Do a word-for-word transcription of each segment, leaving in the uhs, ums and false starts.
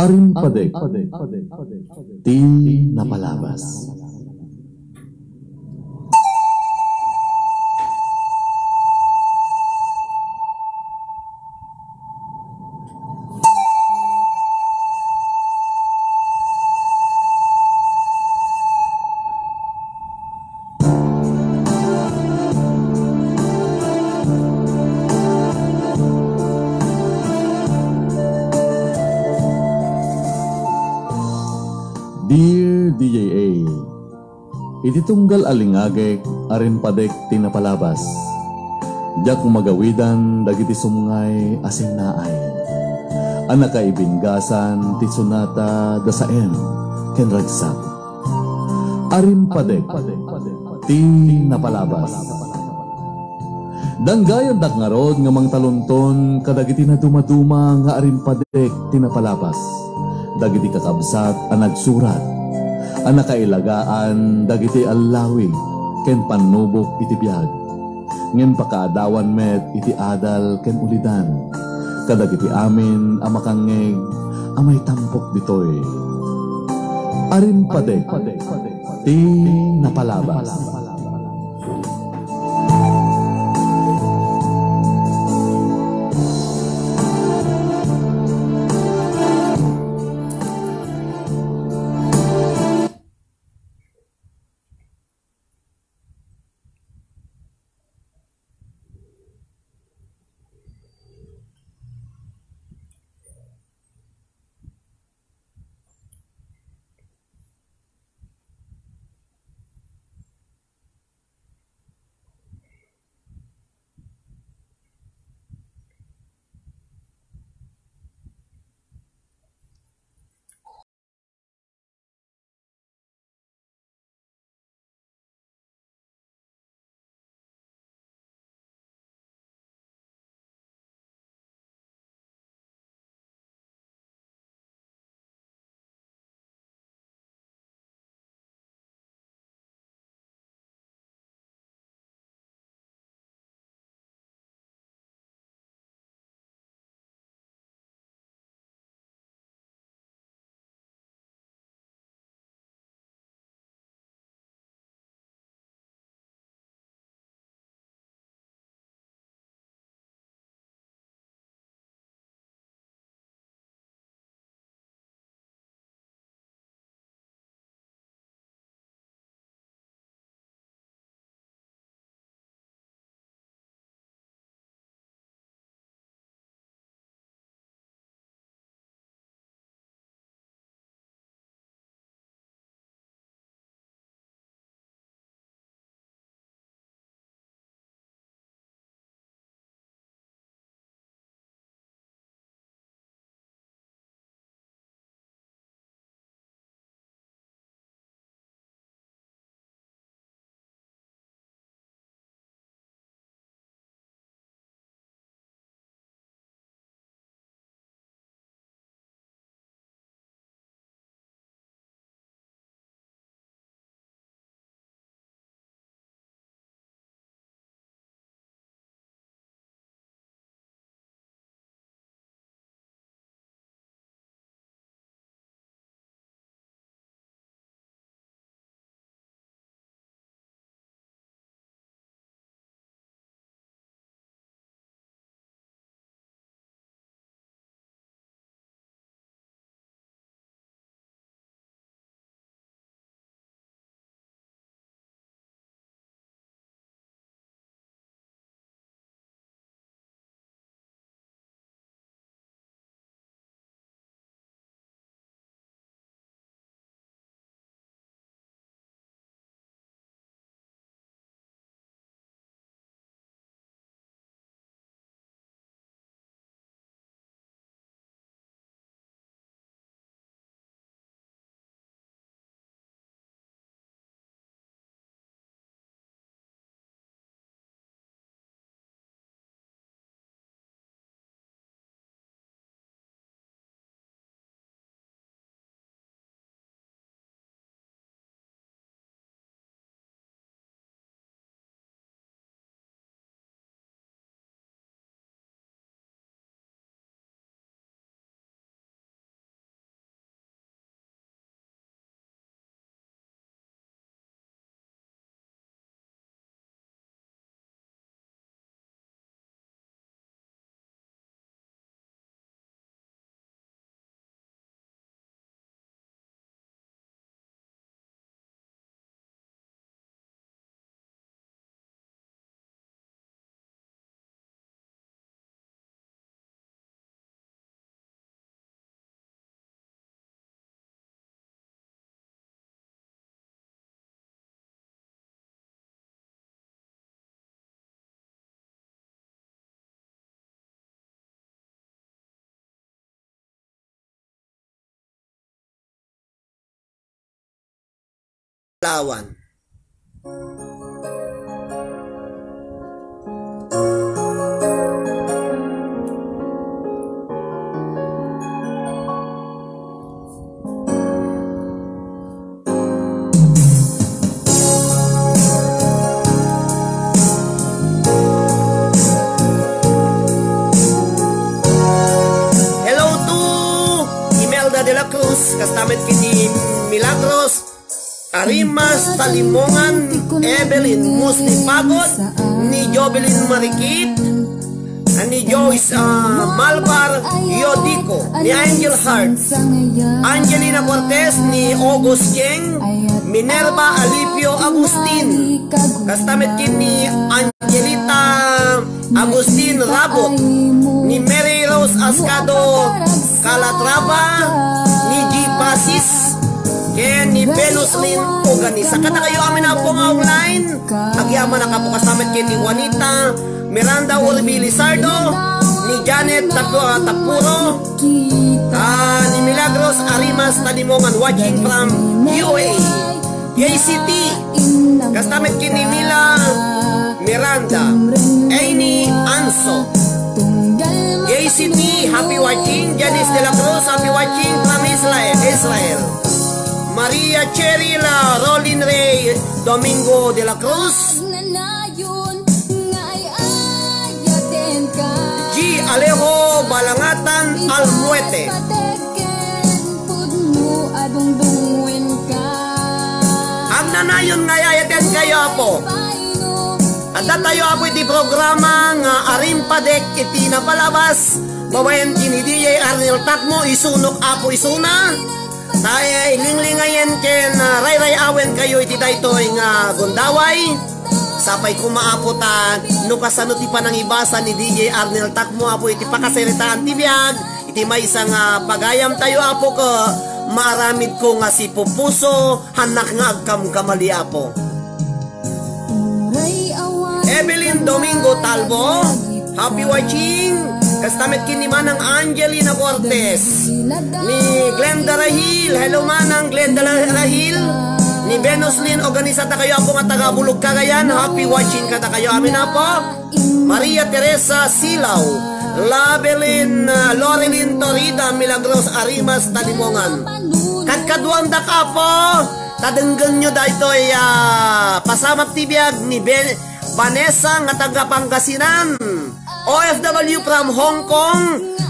Arimpadek ti napalabas. Dear D J A, iti tunggal a lingagek, arimpadek ti napalabas. Diak magawidan dagiti sumngay a sinnaay a nakaibinggasan ti sonata da Saem ken Ragsak. Arimpadek ti napalabas. Danggayandak ngarud nga mangtalunton kadagiti nadumaduma nga arimpadek ti napalabas, dagiti kakabsat a nagsurat a nakailagaan dagiti allawig ken pannubok iti biag, ngem pakaadawan met iti adal ken ulidan kadagiti amin a makangngeg a maitampok ditoy. Arimpadek ti napalabas. Palawan. Hello to Imelda de la Cruz, kasta met ken ni Milagros Arimas Talimongan, Evelyn Musli Pagod, ni Jovelyn Marikit, ni Joyce, ah, Malbar Yodico, ni Angel Hearts, Angelina Cortez, ni August Cheng, Minerva Alipio Agustin, kasta met ken ni Angelita Agustin Rabot, ni Mary Rose Ascado Calatrava, ni G Pasis, ken ni Venus Lynn Organisa. Kadakayo amin a pung online, agyamanak a po kasta met ken ni Juanita, Miranda Urbi Lizardo, ni Janet Tapu-, Tapuro, ah, ni Milagros Arimas Talimongan, watching from U A E. J C T, kasta met ken ni Mila Miranda, Amy Anso. J C T, happy watching. Janice de la Cruz, happy watching from Israel, Israel. Maria Cheryl, ah, Rolin Ray, Domingo de la Cruz. G Alejo Balangatan Almuete. Agnanayon nga ay-ayatenkayo, Apo. Adda tayo, Apo, iti programa nga Arimpadek iti Napalabas, babaen ken ni D J Arnel Takmo, isunok, Apo, isuna. Ta, eh, ilinglingayen ken, ah, rayray-awenkayo iti daytoy nga gundaway. Sapay koma, Apo, ta no kasano ti panangibasa ni D J Arnel Takmo, Apo, iti pakasaritaan ti biag, iti maysa nga pagayamtayo, Apo, ket maaramidko nga sipupuso, hannak nga agkamkamali, Apo. Evelyn Domingo Talbo, happy watching. Kasta met ken ni Manang Angelina Cortez, ni Glenda Rahil, hello Manang Glenda Rahil, ni Venus Lynn, organisata kayo, Apo, nga taga Bulog, Cagayan, happy watching kadakayo amin, Apo. Maria Teresa Silaw, Labelin, ah, Lorilyn Torida, Milagros Arimas Talimongan. Kadkaduandak, Apo, ta denggenyo daytoy, ah, pasamak ti biag ni Ben-, Vanessa nga taga Pangasinan. O F W from Hong Kong,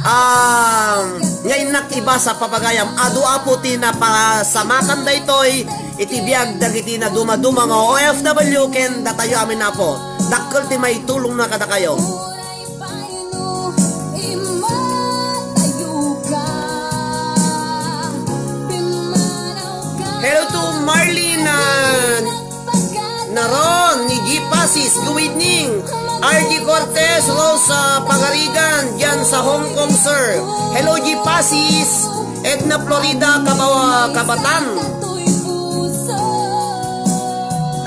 ah, nga innak ibasa, papagayam. Adu, Apo, ti napasamakan daytoy iti biag dagiti nadumaduma nga O F W ken datayo amin, Apo. Dakkel ti maitulongna kadakayo. Hello to Marlene, ah, Naron, ni G Pasis, good evening. R G Cortez, Rosa Pagarigan, dyan sa Hong Kong, sir. Hello, G Pasis. Edna Florida, Kabawa, Kabatan.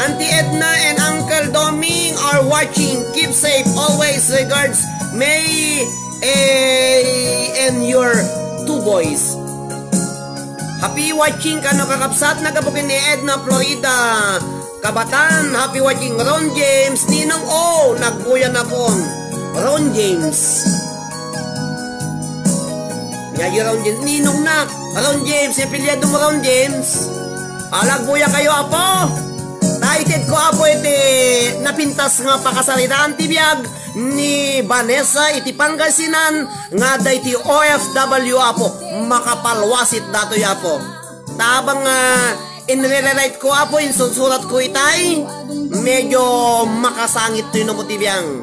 Auntie Edna and Uncle Doming are watching. Keep safe. Always regards, May, eh, and your two boys. Happy watching kano, kakabsat, nagabukin ni Edna Florida. Kabatan, happy watching. Ron James, Ninong, oh, nagbuyan akon. Ron James. Yayo Ron James, Ninong na. Ron James, apelyido mo Ron James. Alagbuya kayo, Apo. Taited ko, Apo, iti napintas nga pakasaritaan ti biag ni Vanessa iti Pangasinan nga adda iti O F W, Apo. Makapalwasit datoy, Apo. Tabang, ah, inre-rewrite ko, Apo, insursurat ko itay, medyo makasangit toy no ti biang.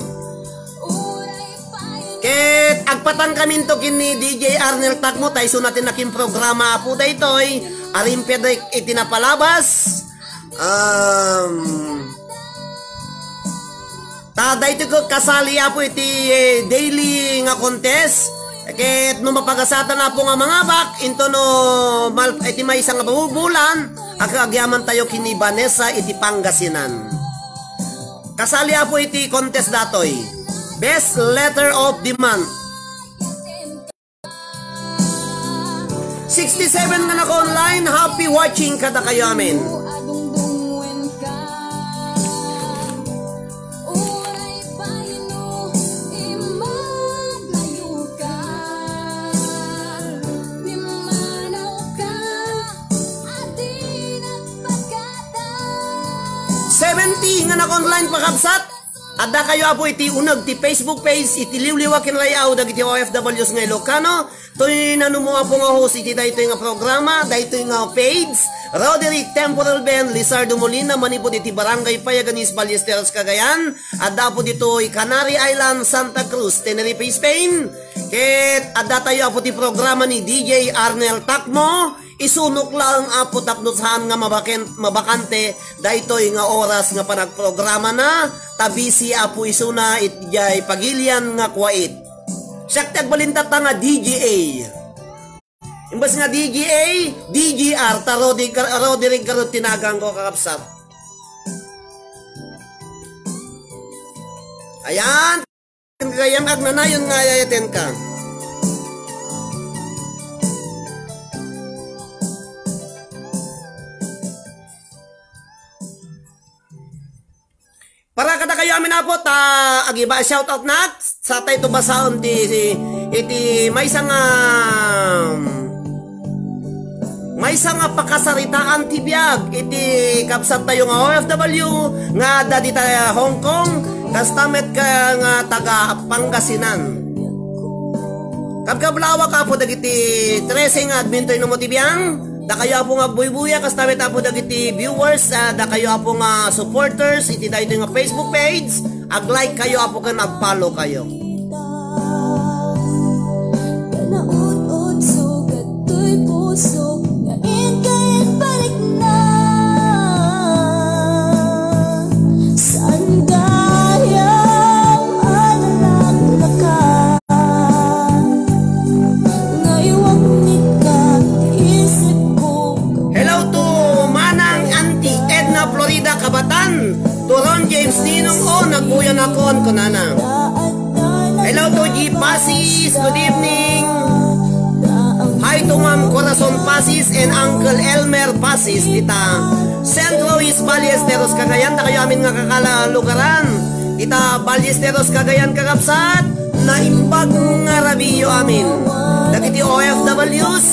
Ket agpatangkaminto ken ni D J Arnel Takmo, ta isuna ti nakinprograma, Apo, daytoy. Arimpadek iti Napalabas. Um, ta daytoy ket kasali, Apo, iti, eh, daily nga contest. Ket no mapagasatan, Apo, nga mangabak, into no mal-, iti maysa nga bu-, bulan, ag-, agyamantayo ken ni Vanessa iti Pangasinan. Kasali, Apo, iti contest datoy. Best letter of the month. Sixty-seven nga naka-online, happy watching kadakayo amin. Enti nga nag-online, pakabsat, adda kayo, Apo, iti uneg ti Facebook page iti liwliwa ken ray-aw dagiti O F Ws nga Ilocano. Toy nanumo, Apo, nga host iti daytoy nga programa, daytoy nga page, Roderick Temporal Ben Lizardo Molina, manipud iti Barangay Payaganis, Ballesteros, Cagayan. Adda, Apo, ditoy Canary Island, Santa Cruz, Tenerife, Spain. Ket adda tayo, Apo, ti programa ni D J Arnel Takmo. Isunok laeng, Apo, tapno saan nga mabaken-, mabakante daytoy nga oras nga panagprogramana, ta busy, Apo, isuna iti diay pagilian nga kuwait. Siak ti agbalintatta nga D J A. Imbes nga D J A, D J R, ta Roderick, Roderick Garud ti naganko, kakabsat. Ayan. Kayam agnanayon nga ayayatenka. Para kadakayo amin, Apo, ta agiba shoutout nak, sa tayo to basaon ti, iti maysa nga Maysa nga pakasaritaan ti biag iti kabsat tayo nga O F W nga adda dita Hong Kong, kasta met ka nga taga Pangasinan. Kabkablawak, Apo, dagiti trese nga admin toy no mo ti biang, dakayo, Apo, nga agbuybuya, kasta met, Apo, dagiti viewers, ah, dakayo, Apo, nga supporters iti daytoy nga Facebook page. Ag-like kayo, Apo, ken ag-follow kayo. Panaud-ud sugat toy puso nga inka inbalikna. Saan gayam a nalaklaka nga iwagnitka ti isip ko. Hello to Manang Auntie Edna Florida Kabatan. Turon James Ninong, o, nagbuyanakon, kunana. Hello to G Pasis, good evening. Hi to Ma'am Corazon Pasis and Uncle Elmer Pasis, dita Centro East Ballesteros, Cagayan, dakayo amin nga kakalugaran. Dita Ballesteros, Cagayan, kakabsat. Naimbag nga rabiyo amin. Dagiti O F Ws,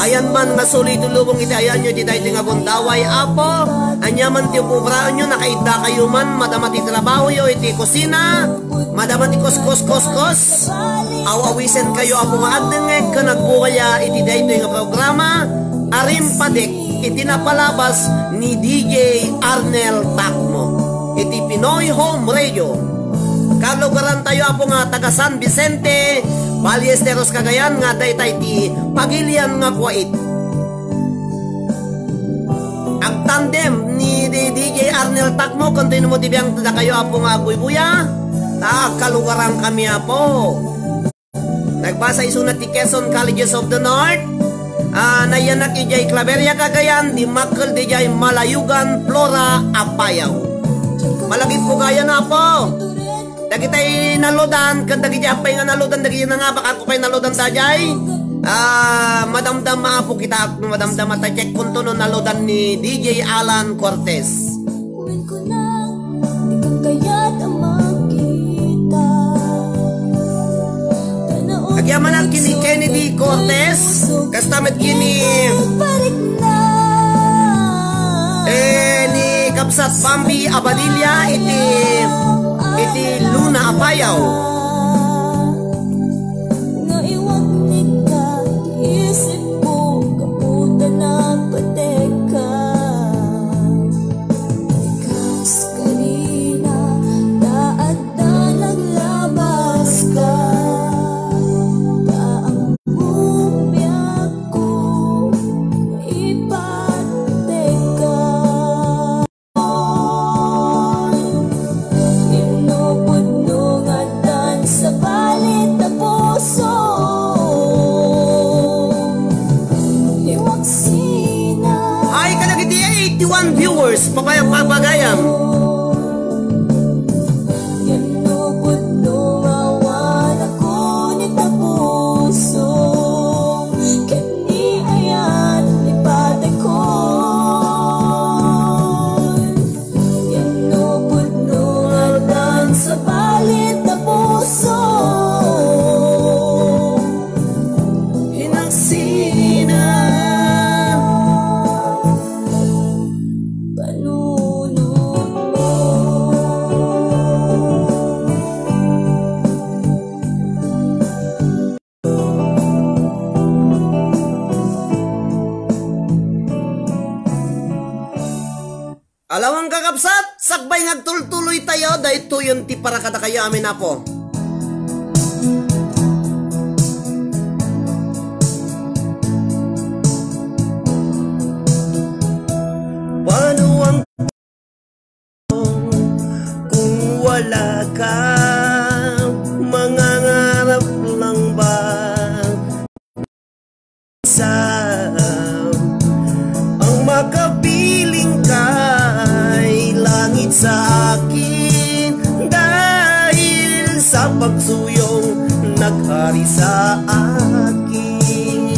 ayan man nga suli ti lubong iti ayanyo iti daytoy nga gundaway, Apo. Ania man ti ubraenyo, nakaidda kayo man, madama ti trabahoyo iti kusina, madama ti kuskos-kuskos. Aw-awisen kayo, Apo, nga agdengngeg ken agbuya iti daytoy nga programa, Arimpatek iti napalabas ni D J Arnel Takmo iti Pinoy Home Radio. Kalugaran tayo, Apo, nga taga San Vicente, Ballesteros, Cagayan, nga dayta iti pagilian nga kuwait. Agtandem ni D-, D J Arnel Takmo, ken ti mo ti biang dakayo, Apo, nga agbuybuya, ta kalugaran kami, Apo. Nagbasa isuna ti Quezon Colleges of the North. Ah, nayanak idiay Claveria, Cagayan, dimmakkel didiay Malayugan, Flora, Apayao. Malagip ko kayan, Apo. Dagitay naludan, ken dagiti apay nga naludan, dagiti nangabak, ako pay naludan daydiay. Ah, madamdama, Apo, kita, madamdama ta check kunto no naludan ni D J Alan Cortez. Wen ko na, di ka kayat a makita. Agyamanak kini Kennedy Cortez, kasta met kini, eh, ni Kabsat Bambi Abadilla iti, iti Luna Apayao. Nga iwagnik ka, isip ko, kaputan na pateka. Kas karina, ta adda naglabas ka. Ta ang buong biag ko, ipateka. Inupod no nga addan sa balit a puso. Iwaksina. Hi kadagiti eighty-one viewers, papaya papagayam. Inupod no awan ako ni ta puso. Ken ni ayan, ipatay ko. Yan no pudno nga addan sa balit a puso. Hinaksina. Panunot Agtultuloy tayo, daytoyen ti para kadakayo amin, Apo. Paano ang kung wala ka? Mangangarap lang ba sa ang makapiling ka'y langit sa akin, dahil sa pagsuyong nag-ari sa akin.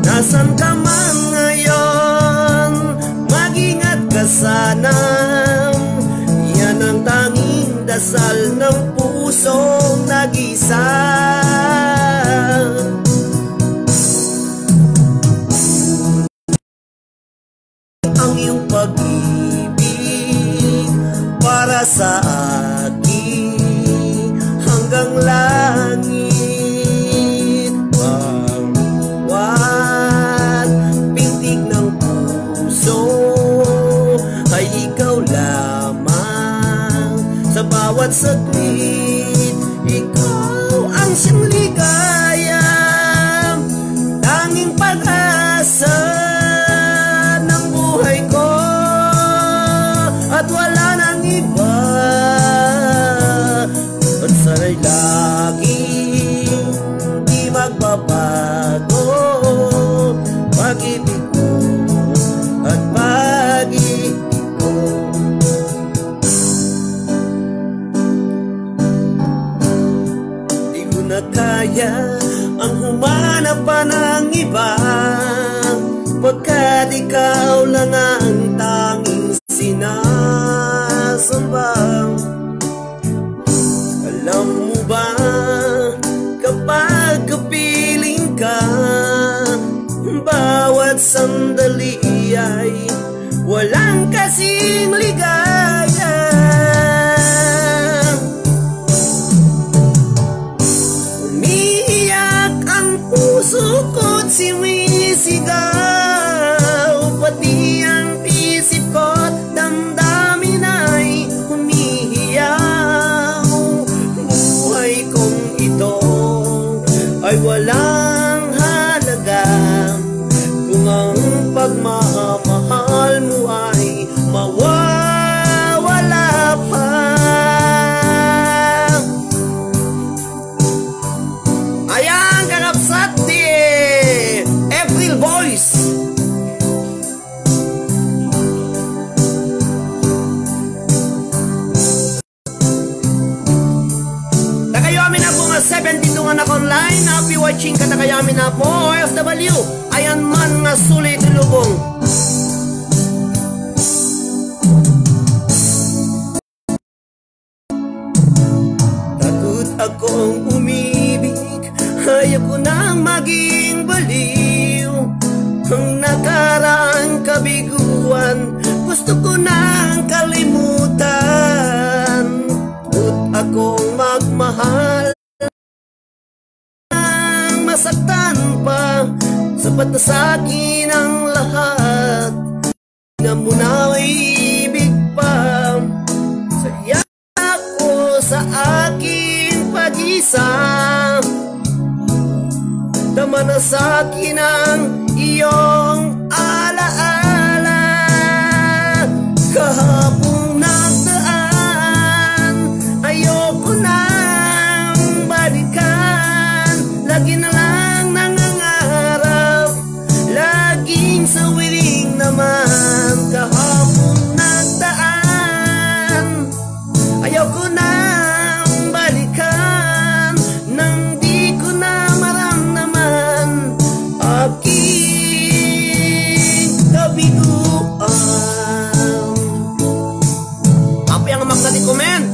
Nasan ka man ngayon? Mag-ingat ka sana. Yan ang tanging dasal ng pusong nag-isa. Ang iyong pag-ibig para sa akin hanggang langit. Bawat pintig ng puso ay ikaw lamang. Sa bawat saglit, ikaw ang siyang ligaya. Tanging pag-asa ng buhay ko, at wala nang iba. At sana'y laging di magbabago pag-ibig mo at pag-ibig ko. Di ko na kaya ang humanap pa ng iba, pagkat ikaw lang ang tanging sinasamba. Alam mo ba, kapag kapiling ka, bawat sandali ay walang kasing ligaya. Umiiyak ang puso ko't sumisigaw, pati ang isip ko't damdamin ay humihiyaw. Buhay kong ito ay walang halaga kung ang pagmamahal mo ay mawawala pa. Ayan, kakabsat, ti April Boys. Dakayo amin, Apo, nga seventy-two nga naka-online, happy watching kadakayo amin, Apo, O F W, ayan man nga suli ti lubong. Takot akong umibig, ayoko nang maging baliw. Ang nakaraang kabiguan, gusto ko nang kalimutan. Takot akong magmahal nang masaktan pa, sapat na sa'kin ang lahat. Di na muna maibig pa. Saya ako sa aking pag-isa. Tama na sa'kin ang iyong alaala. Kahapong nagdaan, ayoko nang balikan. Lagi na lang nangangarap, laging sawiring naman. Kahapong nagdaan, ayoko nang balikan. Nang di ko na maramdaman aking kabiguan. Apo yang magna ti comment.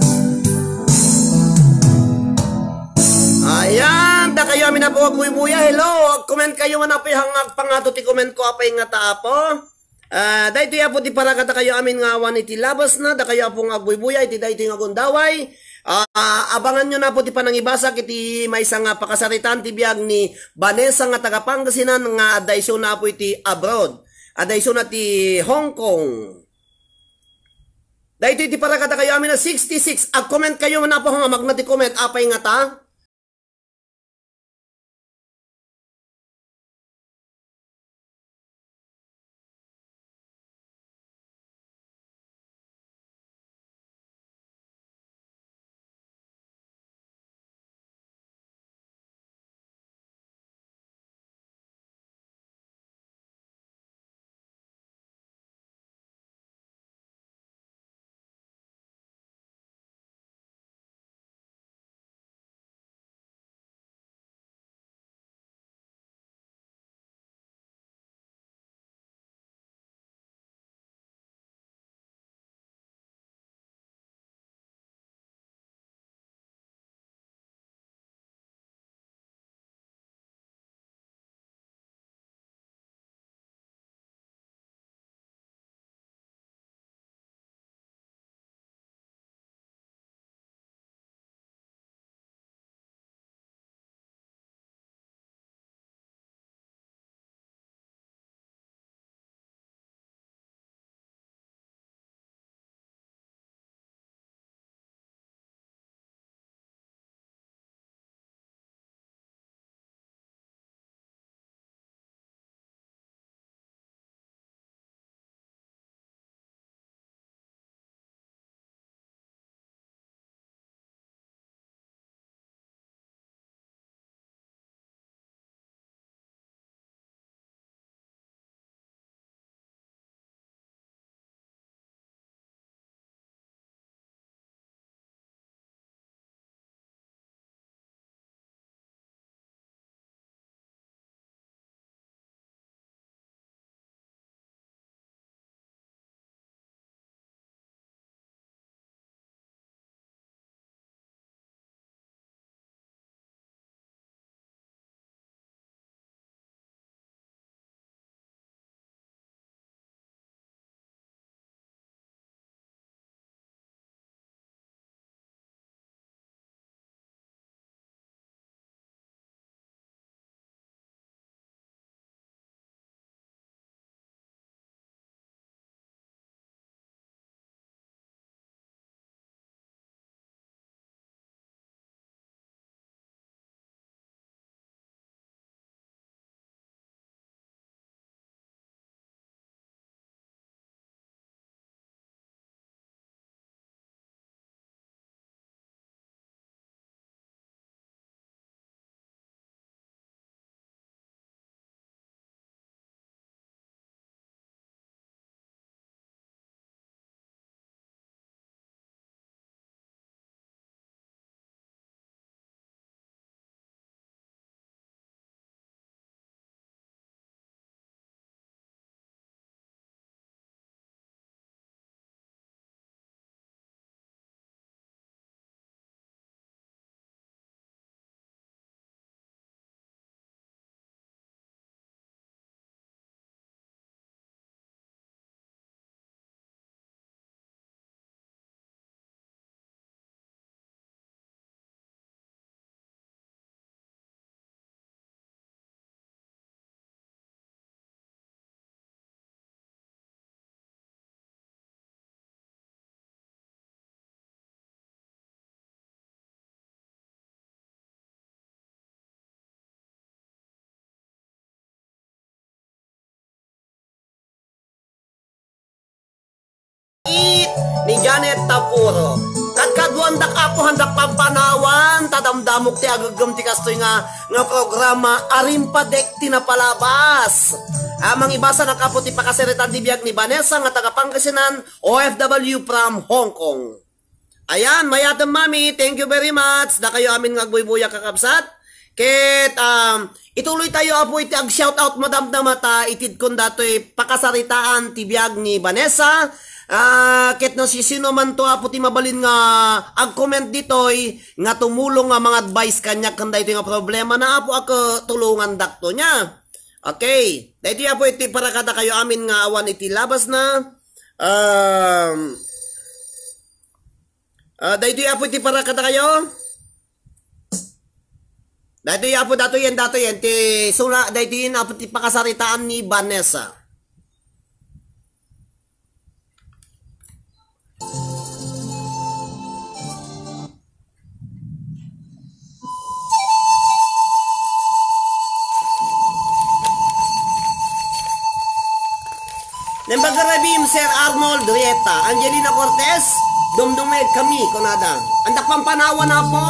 Ayan, dakayo amin, Apo, agbuybuya. Hello, comment kayo man, Apo, hangag pangato ti comment ko, Apo, nga ta, Apo. Ah, daytoy, Apo, ti para kadakayo amin nga awan iti labasna, dakayo, Apo, nga agbuybuya iti daytoy nga gundaway. Ah, abanganyo na, Apo, ti panangibasa iti maysa nga pakasaritaan ti biag ni Vanessa nga taga Pangasinan nga adda isuna, Apo, iti abroad. Adda isuna ti Hong Kong. Daytoy ti para kadakayo amin a sixty-six. Ag-comment kayo man apo nga magna ti comment. Apay nga ta? It ni Janet Tapuro. Kadkaduandak, Apo, handak pampanawan, ta damdamok ti agegem ti kastoy nga, nga programa, Arimpadek ti napalabas. A, mangibasanak, Apo, ti pakasaritaan ti biag ni Vanessa nga taga Pangasinan, O F W from Hong Kong. Ayan, mayatem, Mami. Thank you very much. Dakayo amin nga agbuybuya, kakabsat. Ket, um, ituloy tayo, Apo, iti ag-shoutout, madamdama ta, itidkon datoy pakasaritaan ti biag ni Vanessa. Ah, ket no sisino man to, Apo, ti mabalin nga ag-comment ditoy, nga tumulong nga mga advice kaniak ken daytoy nga problema na, Apo, ak, tulongandakto nia. Okay. Daytoy, Apo, iti para kadakayo amin nga awan iti labas na. Um, Ah, daytoy, Apo, iti para kadakayo. Daytoy, Apo, datoyen, datoyen ti suna, daytoyen, Apo, ti pakasaritaan ni Vanessa. Imbag a rabii, Sir Arnold Rieta, Angelina Cortez, dumdumngeg kami, kunada. Andak pampanawan, Apo!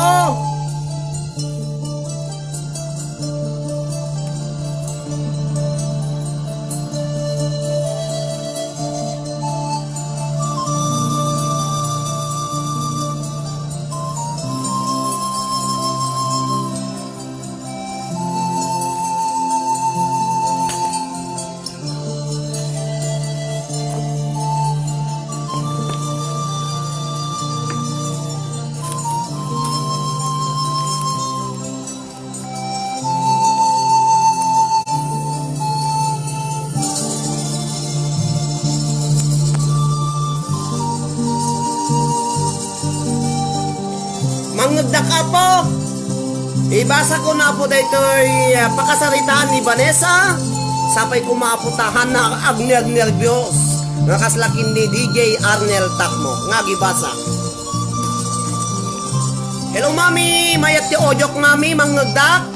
Mangngegdak, Apo. Ibasa ko na, Apo, daytoy, ah, pakasaritaan ni Vanessa. Sapay koma, Apo, ta haanna agnernerbios nga kasla ken ni D J Arnel Takmo nga agibasa. Hello, Mami. Mayat ti audiok, Mami. Mangngegdak.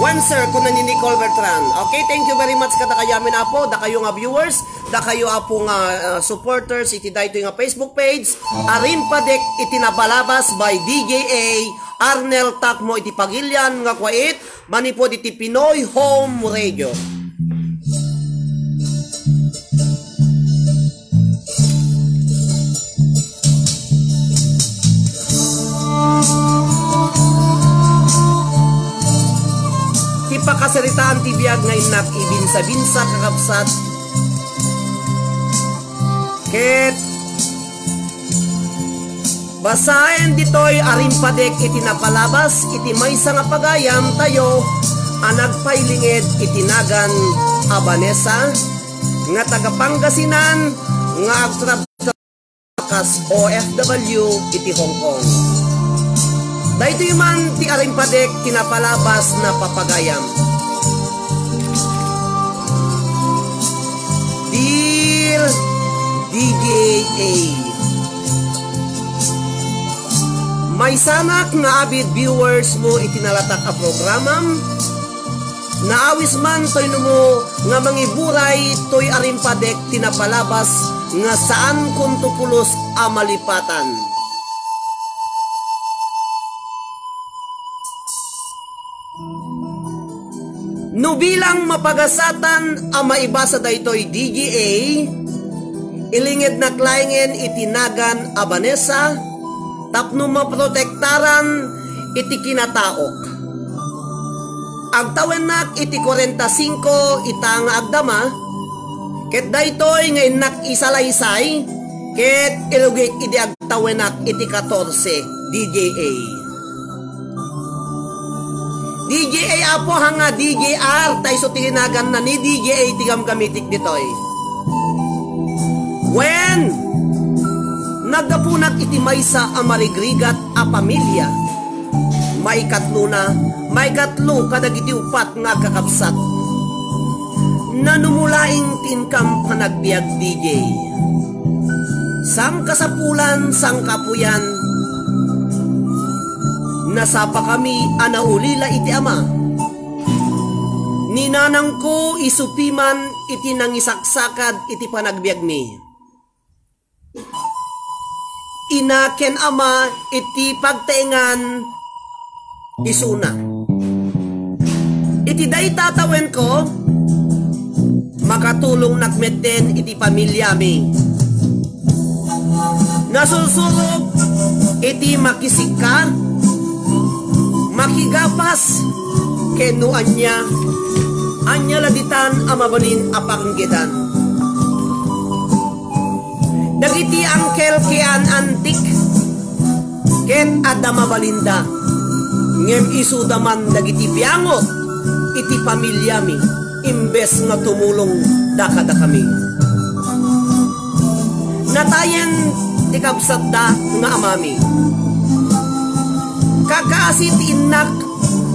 Wen, sir, kuna ni Nicole Bertrand. Okay, thank you very much kadakayo amin, Apo. Dakayo nga viewers, dakayo, Apo, nga, ah, supporters iti daytoy nga Facebook page, Arimpadek iti Napalabas by D J A Arnel Takmo iti pagilian nga kuwait manipud iti Pinoy Home Radio. Ti pakasaritaan ti biag nga innak ibinsa-binsa, kakabsat. Ket basaen ditoy Arimpadek iti Napalabas iti maysa nga pagayamtayo a nagpailinged iti nagan a Vanessa nga taga Pangasinan nga agtrab-, kas O F W iti Hong Kong. Daytoy man ti Arimpadek ti Napalabas na papagayam. Dear D J A, maysanak nga avid viewers mo iti nalatak a programam, naawis man toy numo nga mangiburay toy Arimpadek ti Napalabas nga saankon to pulos a malipatan. No bilang mapagasatan a maibasa daytoy D J A, ilingednak laengen iti nagan a Vanessa tapno maprotektaran iti kinataok. Agtawennak iti kuarenta singko ita nga agdama, ket daytoy nga innak isalaysay, ket irugik idi agtawennak iti katorse, D J A. D J A, Apo, haan nga D J R, ta isu ti naganna ni D J A ti gamgamitik ditoy. Wen, naggapunak iti maysa a marigrigat a pamilia. Maikatlona, maikatlo kadagiti uppat nga agkakabsat. Nanumulaing ti inkam panagbiag, D J. Sangkasapulan, sangkaapuyan, nasapakami a naulila iti ama. Ni nanangko isu piman iti nangisaksakad iti panagbiagmi. Ina ken ama iti pagtaengan isuna. Iti dayta tawenko, makatulongnak metten iti pamiliami. Nasursurok iti makisikka, makigapas, ken no ania, ania la ditan a mabalin a panggedan. Dagiti angkel ken antik ket adda mabalinda, ngem isuda man dagiti biangot iti pamiliami imbes nga tumulongda kadakami. Natayen ti kabsatda nga amami. Kakaasi ti innak,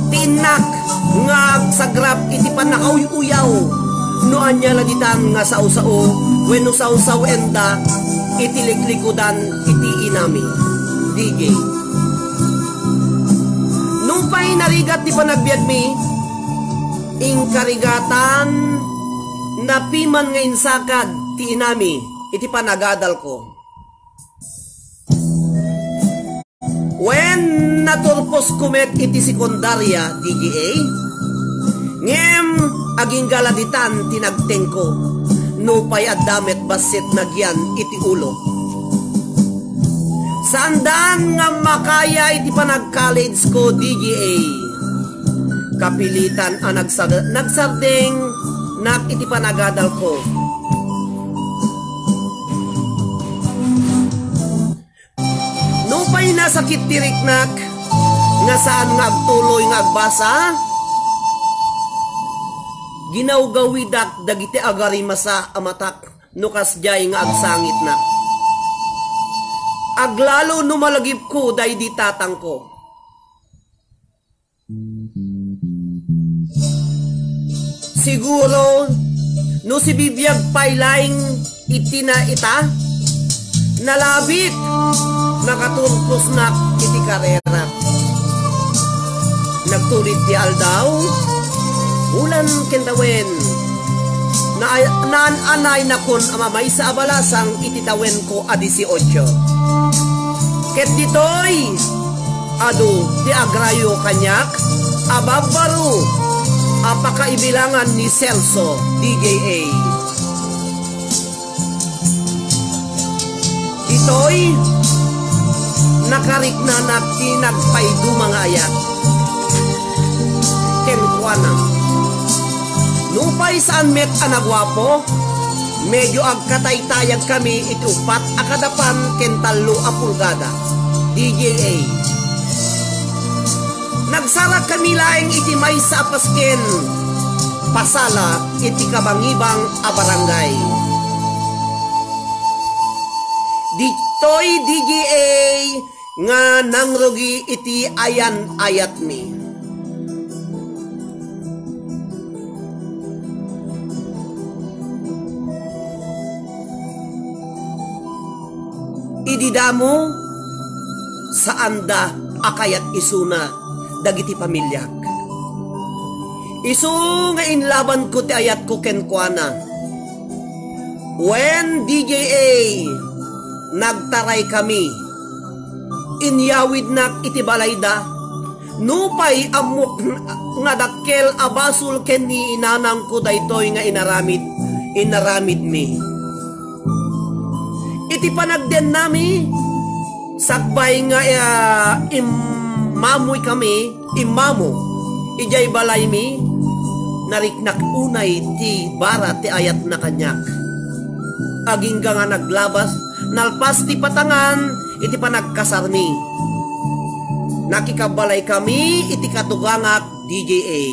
ti innak nga agsagrap iti pannakauy-uyaw no ania la ditan nga sao-sao wenno sawsawenda iti liklikudan iti inami. D J. Nupay narigat ti panagbiagmi, inkarigatan napiman nga insakad ti inami iti panagadalko. Wen, naturposko met iti sekundaria, D J A. Ngem agingga la ditan ti nagtengko, nupay adda met bassit nagyan iti ulo. Saandan nga makaya iti panag-college ko, D J A. Kapilitan a nagsar-, nagsardengnak iti panagadalko. Nupay nasakit ti riknak nga saan nga agtuloy nga agbasa, ginawgawidak dagiti agarimasa a matak no kasdiay nga agsangitnak. Aglalo no malagipko daydi tatangko. Siguro, no sibibiag pay laeng iti na ita, nalabit, nakaturposnak iti karera. Nagtulid ti aldaw, bulan ken tawen. Naay-, naan-anaynakon a mamaysa a balasang iti tawenko a dieciocho. Ket ditoy, adu ti agrayo kaniak a babbaro a pakaibilangan ni Celso, D J A. Ditoy, nakariknanak ti nagpaiduma nga ayat kenkuana. Nupay saan met a naguapo, medio agkataytayagkami iti uppat a kadapan ken tallo a pulgada. D J A. Nagsarakkami laeng iti maysa a pasken, pasala iti kabangibang a barangay. Ditoy D J A nga nangrugi iti ayan-ayatmi. Idi damo, saanda a kayat isuna dagiti pamiliak. Isu nga inlabanko ti ayatko kenkuana. Wen, D J A, nagtaraykami. Inyawidnak iti balayda. Nupay ammok nga dakkel a basol ken ni inanangko daytoy nga inaramid, inaramidmi. Iti panagdennami, sakbay nga, ah, immamoy kami, immamo, idiay balaymi, nariknak unay ti bara ti ayatna kaniak. Agingga nga naglabas, nalpas ti patangan iti panagkasarmi. Nakikabbalay kami iti katugangak, D J A.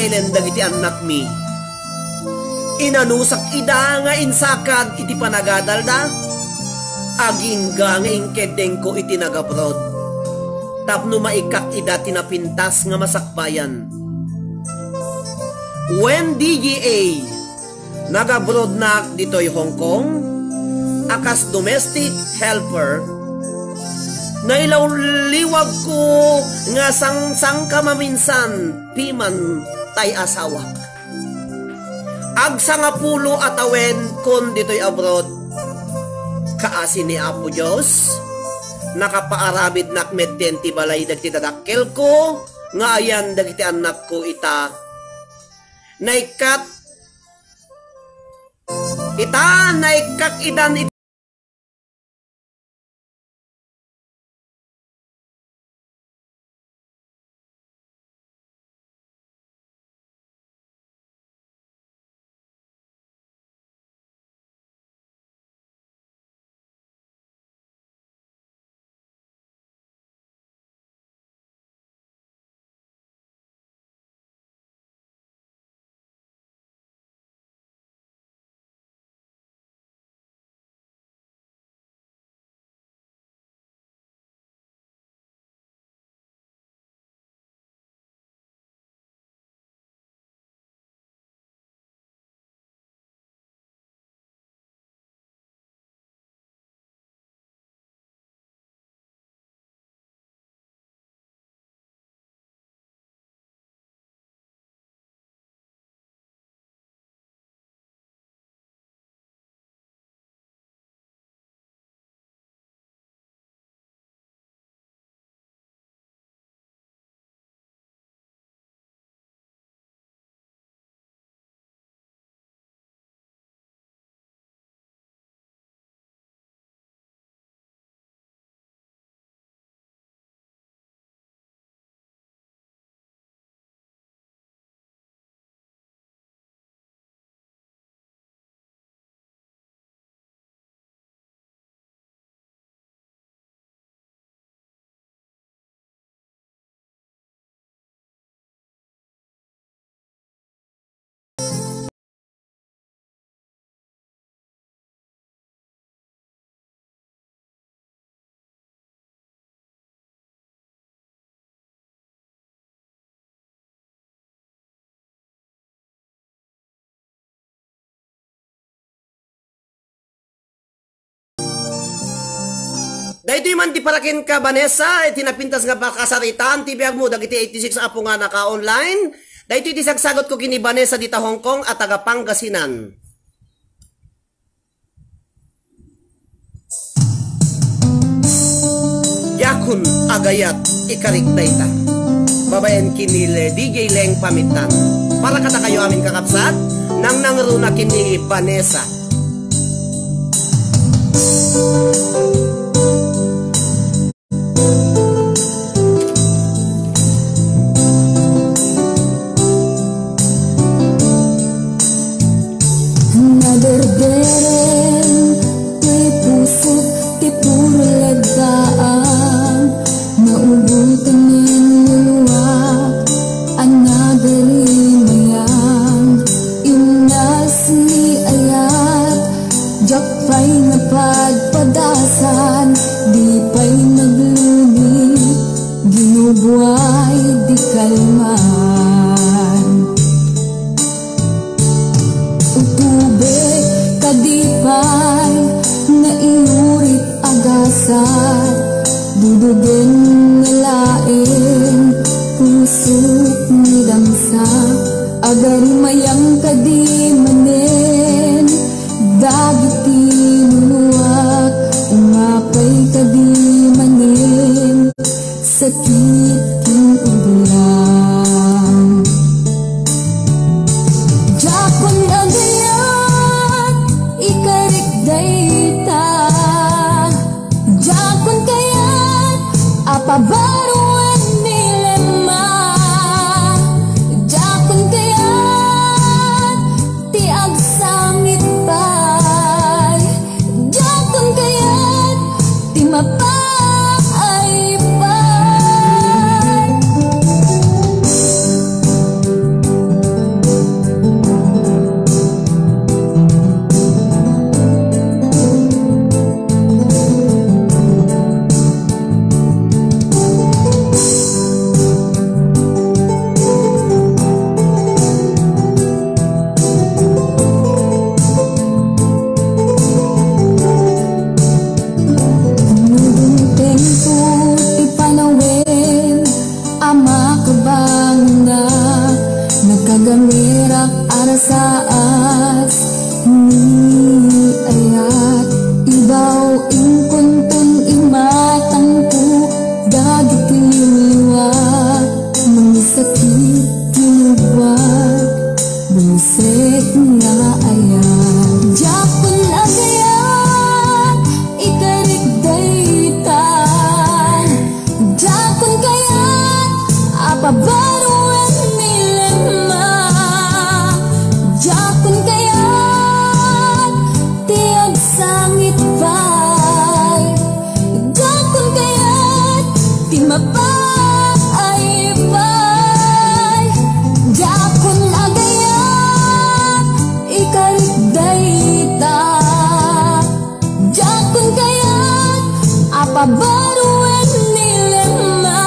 Ken dagiti annakmi, inanusak ida nga insakad iti panagadalda, agingga nga inkeddengko iti nagabroad tapno maikkak ida ti napintas nga masakbayan. Wen D G A, nagabroadnak ditoy Hong Kong a kas domestic helper, nailawliwagko nga sangsangka maminsan piman tay asawak. Agsangapulo a tawenkon ditoy abroad. Kaasi ni Apo Dios, nakapaaramidnak metten ti balay dagiti dadakkelko nga ayan dagiti annakko ita. Naikkat, ita, naikkak idan iti Daytoy man ti para kenka, Vanessa, iti napintas nga pakasaritaan ti biagmo dagiti eighty-six a apo nga naka-online. Daytoy ti sagsagutko ken ni Vanessa dita Hong Kong a taga Pangasinan. Diakon a gayat, ikarik dayta. Babaen ken ni Le-, D J Leng Pamittan. Para kadakayo amin, kakabsat, nangnangruna ken ni Vanessa. Naderdereng ti pusok ti puro lagdaang, naugoten ni luluak a nagarimayang. Imnas ni ayat, diak pay napadpadasan, di pay nagluni, ginubuay di kalman. Utubek kadi pay nga iurit a gasat, dudugen nga laeng pusok ni damsa. Agarimayang kadi manen dagiti luluak, umapay kadi manen sakit ken ublang. Diakon a gayat, ikarik dayta. Diakon kayat a pabaroen ni Lema. Diakon kayat ti agsangit pay. Diakon kayat ti mapaay pay. Pabaruen ni Lemma,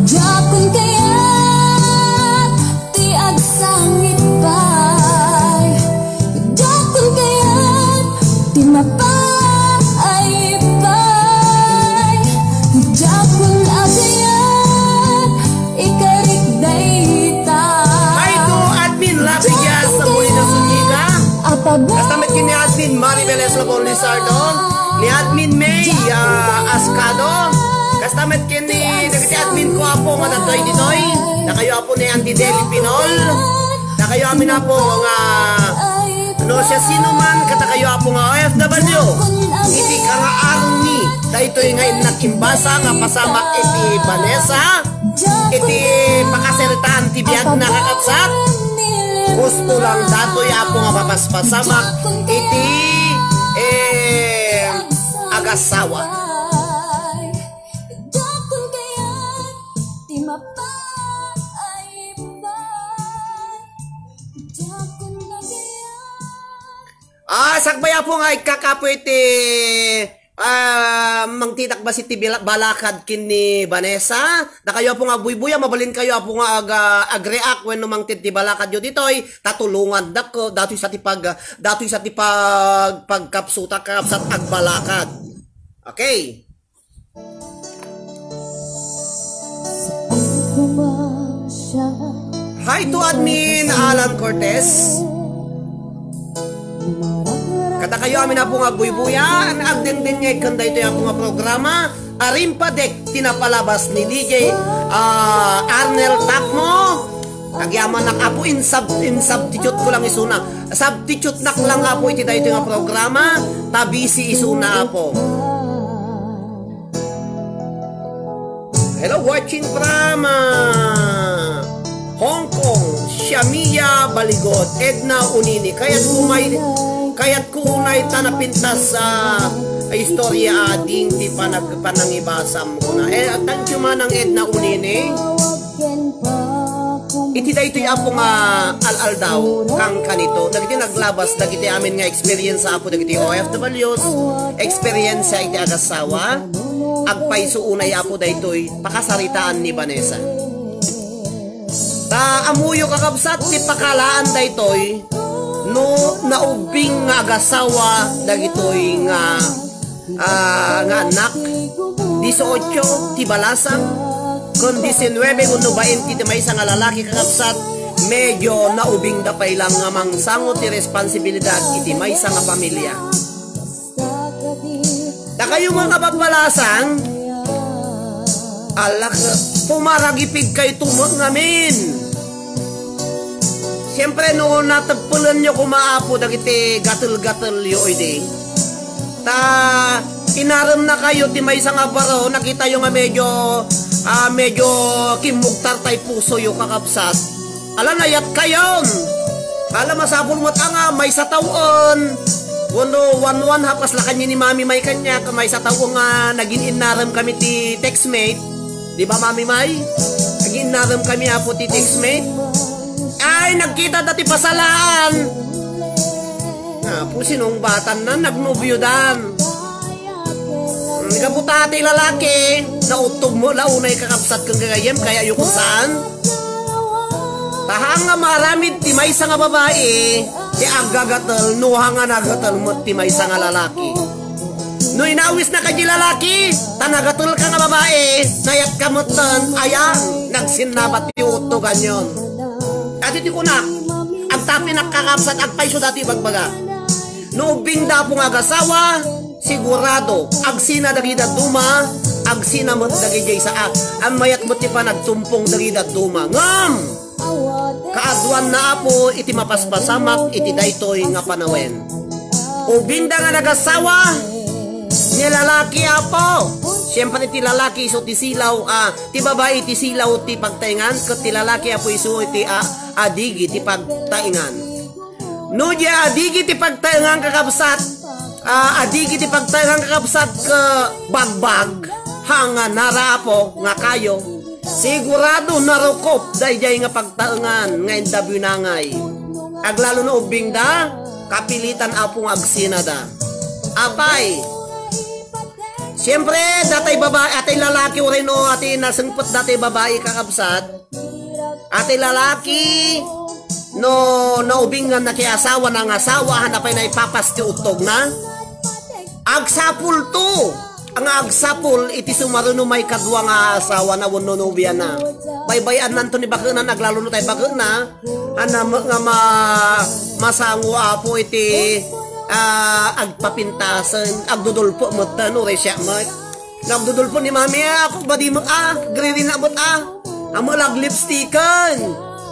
diakon kayat ti agsangit pay. Diakon kayat ti mapaay pay. Diakon agayat ikarik dayta. Hi to Admin Rafi Diaz sa Molina, Zuniga. Kasta met ken ni Admin Maribel Eslabon Lizardo, ni Admin May, ah, Ascado. Kasta met ken ni dagiti admin ko, Apo, nga dagitoy ditoy. Dakayo, Apo, ni Andy Deli Pinol. Dakayo amin, Apo, nga no siasinoman kadakayo, Apo, nga O F W, iti kangaarmi daytoy nga innak imbasa nga pasamak iti Vanessa, iti pakasaritaan ti biagna, kakabsat, gusto lang datoy, Apo, nga mapaspasamak iti, eh, agasawa. Ah, sakbay, Apo, nga ikkakapoy ti, ah, mangtitak basi ti bila-, balakad ken ni Vanessa. Dakayo, Apo, nga agbuybuya, mabalinkayo, Apo, nga ag-, ah, ag-react wenno mangted ti balakadyo ditoy, ta tulongandak, datoy sa ti pag-, datoy sa ti pag-, pagkapsutak, kakabsat, agbalakad. Okay. Hi to Admin Alan Cortez. Kadakayo amin, Apo, nga agbuybuya, agdengdengngeg ken daytoy, Apo, nga programa, Arimpadek, ti napalabas ni D J, ah, Arnel Takmo. Agyamanak, Apo, in sub-, in substitute ko lang isuna. Substitute nak lang, Apo, iti daytoy nga programa, ta busy isuna, Apo. Hello, watching from, ah, Hong Kong, Shamia Baligot, Edna Unini. Kayat ko may, kayat ko unay ta napintas sa istorya ading ti panag-, panangibasam ko na. Eh, thank you, Manang Edna Unini. Iti daytoy, Apo, nga al-aldaw, kangkanito, dagiti naglabas, dagiti amin nga experience, Apo, dagiti O F Ws, experience iti agasawa, agpayso unay, Apo, daytoy pakasaritaan ni Vanessa. Ta ammoyo, kakabsat, ti pakalaan daytoy no naubbing nga agasawa dagitoy nga, ah, nga annak. Dieciocho ti balasang, ken diecinuebe wenno bainti ti maysa nga lalaki, kakabsat, medyo naubingda pay lang nga mangsango ti responsibilidad iti maysa nga pamilia. Dakayo nga kababbalasang, alak, pumaragipigkayto met ngamin. Siempre, no nateppelenyo koma, Apo, dagiti gatel-gatelyo idi, ta inaremnakayo ti maysa nga baro, nakitayo nga medyo, ah, medyo kimmugtar tay pusoyo, kakabsat. Ala, nayatkayon. Ala, masapul met a nga maysa tawen. Wenno one one half, kas la kaniak ni Mami May kaniak, maysa tawen nga nagin-innarem kami ti textmate. Di ba, Mami May? Nagin-innarem kami, Apo, ti textmate. Ay, nagkita da ti pasalaan. Apo, sinungbatanna, nagnobiodan. Gapu ta ti lalaki, nauttog met la unay, kakabsat, ken gagayyem, kaya yo kung saan. Ta haan nga maaramid ti maysa nga babai ti aggagatel, no haan nga nagatel met ti maysa nga lalaki. No inawisna kadi lalaki, ta nagatelka nga babai, nayatka metten, ayan, nagsinnabat ti uttoganyon. Adi ti kunak, agtapinak, kakabsat, agpayso dati ibagbaga. No ubbingda, Apo, nga agasawa, sigurado, agsina dagiti dadduma, agsina met dagiti saa, a mayat met ti panagtumpong dagiti dadduma. Ngem, kaaduanna, Apo, iti mapaspasamak iti daytoy nga panawen. Ubbingda nga nagasawa, ni lalaki, Apo. Siempre, ti lalaki isu ti silaw, a, ti babai ti silaw ti pagtaengan, ket ti lalaki, Apo, isu ti, a, adigi ti pagtaengan. No dia adigi ti pagtaengan, kakabsat, a, adigi ti pagtaengan, kakabsat, ket bagbag, haan nga narapo nga kayo, sigurado narukop daydiay nga pagtaengan nga inda binangay. Aglalo no ubbingda, kapilitan, Apo, nga agsinada. Apay, Siyempre, datay babae, atay lalaki, uray no, atay nasengpet datay babae, kakabsat. Atay lalaki, no, naubing nga nakiasawa na nga asawa, hanapay na ipapas ti utog na. Agsapul to. Nga agsapul, iti sumaruno may kadua nga asawa na wenno nobia na. Baybay-an nanto ni bakena, aglalo no tay bakena. Ana met nga ma-, masango, Apo, iti, ah, agpapintasen, agdudulpo met, no, resya met. Nagdudulpo ni Mami, ah, ako ba di mo, ah, griri na abot, ah. Amo lag lipsticken.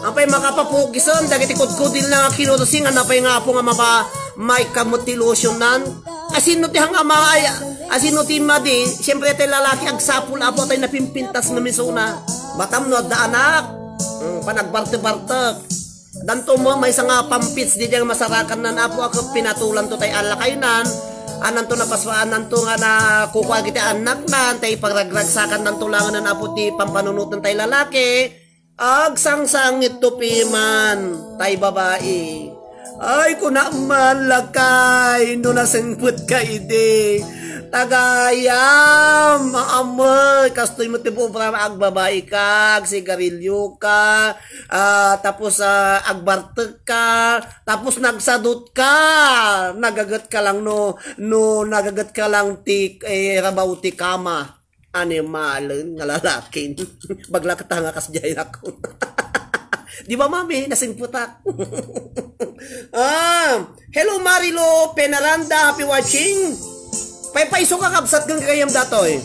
Apay makapapukisen, dagiti kudkudil na kinursing, anapay nga, Apo, nga mapa-, may kamot ti lotionan. Asino ti hang ama, ay, asino ti madi, siyempre, tay lalaki, agsapul, Apo, tay napimpintas nga misuna. Batam no adda anak. Hmm, panagbarte-bartek. Danto mo, maysa nga pampits, di diyang masarakan nan, Apo, ako pinatulan to tay alakay nan. Ananto napaswaan nanto nga na kukua kiti anak nan, tay pagragragsakan nanto langan nan, Apo, ti pampanunutan tay lalaki. Agsangsangit to piman, tay babae. Ay, kuna man, lakay, no nasengpet ka idi. Tagayam, aamay, kastoy mo ti buobra, agbabae ka, agsigarilyo ka, ah, tapos, ah, agbartek ka, tapos nagsadot ka, nagaget ka lang no, no nagaget ka lang ti, eh, rabaw ti kama. Animalen nga lalakin. Bagla ka tanga kas jay ako. Di ba, Mami? Nasingputak. Ah, hello, Marilo Penaranda. Happy watching. Paypayso ka kabsat ken gagayam datoy.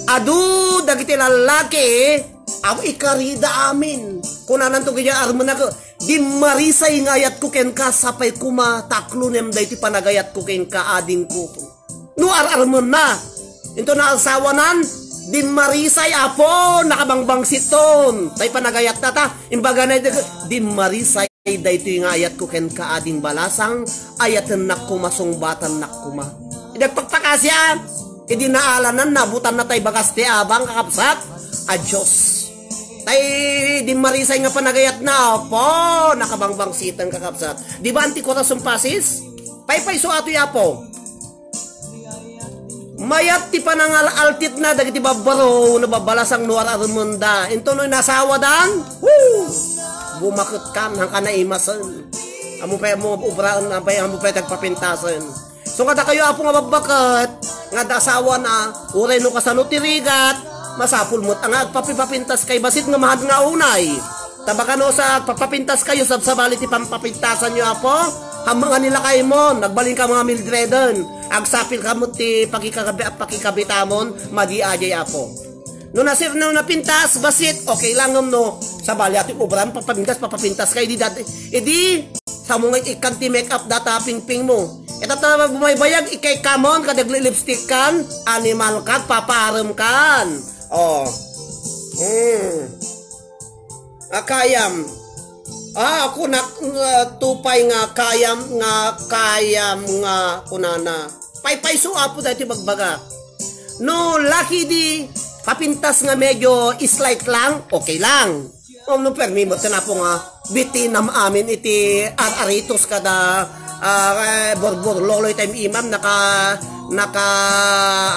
Adu, dagiti lalaki, aw ikarida amin. Kunanan to gaya armenak, di marisay nga ayatko kenka, sapay kuma, taklonem daytoy panagayatko kenka, adingko. No ar-armenna, into naasawanan, di marisay, Apo, nakabangbangsiton. Tay panagayatna ta, imbaga na iti, di marisay daytoy nga ayatko kenka, ading balasang, ayatennak kuma, sungbatannak kuma. Idi agpakpakasian, idi naalanan, nabutanna tay bagas ti abang, kakabsat, adios. Tay di marisay nga panagayatna, Apo, nakabangbangsitan, kakabsat. Di ba anti corazon pasis? Paypayso atoy, Apo. Mayat ti panangal-altitna dagiti babbaro, no babbalasang no ar-armenda. Into no inasawadan, woo! Bumaketkan, hangka naimasen. Ammom pay, ammom ubraen, ammom pay, ammom pay tagpapintasen. So, kadakayo, Apo, nga babbaket, nga adda asawana, uray no kasano ti rigat, masapul met nga agpapipapintas kay basit nga mahad nga unay. Tabaka no sa agpapapintas kayo, sabsabali ti pampapintasanyo, Apo. Hamma nga nilakay mo, nagbalin ka nga Mildreden. Agsapil ka mo ti pakikabi-, pakikabitamon, madi ajay, Apo. No nasir-, no napintas, basit, okay lang, ngem no, sabali ati obram, papapintas, papapintas kay di dati. Idi, samo nga ikkan ti make-up data, pingping mo. Ita ta bumaybayag, ikay kamon, kadag lipstick kan, animal ka, paparem kan. Oh. Hmm. Akayam. Ah, ako nak-, nga tupay nga kayam, nga kayam, nga kunana. Paypayso, Apo, dati bagbaga. No, laki di, papintas nga medyo slight lang, okay lang. Um, no, permi mo, tinapo nga, bitinam amin iti ar-aritos kada, ah, eh, borbor, loloy time imam, naka, naka,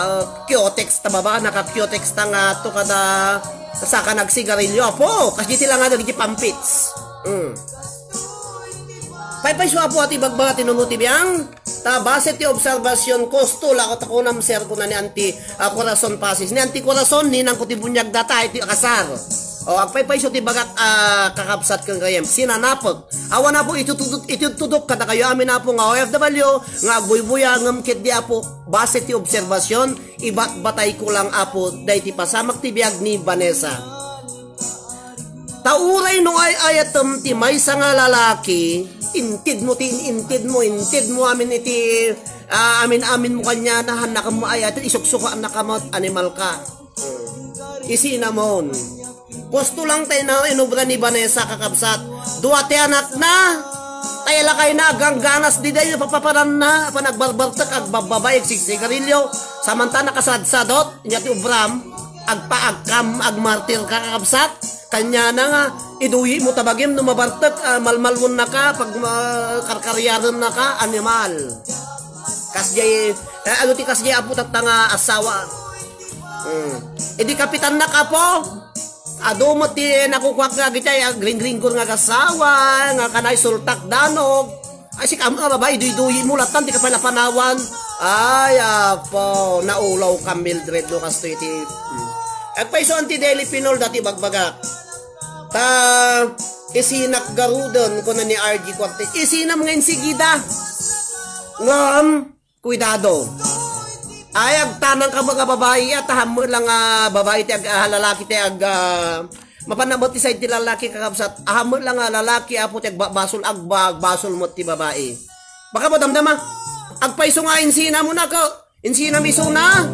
ah, cutex ta baba, naka cutex ta nga to kada, saka nagsigarilyo, Apo, kas di ti lang nga dagiti pampits. Mm. Paypayso, Apo, ati bagbaga ti nuno ti biang. Ta base ti observasyon, kosto la, ta kunam, sir, kuna ni Auntie, ah, Corazon Pasis. Ni Auntie Corazon, ninang ko ti bunyag data, iti kasar. O, agpaypayso ti bagak, ah, kakabsat ken gayem. Sinanapek. Awan, Apo, itutudok, itutudok kadakayo amin, Apo, nga O F W, nga agbuybuya, ngem ketdi, Apo, base ti observasyon, ibatbatay ko lang, Apo, daydi pasamak ti biag ni Vanessa. Ta uray no ay-ayatem ti maysa nga lalaki, inted mo ti in-, inted mo, inted mo amin iti, ah, amin-amin mo kaniana, hannakam mo ayaten, isuksukaannaka met, animal ka. Isinamon. Kosto lang tay na inobra ni Vanessa, kakabsat. Dua ti anakna. Tay lakayna, gangganas diday, papaparanna, apan agbarbartek, agbabbabae, agsigsigarilyo. Samantana kasadsadot, inya ti obram, agpaagkam, agmartir ka, kakabsat. Kaniana nga, iduyi mo ta bagim no mabartek, ah, malmalwennaka, pag, ah, karkaryarennaka, animal. Kasjay, eh, ano ti kasjay, Apo, tatta nga asawa? Mm. Idi kapitannak, Apo, adu met ti nakukuak nga gitay, agringringgor nga agasawa, nga kanay sultak danog. Ay, sika met nga babai, duyduyi mo latan, dika pay la panawan. Ay, Apo, naulaw ka, Mildred, no, kastoy ti, mm. Agpayso ti Daily Pinol, dati bagbagak. Ta, isinak garuden, kuna ni R G Cortez. Isinam nga insigida. Ngem, kuidado. Ay, agtanang ka mga babai, at ahammo lang nga babai ti ag-, ah, lalaki ti ag-, ah, mapan na met ti side ti lalaki, kakabsat. Ahammo lang nga lalaki, Apo, ti agbabasol, agba-, agbasol met ti babai. Baka mo damdama. Agpayso nga insinam mo na ka. Insinam isuna.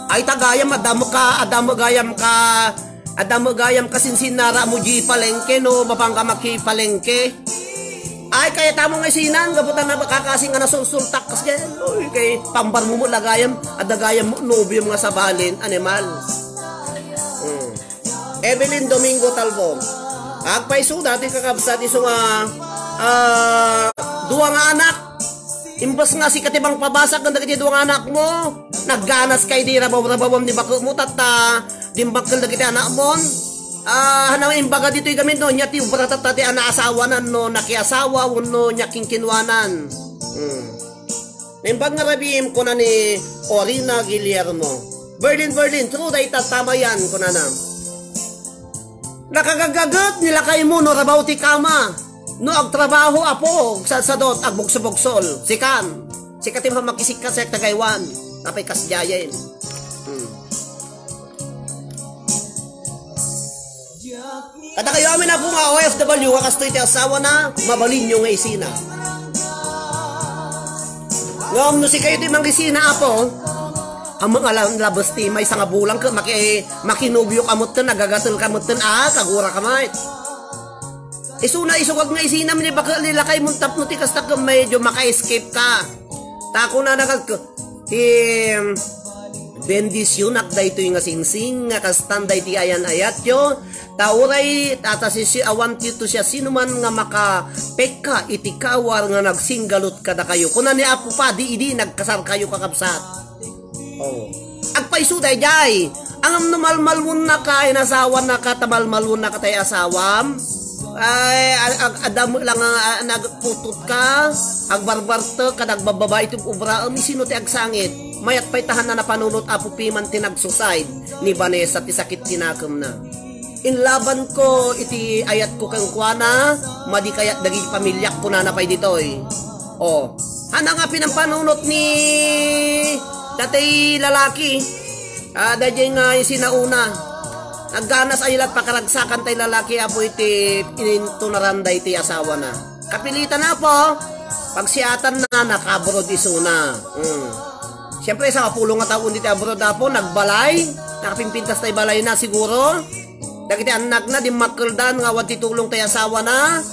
Ay, tagayam, adamo ka, adamo gayam ka, adamo gayam ka sinsinara mo di palengke, no, mapang ka makipalengke. Ay, kayat mo nga isinan, gapu ta nakakasi nga nasulsultak kas kaya, uy, kay pambar mo mo lagayam, adagayam mo, nobyo nga sabalin, animal. Hmm. Evelyn Domingo Talbong. Agpayso dati kakabsat isu nga, ah, dua nga anak. Imbes nga sika ti mangpabasa ken dagiti dua nga anakmo, nagganas kay di rabaw-rabawam ni baketmo, tatta, dimbakkel dagiti anakmon. Ah, hanang imbaga ditoy gamin no, nya ti obra tatta ti anaasawanan no nakiasawa wenno nya kinkinuanan. Hmm. Naimbag nga rabiim, kuna ni Orina Guillermo. Berlin, Berlin, true dayta, tama yan, kunana. Nakagagaget ni lakaymo no rabaw ti kama. No agtrabaho, Apo, agsadsadot, agbugsobugsol. Sikan. Sika ti makisika sa tagaywan. Napay kasdiayen. Hmm. Kadakayo amin, Apo, nga O F W nga kastoy ti asawana, mabalinyo nga isina. Ngem no sikayo ti mangisina, Apo, ammo nga la-, labes ti maysa nga bulan ket maki-, makinobyo ka metten, agagatel ka metten, a, kagura ka met. Isuna, isukag nga isinam ni baka-, ni lakaymo tapno ti kasta ket medyo maka-escape ka. Ta kunana ket, ti, bendisionak daytoy nga singsing nga kastan daytoy ayan-ayatyo. Ta uray, ta, ta sisi-, awan ti to siasinoman nga makapekka iti kawar nga nagsinggalut kadakayo. Kuna ni Apo Padi idi nagkasarkayo, kakabsat. Oh. Agpayso daydiay. Ngem no malmalwennaka, inasawanaka, ta malmalwennaka tay asawam. Ay, ag-, ag-, adda met lang nga, ah, nagputot ka, agbarbartek, kada agbababa iti obraem, isino ti agsangit? Mayat pay ta hanna napanunot, Apo Piman ti nagsuside ni Vanessa ti sakit ti nakemna. Inlabanko iti ayatko kenkuana, madi kayat dagiti pamiliak, kunana pay ditoy. Oh, hana nga pinampanunot ni datay lalaki. Ah, daydiay nga isinauna. Nagganas a ilat pakaragsakan tay lalaki, Apo, iti inintunaran daytoy asawana. Kapilitan, Apo. Pagsiatan na, nakaabroad isuna. Hmm. Siyempre, sa apulong nga tao diti abroad, Apo, nagbalay, nakapimpintas tay balayna, siguro. Dagiti annakna, dimmakkeldan nga awan ti tulong tay asawana.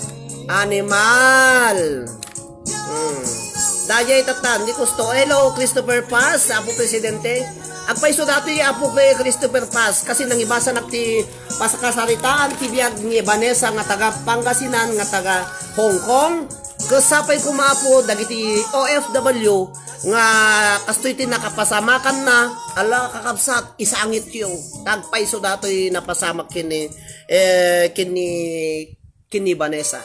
Animal. Hmm. Dayay tatan, di gusto. Hello, Christopher Paz, Apo Presidente. Agpayso datoy, Apo Pre-, Christopher Paz, kasi nangibasanak ti pasakasaritaan ti biag ni Vanessa nga taga Pangasinan, nga taga Hong Kong. Ket sapay koma, Apo, dagiti O F W nga kastoy ti nakapasamakanna, ala, kakabsat, isangityo. Agpayso datoy napasamak ken ni, eh, ken ni ken ni Vanessa.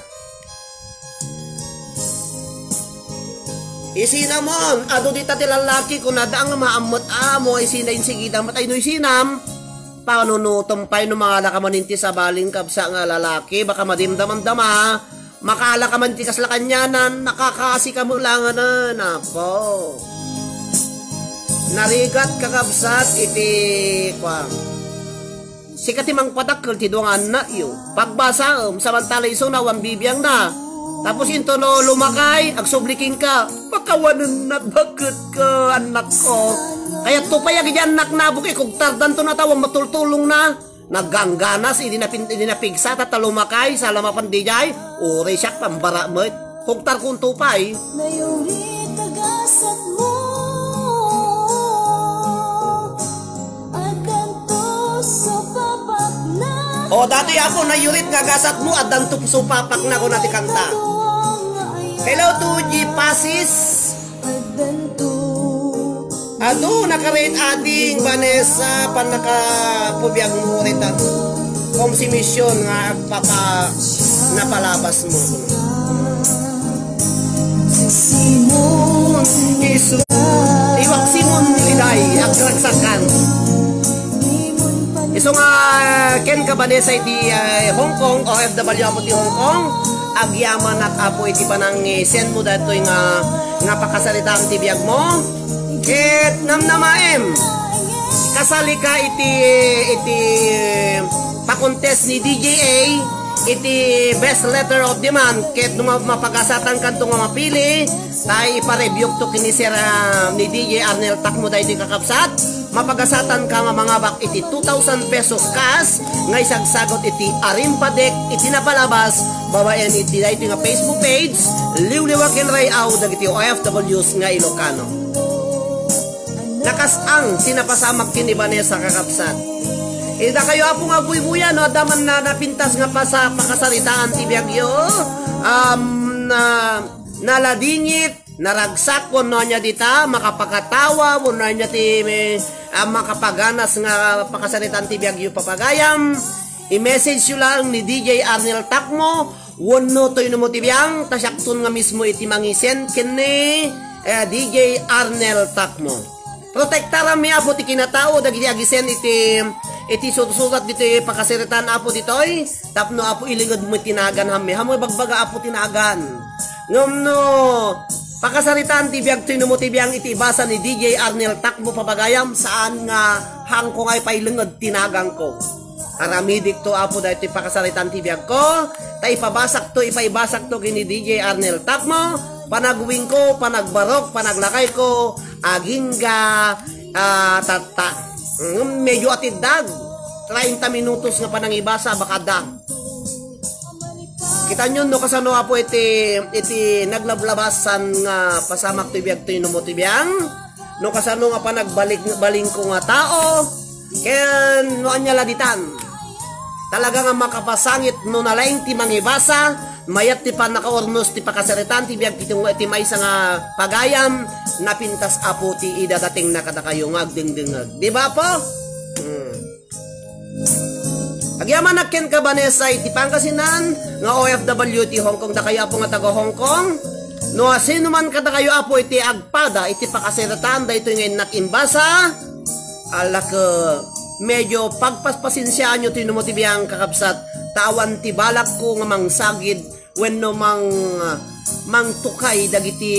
Isinamon, adu dita ti lalaki, kunada nga maammet amo, isina insigida met ay no isinam, panunutem pay no mangala ka manen ti sabalin kabsa nga lalaki, baka madimdamandama, makala ka man ti kasla kanianan, nakakasi ka met langanan, apo. Narigat kakabsat iti, kuan. Sika ti mangpadakkel ti dua nga annakyo. Pagbasaem, samantala isuna awan bibiangna. Tapos into no lumakay, agsubli kenka, "Pakawanennak, baketko, annakko?" Kayatto pay a, idi annakna, bukay kugtardanto na ta awan matultulongna. Naggangganas, idi napin-, idi napigsa, ta, ta lumakay, sala mapan diay, uray siak, pambara met. Kugtarkonto pay. Nayurit a gasatmo, addanto supapakna. O, dati, apo, nayurit nga gasatmo, addanto supapakna, kuna ti kanta. Hello to G Pasis. Addanto Adu, nakarit ading Vanessa, pannakapubiag mo ulit at konsumisyon nga agpapa napalabas mo. Simon, isu, iwak Simon, iday, agragsakan. Isu nga, ken ka Vanessa iti, eh, Hong Kong, O F W apo ti Hong Kong, agyamanak apo iti panang, eh, send mo datoy nga, nga pakasaritaan ti biag mo. Ket namnamaem, kasali ka iti, iti pa-contest ni D J A, iti best letter of the month, ket no ma-, mapagasatan kanto nga mapili, tay iparebiok to kini Sir, ah, ni D J Arnel Takmo daytoy kakabsat, mapagasatan ka nga mangabak iti two thousand pesos cash nga isagsagot iti Arimpadek iti napalabas babaen iti daytoy nga Facebook page, Liwliwa ken Ray-aw dagiti O F Ws nga Ilocano. Nakasang ti napasamak ken ni Vanessa, kakabsat. Ida kayo, apo, nga buybuya, no adda man na napintas nga pasa-, pakasaritaan ti biagyo. Um, na, naladingit, naragsak, wenno ania dita, makapakatawa, wenno ania ti, ah, makapaganas nga pakasaritaan ti biagyo, papagayam. I-message yo lang ni D J Arnel Takmo, wenno toy no mo ti biang, ta siakton nga mismo iti mangisend ken ni, eh, D J Arnel Takmo. Protektaranmi, Apo, ti kinatao dagiti agisend iti, iti sursurat ditoy pakasaritaan, Apo, ditoy. Tapno, Apo, ilinged mo ti nagan hammi. Hammo ibagbaga, Apo, ti nagan. Ngem no pakasaritaan ti biag toy no mo ti biang iti ibasa ni D J Arnel Takmo, papagayam, saan nga hangko nga ipailinged ti naganko. Aramidikto, Apo, daytoy pakasaritaan ti biagko, ta ipabasakto, ipaibasakto ken ni D J Arnel Takmo, panagwingko, panagbarok, panaglakayko, agingga, ah, tatta. Mm, medyo atiddag. Treinta minutos nga panangibasa, baka da. Kitaenyo no kasano, Apo, iti, iti naglablabasan nga pasamak ti biag toy no mo ti biang. No kasano nga panagbalik-, balingko nga tao, ken no ania la ditan. Talaga nga makapasangit no nalaing ti mangibasa, mayat ti pannakaurnos ti pakasaritaan ti biag iti, iti maysa nga pagayam, napintas, Apo, ti idadatingna kadakayo nga agdengdengngeg. Di ba, Apo? Hmm. Agyamanak ken ka Vanessa iti Pangasinan nga O F W ti Hong Kong, dakayo, Apo, nga taga Hong Kong. No asino man kadakayo, Apo, iti agpada iti pakasaritaan daytoy nga innak imbasa, alak, medyo pagpaspasensiaanyo ti no mo ti biang, kakabsat, ta awan ti balakko nga mangsagid wenno mang-, mangtukay dagiti,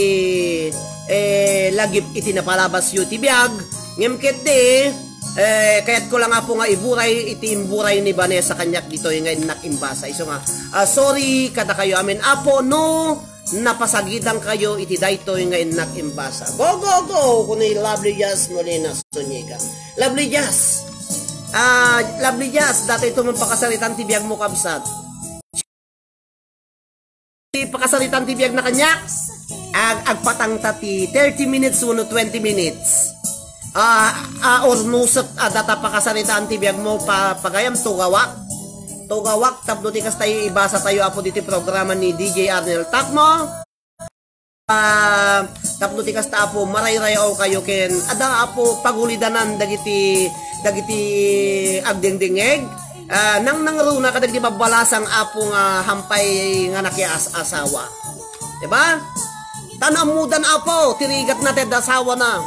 eh, lagip iti napalabasyo iti biag. Ngem ketdi, eh, kayatko lang, Apo, nga iburay iti imburay ni Vanessa kaniak ditoy nga innak imbasa. Isu nga, ah, sorry kadakayo amin, Apo, no napasagidankayo iti daytoy nga innak imbasa. Go, go, go! Kuno ni Lovely Jazz Molina Zuniga. Lovely Jazz. Ah, Lovely Jazz, datoy to man pakasaritaan ti biag mo, kabsat. Ti pakasaritaan ti biag na kaniak, ag-, agpatangta ti thirty minutes wenno twenty minutes. Ah, ah, urnosek a data pakasaritaan ti biag mo pa-, pagayam, tugawak. Tugawak, tapno ti kasta ibasa tayo, Apo, diti programa ni D J Arnel Takmo. Ah, tapno ti kasta, Apo, marayrayaw kayo ken adda, Apo, pagulidanan dagiti, dagiti agdengdengngeg. Ah, nangnangruna kadagiti babbalasang, Apo, nga hampay nga nakias-asawa. Diba? Tan ammodan, Apo, ti rigatna ti adda asawana.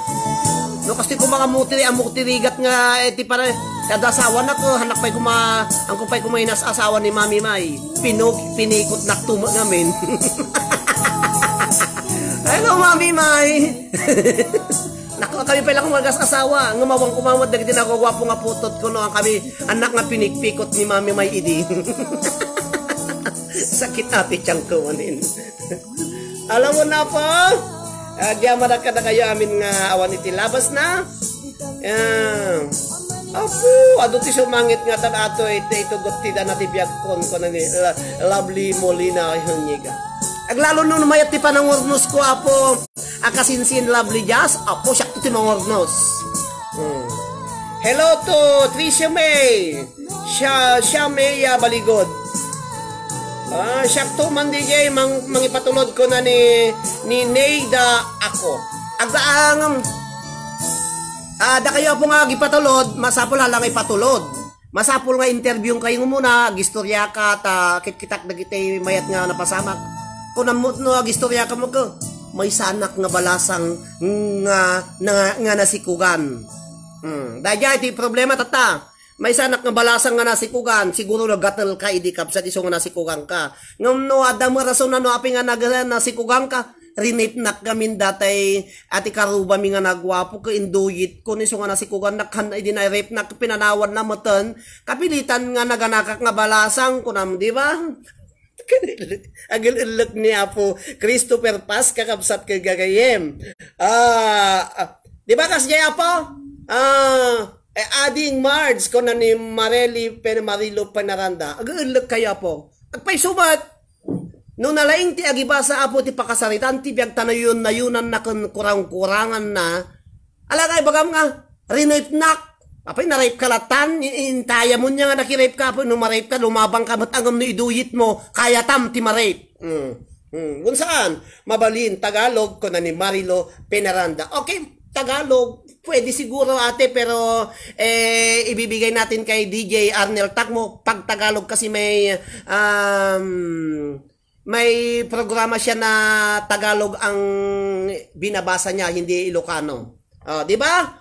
No, kastoy koma nga ammo ti, ammo ti rigat nga, eh, ti para, ti adda asawana, ko, hanak pay koma, angko pay koma inas-asawa ni Mami May. Pinuk-, pinikotnak tumo ngamin. Hello, Mami May. Nak-, kami pay la kung agas-asawa, nga mawang kumawad dagiti naguguapo nga putot ko, no, ang kami, anak nga pinikpikot ni Mami May idi. Sakit ati tiyang ko, manin. Alam mo na po, agyamanak kadakayo amin nga awan iti labas na. Ah, Apo, adu ti sumangit nga tan ato iti itugot ti dana ti biagkon, kuna ni La-, Lovely Molina Zuniga. Aglalo no mayat ti panangurnos ko, Apo. Akasinsin Lovely Jazz, Apo, siak ti mangurnos. Hmm. Hello to Tricia May. Siya, siya May, ah, Baligod. Ah, siak to man, D J, mang-, mangipatulod ko na ni, ni Neida ako. Agdaang, Ah, dakayo apo nga agipatulod, masapul hala nga ipatulod. Masapul nga interviewkayo muna, agistoriaka, ta kitkitak dagiti mayat nga napasamak. Kunam met no agistoriaka met, maysanak nga balasang nga, nga, nga nasikugan. Hmm, daydiay ti problema tatta. Maysanak nga balasang nga nasikugan, siguro nagatel ka idi kabsat isu nga nasikugan ka. Ngem no adda met rason no apay nga nag-, nasikugan ka, rinipnak gamin datay a ti karubami nga naguapo ket induyit ko ni isu nga nasikugannak kan idi nairipnak pinanawanna meten, kapilitan nga naganakak nga balasang kunam, di ba? Agul-ullek ni Apo Christopher Paz, kakabsat ket gagayem. Ah, ah, di ba kasdiay, Apo? Ah, eh, Ading Marge, kuna ni Mareli Pen-, Marilo Penaranda. Agul-ullek kayo, Apo. Agpayso met. No nalaing ti agibasa, Apo, ti pakasaritan ti biag ta nayun-nayunanna ken kurang-kuranganna. Ala nga ibagam nga, rinipnak. Apay, na-rape ka latan, i-, intayamon niya nga nakirape ka, apo, no ma-rape ka, lumabang ka met, ngem no iduyit mo, kayatam ti ma-rape. Mm. Mm. Kun saan, mabalin, Tagalog, kuna ni Marilo Penaranda. Okay, Tagalog, pwede siguro, ate, pero, eh, ibibigay natin kay D J Arnel Tacmo, pag Tagalog kasi may, um, may programa siya na Tagalog ang binabasa niya, hindi Ilocano. Oh, di ba?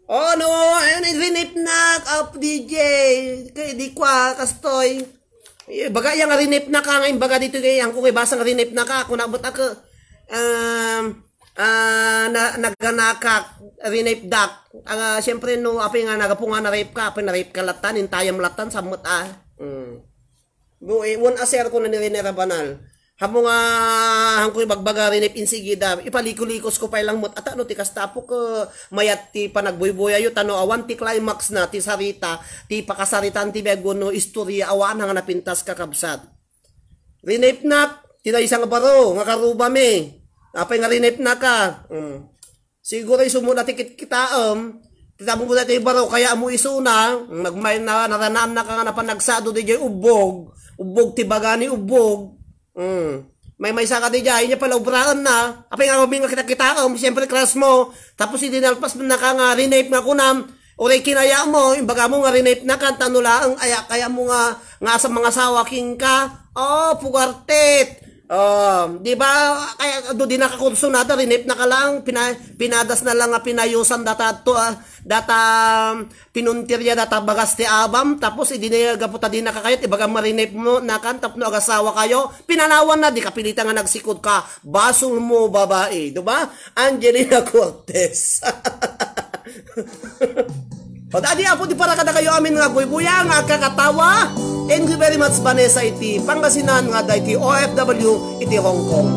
Oh, no, ayun, rinipnak, up D J. Kay di kwa, kastoy. Eh, baga iya nga rinipnak ka, nga imbaga dito kay, ang kung ibasa nga rinipnak ka, kung nabot ako, um, ah, na, naganakak, rinipdak. Ang, ah, siyempre, no, apay nga nagapunga na rape ka, apay na rape ka latan, intayam latan, samot, ah. Mm. Bu-, eh, wen a sir ko na ni Rene Rabanal. Hamo nga, hangko ibagbaga rin, eh, insigida, ipaliko-likos ko pay lang met, ata no ti kasta, apo, ket mayat ti panagbuybuyayo, ta no awan ti climax na, ti sarita, ti pakasaritan ti biag wenno istorya, awan nga napintas, kakabsat. Rinipnak, ti daysa nga baro, nga karubami. Apay nga rinipnak ka? Mm. Siguro isu met ti kitkitaem, ti tapno daytoy baro, kayatmo isuna, nagmay-, na-, naranaannaka nga napanagsado diay ubbog, ubbog ti baga ni ubbog. Mm. Maymaysa ka diay, inya pala obraenna. Apay nga, umi nga kitkitaem, siyempre crush mo. Tapos idi nalpas man naka nga rinip nga kunam, uray kinayatmo, imbagamo nga rinipnak, ta no laeng, aya-, kayatmo nga, nga asa mangasawa kenka. Oh, pugartet. Oh, di ba? Kaya do di nakakursunada, rinipnak ka lang, pina-, pinadas na lang nga pinayusan data to, ah, data, um, pinuntirya data bagas ti abam, tapos idi na gapu ta di nakakayat, ibagam nga rinipnak ka, tapno agasawa kayo, pinanawan na, di kapilitan nga nagsikod ka, basol mo, babae, di ba? Angelina Cortez. O, adi, apo, di para kadakayo amin nga agbuybuyang, nga agkakatawa. Thank you very much, Vanessa, iti Pangasinan, nga adda iti O F W iti Hong Kong.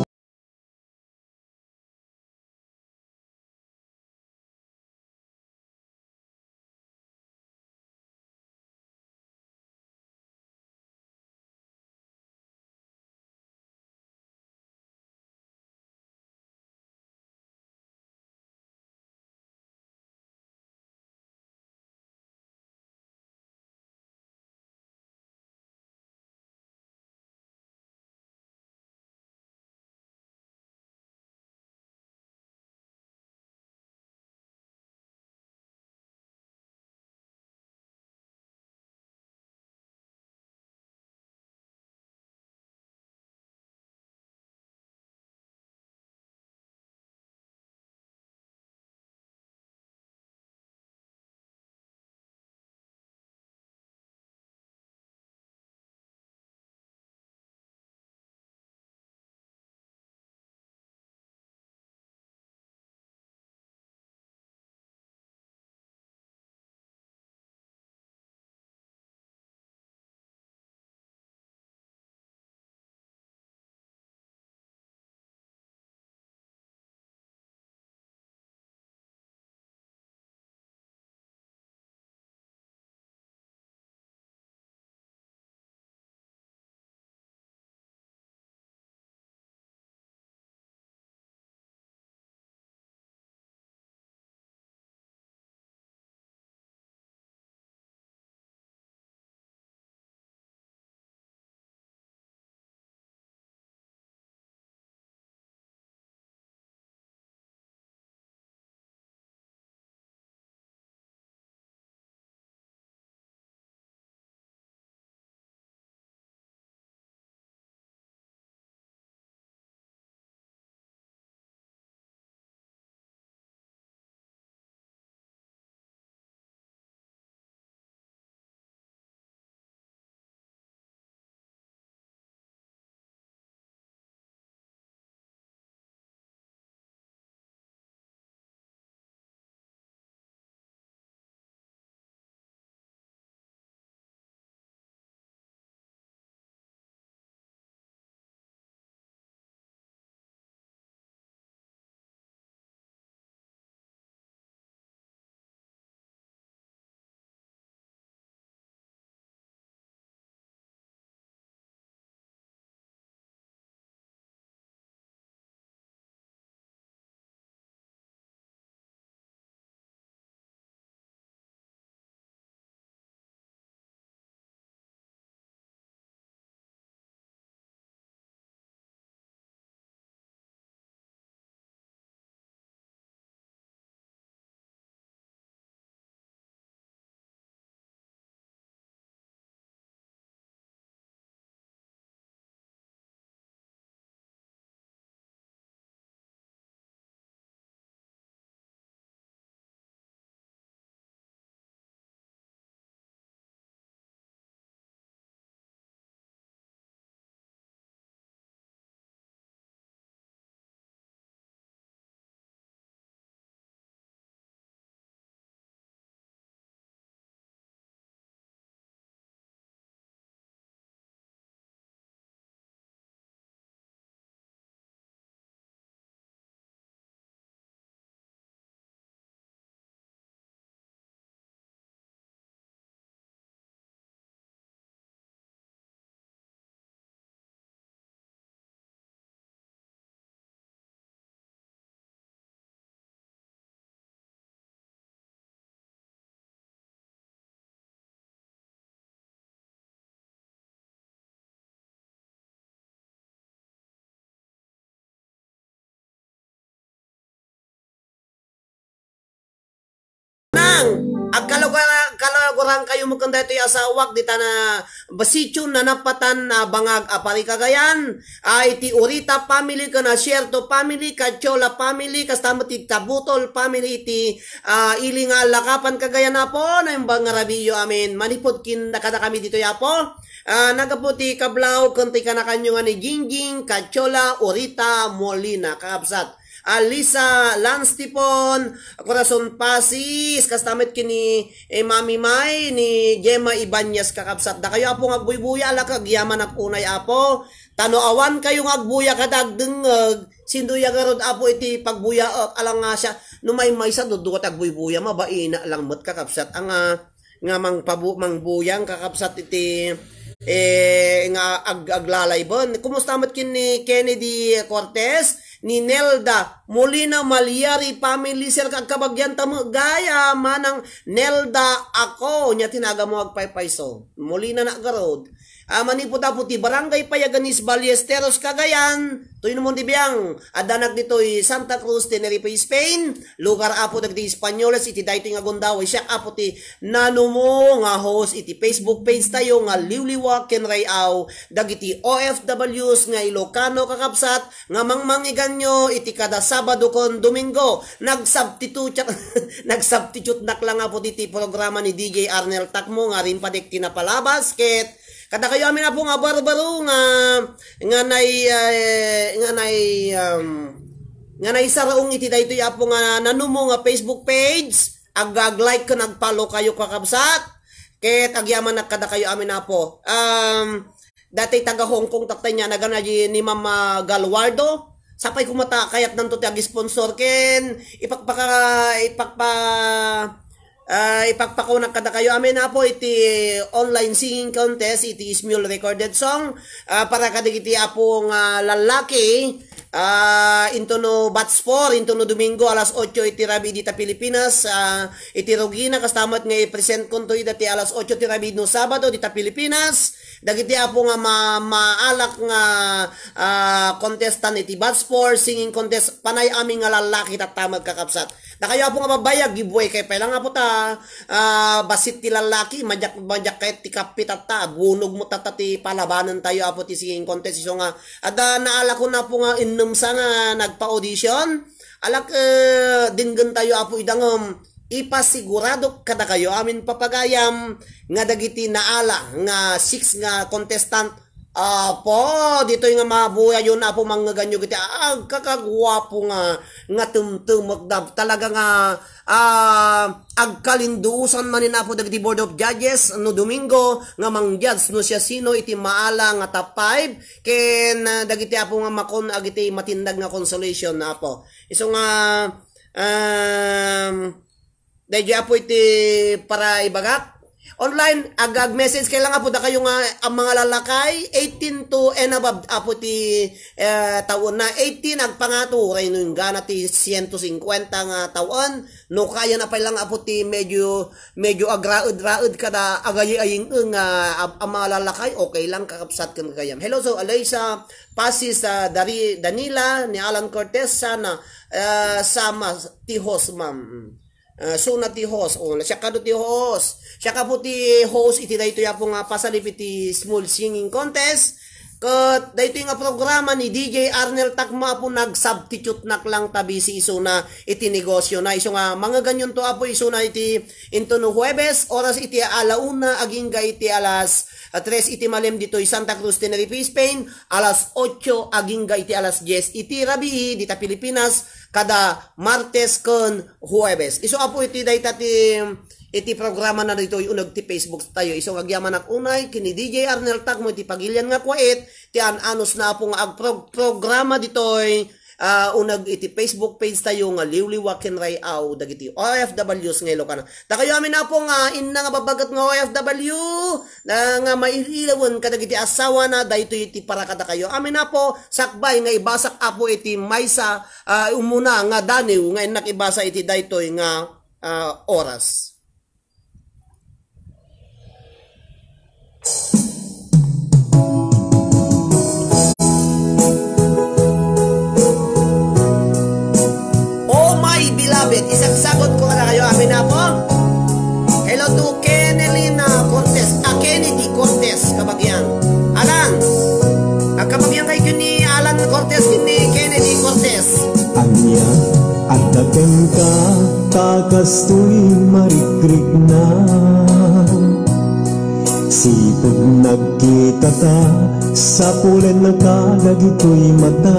Agkalaguran, agkalaguran kayo met ken daytoy asawak, dita na basitio, nanapatan a bangag a pari Cagayan, a iti Orita family ken a Sierto family, Cachola family, kasta met ti Tabutol family iti, ah, ili nga allakapan Cagayan, Apo, naimbag nga rabiiyo, amen. Manipud kin-, kadakami ditoy, Apo, ah, naggapu ti kablaw ken ti kanakanyo nga ni Jingjing, Cachola, Orita, Molina, kakabsat. Alisa Lanstipon, Corazon Pasis, kasta met ken ni, eh, Mami May, ni Gemma Ibanez, kakabsat. Dakayo, Apo, nga agbuybuya, ala ka agyamanak unay, Apo. Ta no awan kayo nga agbuya kada agdengngeg, sindoya garud, Apo, iti pagbuyaek, ala nga siya, no maymaysa, duduwa ti agbuybuya, mabaina lang met, kakabsat. Anga, nga mangpabu-, mangbuyang, kakabsat, iti, eh, nga ag-, aglalayben. Kumusta met ken ni Kennedy Cortez, ni Nelda Molina Maliari family, sir, agkabagianta met gayam, manang Nelda ako, nia ti naganmo agpaypayso. Molina na garud. Ah, manipud, Apo, ti Barangay Payaganis, Ballesteros, Cagayan, Toy no, Mon ti biang, addanak ditoy Santa Cruz, Tenerife, Spain. Lugar, Apo, dagiti Espanyoles iti daytoy nga gundaway. Siak, Apo, ti nanumo nga host iti Facebook page tayo nga Liwliwa ken Ray-aw dagiti O F Ws nga Ilocano, kakabsat, nga mangmangiganyo iti kada Sabado ken Domingo. Nagsubstitute, nagsubstitute nak lang, Apo, diti programa ni D J Arnel Takmo nga rimpadik ti napalabas ket kadakayo amin, Apo, nga barbaro nga, nga nay-, eh, nga nay-, um, nga naisaraong iti daytoy, Apo, nga nanumo nga Facebook page, ag-, ag-like ken ag-follow kayo, kakabsat. Ket agyamanak kadakayo amin, Apo. Um, dati taga Hong Kong tatta nia, nagana di ni Ma'am, ah, Galwardo. Sapay kumata kayatnanto ti ag-sponsor ken ipakpaka-, ipakpa-, Ah, ipakpakunak kadakayo amin, Apo, iti online singing contest, iti Smule recorded song. Ah, para kadagiti, Apo, nga lallaki, ah, intono batch four, intono Domingo, alas otso iti rabii dita Pilipinas, ah, iti rugina, kasta met nga i-present konto ida ti alas otso ti rabii no Sabado dita Pilipinas. Dagiti, Apo, nga ma-, maalak nga, ah, contestant iti batch four singing contest, panay amin nga lallaki tatta met, kakabsat. Dakayo, Apo, nga babbai, aggiveaway kayo pay lang, Apo, ta, ah, bassit ti lallaki, madiak, madiak kayat ti kappe tatta, bunog mo tatta ti palabanan tayo, Apo, ti singing contest. Isu nga, adda naalakon, Apo, nga innem sa nga nagpa-audition. Alak, eh, denggen tayo, Apo, ida ngem ipasiguradok kadakayo amin, papagayam, nga dagiti naala nga six nga contestant, Apo, ditoy nga mabuyayon, Apo, mangngeganyo giti agkakaguapo nga, nga temtemek da. Talaga nga, ah, agkalinduosan manen, Apo, dagiti Board of Judges no Domingo nga mang-judge no siasino iti maala nga top five ken, ah, dagiti, Apo, nga makon agiti matindeg nga consolation, Apo. Isu nga, um, Daydi, Apo, iti para ibagak. Online, ag-, ag-message kay lang, Apo, dakayo nga ang mga lalakay, eighteen to and above, Apo, ti, eh, taon na. Eighteen, agpangato, uray no inggana ti siento singkwenta nga taon. No kaya na pay lang, Apo, ti medyo, medyo agraed-raed kada agayaying nga, ah, ang mga lalakay, okay lang, kakabsat ken gayam. Hello, so, Alaysa, Pasis, ah, Dari-, Danila, ni Alan Cortez, sana, ah, sama, ti host, ma'am. Mm. Ah, suna ti host. O, siak kano ti host. Siak, Apo, ti host iti daytoy, Apo, nga pasalip iti Smule Singing Contest. Ket daytoy nga programa ni D J Arnel Takma, Apo, nag-substitute nak lang ta busy isuna iti negosyo na. Isu nga mangngeganyon to, Apo, isuna iti intono Huwebes, oras iti ala una agingga iti alas, ah, tres iti malem ditoy Santa Cruz, Tenerife, Spain, alas otso agingga iti alas dies iti rabii dita Pilipinas, kada Martes ken Huwebes. Isu, Apo, iti dayta ti, iti programa na ditoy uneg ti Facebook tayo. Isu nga agyamanak unay ken ni D J Arnel Takmo iti pagilian nga kuwait ti an-anus na, Apo, nga agprog-, programa ditoy, ah, uneg iti Facebook page tayo nga Liwliwa ken Ray-aw dagiti O F Ws nga Ilocano. Dakayo amin, Apo, nga inna nga babbaket nga O F W, na nga mailawen kadagiti asawana, daytoy ti para kadakayo amin, Apo, sakbay nga ibasak, Apo, iti maysa, ah, umuna nga daniw nga innak ibasa iti daytoy nga, ah, oras. Oh my beloved, isagsagot ko kadakayo amin, Apo. Ka, ta kastoy marikrikna. Sipud nagkita ta, sapulen ka dagitoy mata.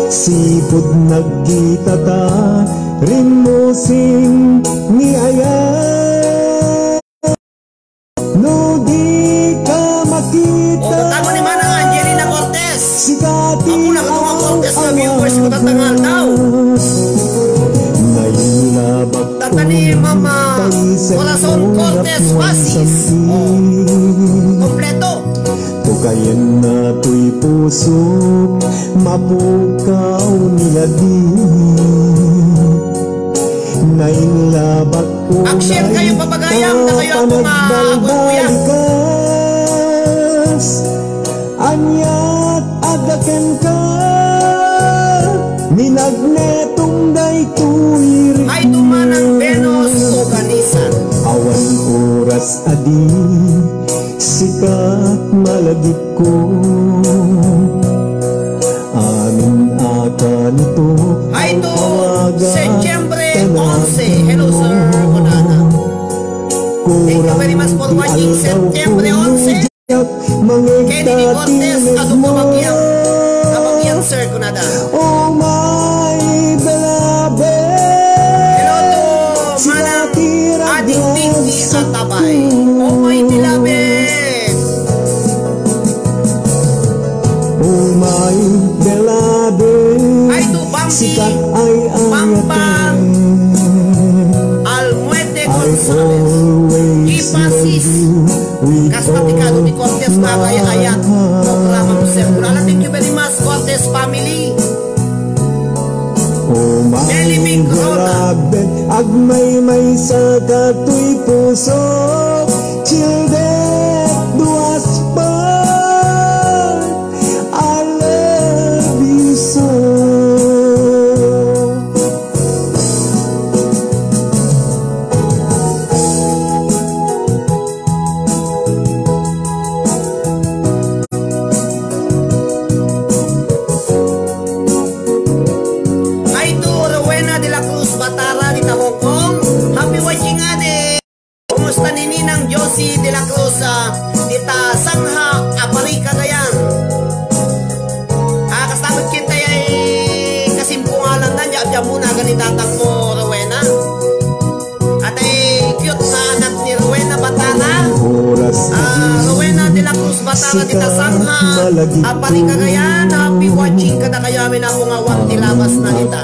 Sipud nagkita ta, rimmusing ni ayat. No di ka makita. O, tatago ni Manang Angelina Cortez. Sika ti Apo na kadua Cortez nga viewers ko tatangal daw. Nailabak. Tata ni Mama Corazon Cortez Basis. O, kompleto. Tukayen na toy puso, mapukaw ni ladi. Nailabak. Mag-share kayo, papagayam na kayo, ako nga, ako, kuya. Aniat adda kenka, minagnetum daytoy. Ay, tumanang Venus Organisan. Awan oras a di sika malagip ko. Amin a kanito. Ay, to, Setyembre onse. Hello, sir. Kunana. Thank you very much for watching Setyembre onse. Kennedy Cortez, adu kabagiang, kabagiang, sir, kunada. Oh, my beloved. Hello to Manang Ading Pinky Atabay. Oh, my beloved. Oh, my beloved. Ay, to Bambi, Pampang, Almuete Gonzales, Ipasis, Kasta ti kado ti Cortez nga ay-ayat, programa mo, sir. Kunana, thank you very much, Cortez family. Nelly Vic Rona. Agmaymaysa ka toy puso, till death do us part. I love you so. Ay to, Rowena de la Cruz Batara, dita Hong Kong. Happy watching, ade. Kumusta ni Ninang Josie de la Cruz, ah, dita Sangha, Apari, Cagayan? Ah, kasta met ket tay ay kasimpungalan na, nya, nya muna, gani tatang mo, Rowena. At ay cute na anak ni Rowena Batara. Ah, Rowena de la Cruz Batara, dita Sangha, Apari, Cagayan. Happy watching kadakayo amin, apo nga awan ti labas na dita.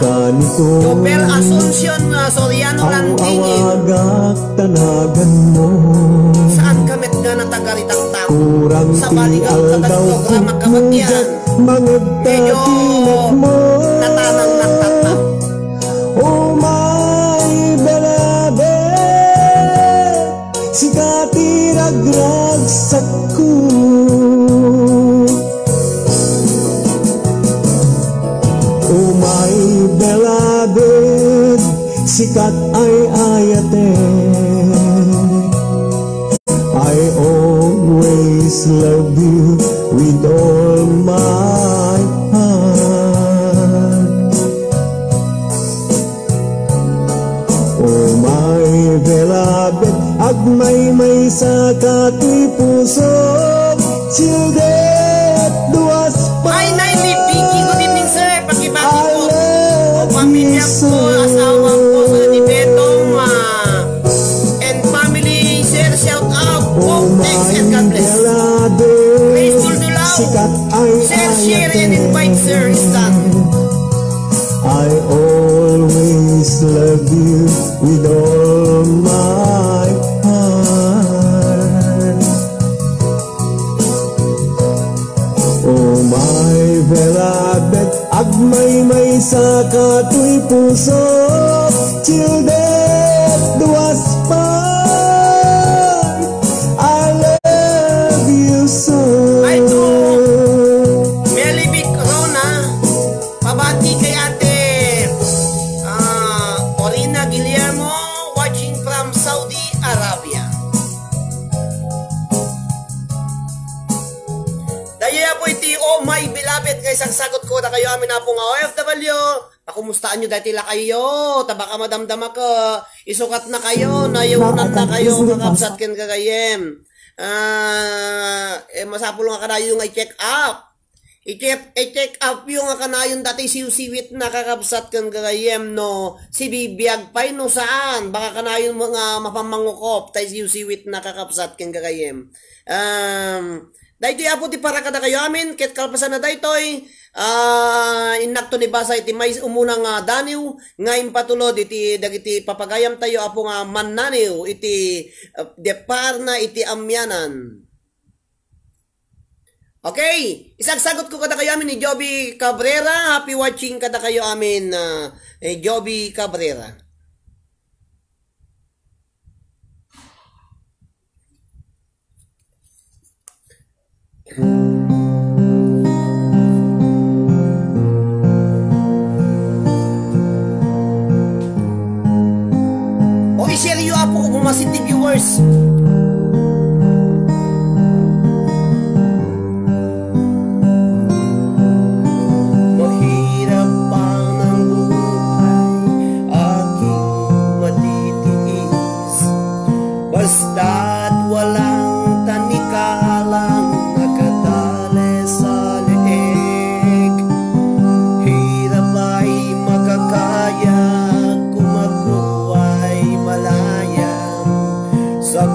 Jobel Asuncion, ah, Soriano Landini. Saan ka met nga natagaritaktak? Sabali nga ita ti programa kabatian. Medyo natanang nagtatap. Oh, my beloved, sika ti ragragsakko. Oh, my beloved, sika ti ay-ayatek. I always love you with all my heart. Oh, my beloved, agmaymaysa ka ti puso, till death do us part. Ay, Nay, ni Vicky, good evening, sir. Pakibati po. O, pamilya po, asawa po, sir, ni Betong, ah, and family, sir, shout out po. Thanks and God bless. Grace Dulao. Sir, share and invite, sir, Stan. I always love you with all my heart. Oh, my beloved, agmaymaysa ka toy puso, till death do us part. I love you so. Ay, to Melivic Rona, pabati kay Ate, ah, Orina Guillermo, watching from Saudi Arabia. Daytoy, Apo, iti, oh, my beloved, nga isagsagot ko dakayo amin, Apo, nga O F W, Pakumustaanyo daytoy lakayyo, ta baka madamdamak, eh, isukatnakayo, nayawnannakayo, kakabsat ken gagayyem. Ah, eh, masapul nga kanayon nga i-check up. I-check, i-check upyo nga kanayon daytoy siwsiwitna, kakabsat ken gagayyem, no sibibiag pay no saan. Baka kanayon nga mapammangukop tay siwsiwitna, kakabsat ken gagayyem. Um, daytoy, Apo, ti para kadakayo amin, ket kalpasanna daytoy, ah, innakto ni basa iti may umuna nga daniw nga impatulod iti dagiti papagayamtayo, Apo, nga mannaniw iti, ah, deparna iti amianan. Okay, isagsagutko kadakayo amin ni Joby Cabrera. Happy watching kadakayo amin, ah, eh, Joby Cabrera. O, i-share yo, Apo, kung masid ti viewers. Mahirap ang buhay, aking matitiis. Basta't walang tanikalang nakatali sa leeg. Hirap ay makakaya kung ako ay malaya. Sa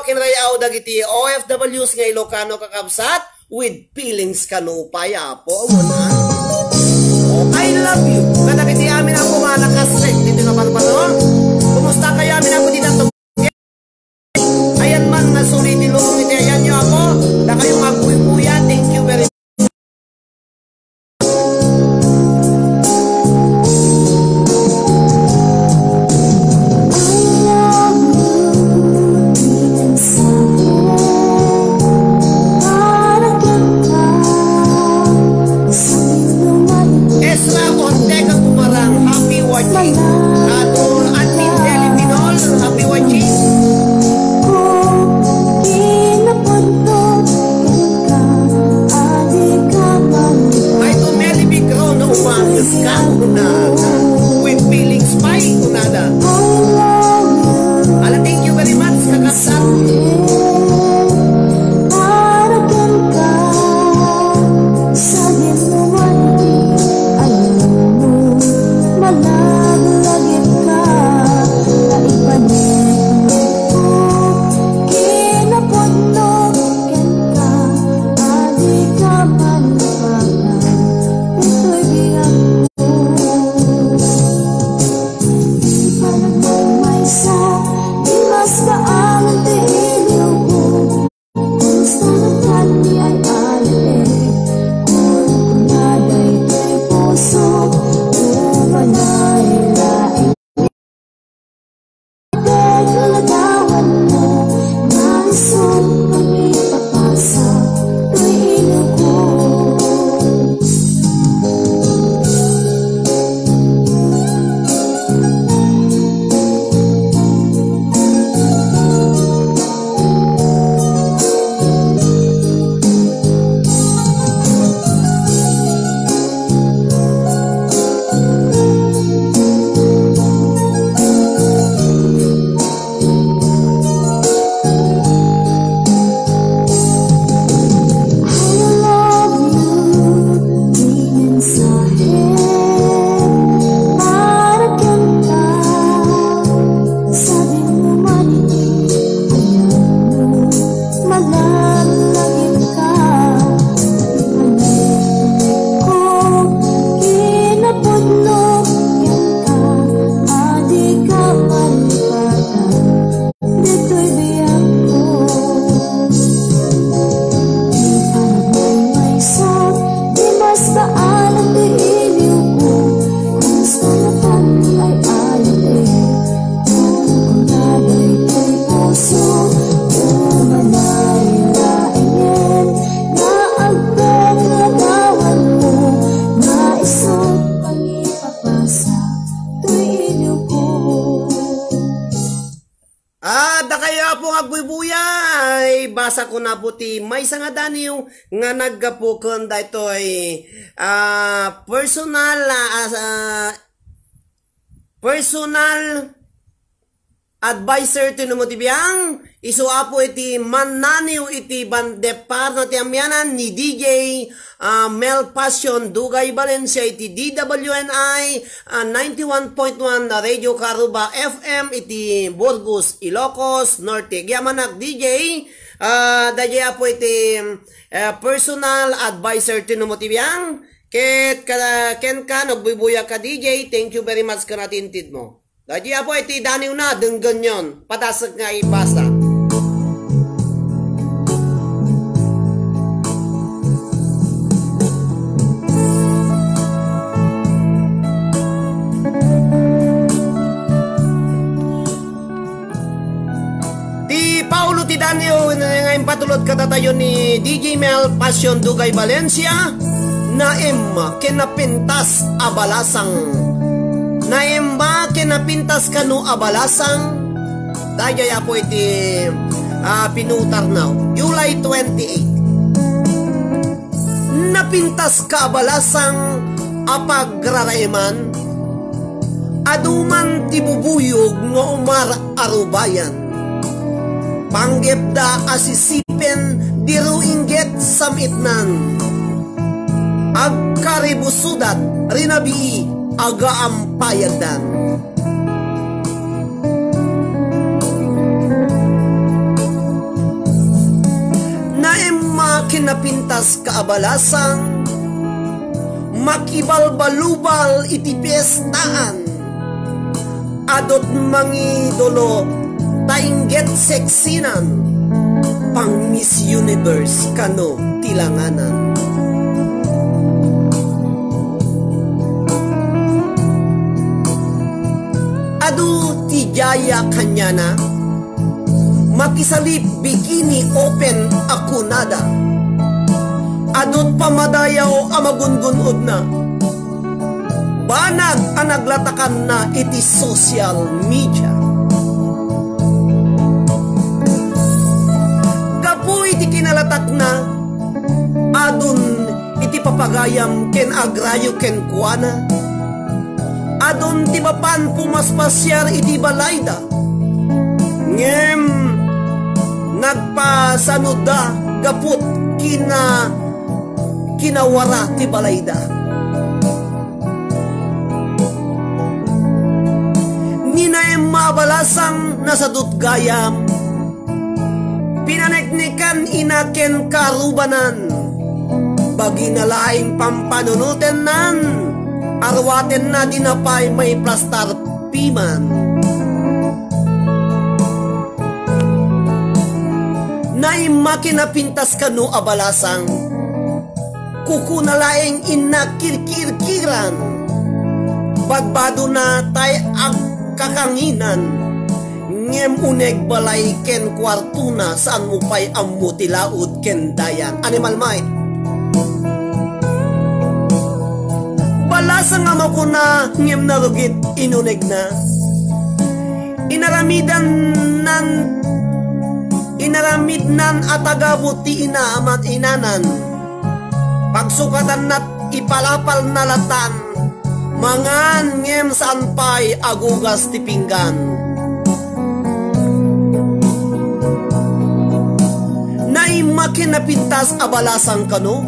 Kinrayaw dagiti O F Ws nga Ilocano, kakabsat, with feelings kano pay, Apo. Una, I love you. Kadagiti amin, Apo, nga nakasrek dito nga barbaro. Kumusta kayo amin, Apo, dito? Ayan man nga suli ti lubong iti ayanyo, Apo. Dakayo nga agpuypuya. Thank you very much. Ezra Ortega Gumarang, happy watching. Ato, Atin Deli Pinol, happy watching. Ay, to Mary Bigro, no, umangas ka, kunada. With feelings pay, kunada. Ala, thank you very much, kakabsat. Para kenka, sa dinuman ti ayanmo, malaglagitka, naipanik ko, kinapudno kenka, a dika malipakan, ditoy biagko. Di panagmaymaysa, di mas kaalan ti iliwko. Kumusta naman ti ay-ayo, eh? Kunkunada iti puso, umanay laeng. Pagkaladawan mo, naiso, pagipapasa, ti iliwko. Kinapudno kenka, a dika malipatan, ditoy biagko. Di panagmaymaysa, di mas kaalan ti iliwko. Kumusta naman ti ay-ayo, eh? Kunkunada iti puso, umanay laengen, nga agpagkaladawan mo, naiso, pagipapasa, ti iliwko. Ah, dakayo, Apo, nga agbuybuya, ay, basa ko na po ti maysa nga daniw nga naggapu ken daytoy, ah, personal, ah, as, ah, personal adviser ti numo ti biang, isu, Apo, iti mannaniw iti bandepar na ti amianan ni D J, ah, Mel Passion Dugay Valencia iti D W N I, ah, ninety-one point one Radio Karuba F M iti Burgos, Ilocos Norte. Agyamanak, D J, ah, daydiay, Apo, iti, eh, personal adviser ti numo ti biang. Ket ka-, kenka, nagbuybuya ka, D J. Thank you very much ken atintedmo. Daydiay, Apo, iti daniwna, denggenyon. Padasek nga ibasa. Ti Paulo ti daniw nga impatulod kadatayo ni D J Mel Passion Dugay Valencia, naemma ken napintas a balasang. Naemma ken napintas kano a balasang. Daydiay, Apo, iti, ah, pinutarna. July twenty-eight. Napintas ka a balasang a pagraraeman, adu man ti bubuyog nga umar-arubayan. Panggepda a sisipen, diro inggit sam-itnan. Agkaribusudat, rinabii, agaampayagdan. napintaska a balasang, makibalbalubal iti piestaan. Adut mangidolo ta ingget seksinan, pang Miss Universe kano ti langanan. Adu ti diaya kaniana, makisalip bikini open a kunada. Adut pamadayaw a magungun-odna. Banag a naglatakanna iti social media. Gapu iti kinalatakna, adun iti papagayam ken agrayo kenkuana. Adun ti mapan pumaspasiar iti balayda. Ngem nagpasanuda gaput kina-, kinawara ti balayda. Ni Naem a balasang nasadut gayam, pinaneknekan ina ken karubanan. Bagina laeng pampanunotennan, arwatenna dina pay maiplastar piman. Naem a kinapintas kano a balasang. Kukuna laeng inna kirkirkiran. Badbadona tay agkakanginan. Ngem uneg balay ken kuartona, saanmo pay ammo ti laud ken dayan. Animal might. Balasang a makuna, ngem narugit inunegna. Inaramidan nan, inaramidnan a tagabu ti ina, ama, inanan. Pagsukatanna, ipalapalna latan, mangan ngem saan pay agugas ti pinggan. Naem a kinapintas a balasang kano?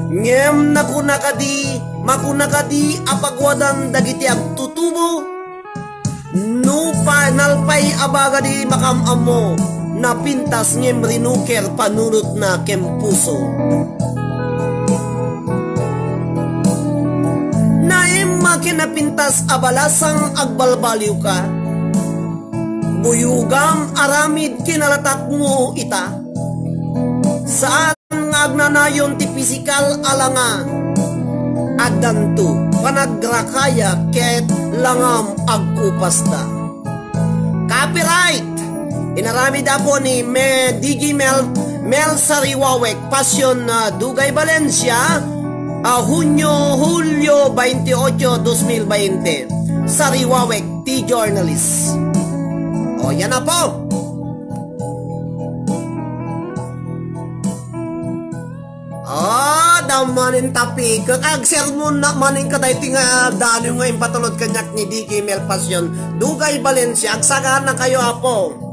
Ngem nakuna kadi, makuna kadi a paguadan dagiti agtutubo? Nupay nalpay a bagadi makam-ammo, napintas ngem rinuker panunotna ken puso. Naem a kinapintas a balasang agbalbaliwka. Buyogam aramid kinalatakmo ita. Saan nga agnanayon ti pisikal a langa. Addanto panagrakaya ket langam agkupasta. Copyright! Inaramid, Apo, ni Me-, D J Mel, Mel Sariwawek, Passion, ah, Dugay, Valencia, ah, Hunyo, Hulyo veintiocho, dos mil veinte. Sariwawek, ti journalist. O, yan, Apo. Ah, dammanin tapikek. Agsermon na manin kadaytoy nga daliw nga impatulod kaniak ni D K Mel Passion. Dugay Valencia, agsagana kayo, Apo.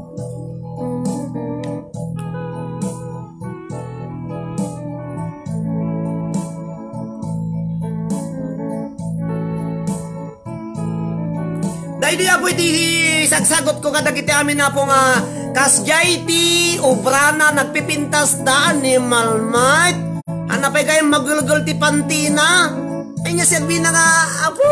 Daydi, Apo, iti sagsagutko kadagiti amin, Apo, nga kasdiay ti obrana, nagpipintas da, animal might. Ania pay gayam, magulgul ti pantina. Ay nga serbina nga, Apo,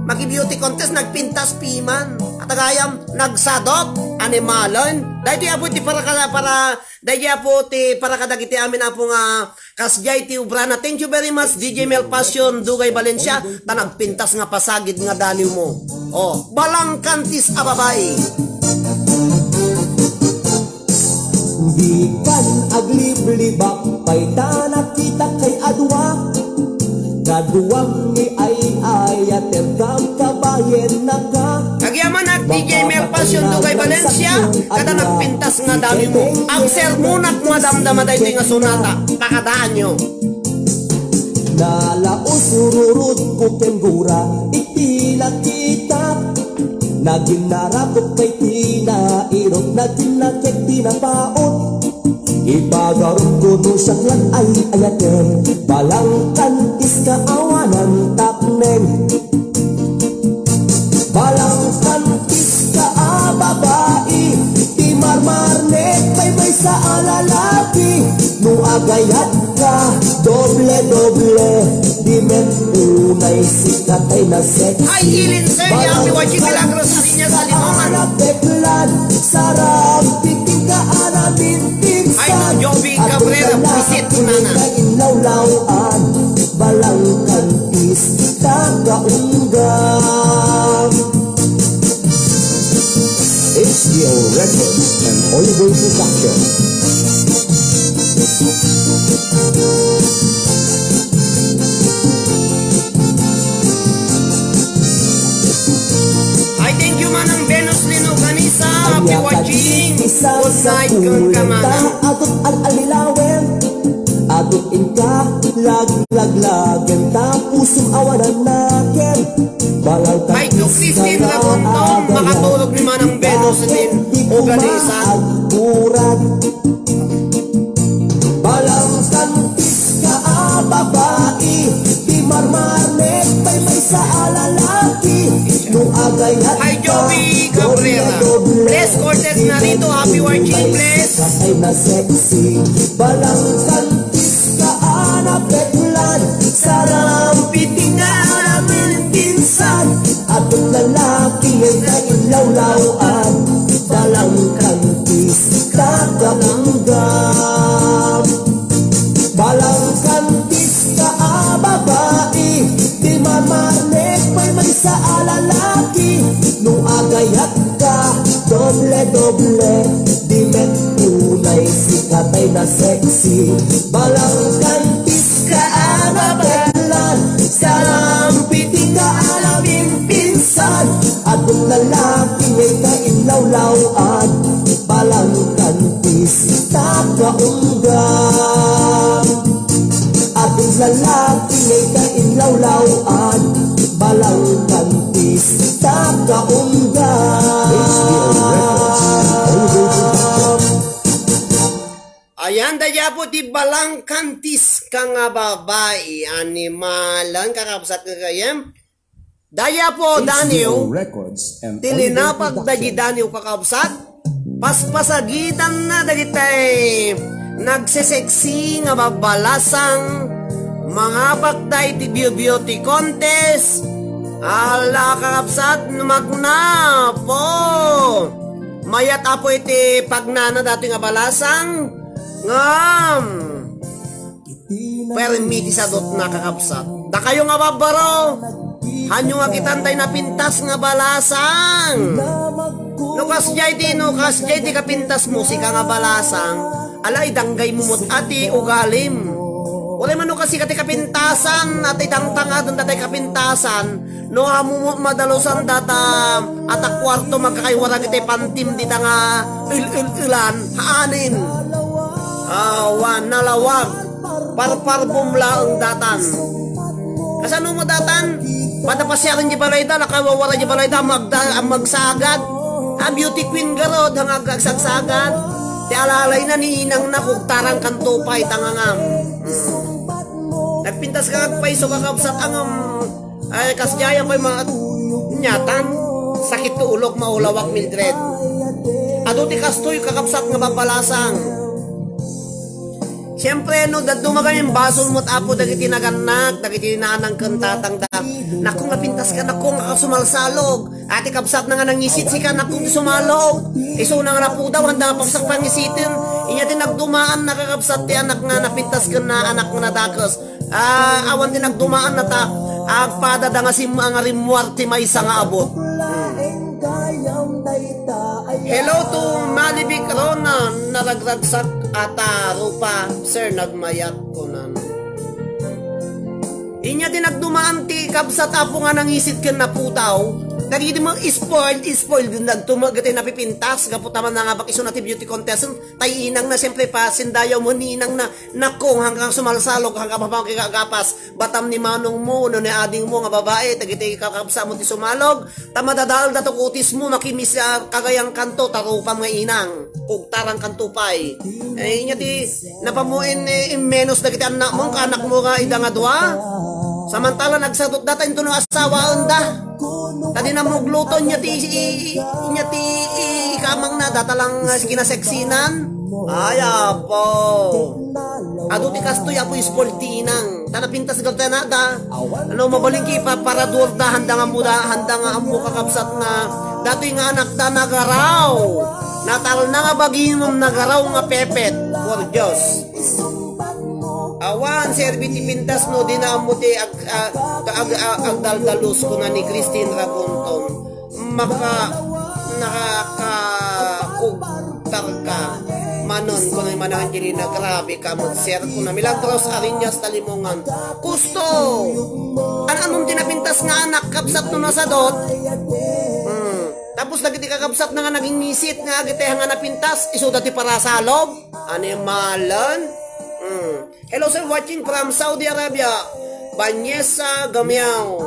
maki-beauty contest, nagpintas piman. At gayam, nagsadot, animalen. Daydi, Apo, iti para, para, daydi, Apo, ti para kadagiti amin, Apo, nga kasdiay ti obrana. Thank you very much, D J Mel Passion, Dugay, Valencia, ta nagpintas nga pasagid nga daliwmo. O, balangkantis a babai. Dikan agliblibak pay ta nakitak kay adua. Kaduam ni ay-ayatem kam kabayen naka. Agyamanak, D J Mel Passion, Dugay, Valencia, kada nagpintas nga daliwmo. Agsermonak madamdama daytoy nga sonata. Pakadaanyo. Nalaus ururod ko ken gura iti nakita. Nagin narakop kay ti nairot, nagin nakek ti napaot. Ipagarupko no siak lan ay-ayaten, balangkantis ka awanan tapneng. Balangkantis ka a babai, ti marmarnek pay maysa a lalaki. No Unay sikat ay na sexy. Hi, Ilin Sir, happy watching Milagros Salinas, Alimangan. Sarap piting ka anamin pinsan. Hi, Joby Cabrera, visit ko na na. Inlawlawan, balangkantis, kakaunggam. H D O Records and Oliver Production. Hi, thank you, Manang Venus Lino Ganisa. Happy watching. Good night, kang kamana. Agot ag alilawen. Agot inka, laglaglagen, ta pusong awanan naken. Hi to Christine Lagunton, makatulog ni Manang Venus Lin Organisa. Balangkantis ka a babai, di marmarnek pay maysa a lalaki. No agayat Hi, Joey Cabrera. Bless Cortez Narito, happy watching, bless. Ay na sexy, balangkantis ka a napeklan, sarang piting nga alamin pinsan. Aton lalaki ngay ta inlawlawan, balangkantis ka kaunggam. Balangkantis ka a babai, di mamarnek pay maysa a lalaki. No agayat ka, doble-doble, di met unay sikat ay na sexy. Balangkantis ka a napeklan, sarang piting ka alamin pinsan. Aton lalaki ngay ta inlawlawan, balangkantis ta kaunggam. Aton lalaki ngay ta inlawlawan, balangkantis ta kaunggam. H B O Records and Oliver Production. Ayan, dayta po ti balangkantis ka nga babai, animalan, kakabsat nga gayam. Dayta po, Daniel, H B O Records and ti Oliver linapag Production. Dagi Daniel, kakabsat, paspasagitan na dagitay nagseseksi nga babalasang, mangapak dayta ti beauty contest. Ala, kakabsat, magna po. Mayat apo iti pagnana datoy nga balasang. Ngem, permi ti sadutna, kakabsat. Dakayo nga babbaro, hanyo nga kitan tay napintas nga balasang. No kasdiay ti, no kasdiay ti kapintasmo, sika nga balasang, ala, idanggaymo met a ti ugalim. Uray man no kasika ti kapintasan, a ti tangtangaden daytay kapintasan, no ammo met madalusan data, a ta kuarto, magkakaiwarang itay pantim dita nga il-il-ilan, haanen. Awan, nalawag. Parparbum laeng datan. Kasano met datan? Pada pasiaren di balayda, nakawawara di balayda, magda-, magsagad. A beauty queen garud, nga ag-, agsagsagad. Ti alalayna ni inangna, kugtarang kanto pay, tangangam. Hmm. Nagpintas ka, agpayso, kakabsat, angam. Ay, kasdiay pay ma-, nyatan. Sakit to ulok, maulawak, Mildred. Adu ti kastoy, kakabsat, nga babalasang. Siempre, no, dadduma kami basol met, Apo, dagiti nagannak, dagiti nanang ken tatang da. Nakong, napintas ka, nakong, nga sumalsalog. Ati kabsat na nga nangisit sika, nakong, sumalog. Isu na nga napudaw, handa nga pagsak pangisiten. Inya ti nagdumaan, nakakabsat ti anak nga napintas ken na anak nga nadakes. Ah, awan ti nagdumaan na ta, agpada da nga simma nga rimmuar ti maysa nga abot. Hello to Malibik Rona, naragragsak ata rupa, sir, nagmayat kunan. Inya ti nagdumaan ti kabsat, Apo, nga nangisit ken napudaw. Dagiti mo spoiled, spoiled din nagtumag iti napipintas, gapu ta man nangabak isu na ti beauty contestant, tay inang na, siyempre, pasindayaw mo ni inang na, nakong, hanggang sumalsalog, hanggang mapangkikagapas, batam ni manong mo, no ni ading mo nga babae, dagiti kakabsa mo ti sumalog, ta madadael da to kutis mo, makimis, ah, kagayang kanto, ta rupam nga inang, kugtarang kanto pay. Eh, inya ti, napamuin, eh, in menos dagiti anak mo, kaanak mo nga ida nga dua. Samantala, nagsadot da, ta intono asawaen da. Ta di na mugluto, inya ti, i-, i-, inya ti, i-, ikamang na, data lang, ah, kinaseksinan. Ay, apo. Adu ti kastoy, apo, ispol ti inang. Ta napintas gapta na da. Ano, mabalin ki pa-, parador da, handa nga muda, handa nga ammo kakabsat nga datoy nga anak da nagaraw. Natalna nga bagim, nagaraw nga pepet. Por Dios. Awan, serbi ti pintas no, di na ammo ti ag-, a-, ag-, a-, agdaldalus, kuna ni Christine Rabonton. Maka-, nakakugtar ka. Manon, kuna ni Manang Angelina, grabe ka, sir, kuna Milagros Ariñas Talimongan. Kusto! An-anon ti napintas nga anak, kabsat no nasadot? Hmm. Tapos dagiti kakabsat na nga naging ngisit nga agitay nga napintas, isuda ti parasalob? Animalan? Hmm. Hello, sir, watching from Saudi Arabia. Banyesa, Gamiao.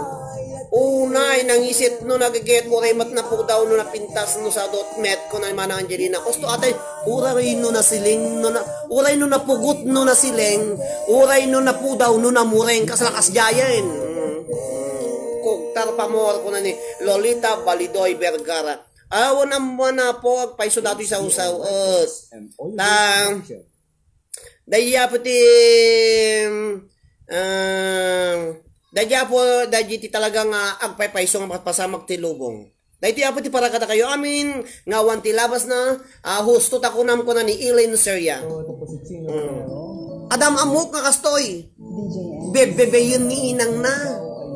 Unay, nangisit no nagigit, uray met napudaw no napintas no sadot met, kuna ni Manang Angelina. Kusto atay, uray no nasiling, no na, uray no napugot no nasiling, uray no napudaw no namureng, kas lakas jayen. Mm. Kugtar pamor, kuna ni Lolita Balidoy Vergara. Awan ammo na po, agpayso datoy sa usaw. Tang. Daydi apo ti, ah, daydi apo, daydi ti talaga nga agpaypayso nga pasamak ti lubong. Daydi apo ti para kadakayo amin, nga awan ti labas na, ah, husto ta kunam kuna ni Elaine Seria. Mm. Adam ammok nga kastoy. Bebebeyen ni inang na.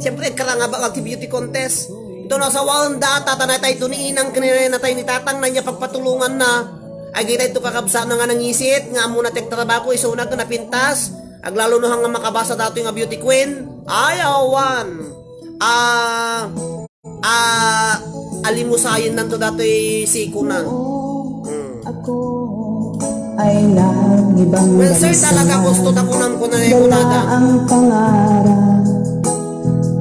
Siyempre, karangabak ti beauty contest. Ito nasawaen da, tatanay tayo ni inang, kinanay na tayo ni tatang na niya pagpatulungan na. Ay, kita ito kakabsat na nga nangisit, nga amo na tek trabaho, iso na ito napintas. Aglalo no hanggang makabasa datoy nga beauty queen. Ay, awan. Ah, ah, alimusayen nanto datoy siko na. Mm. Ako ay nagibang Well, sir, talaga gusto ta kunam ko na yung kunada. Ang pangarap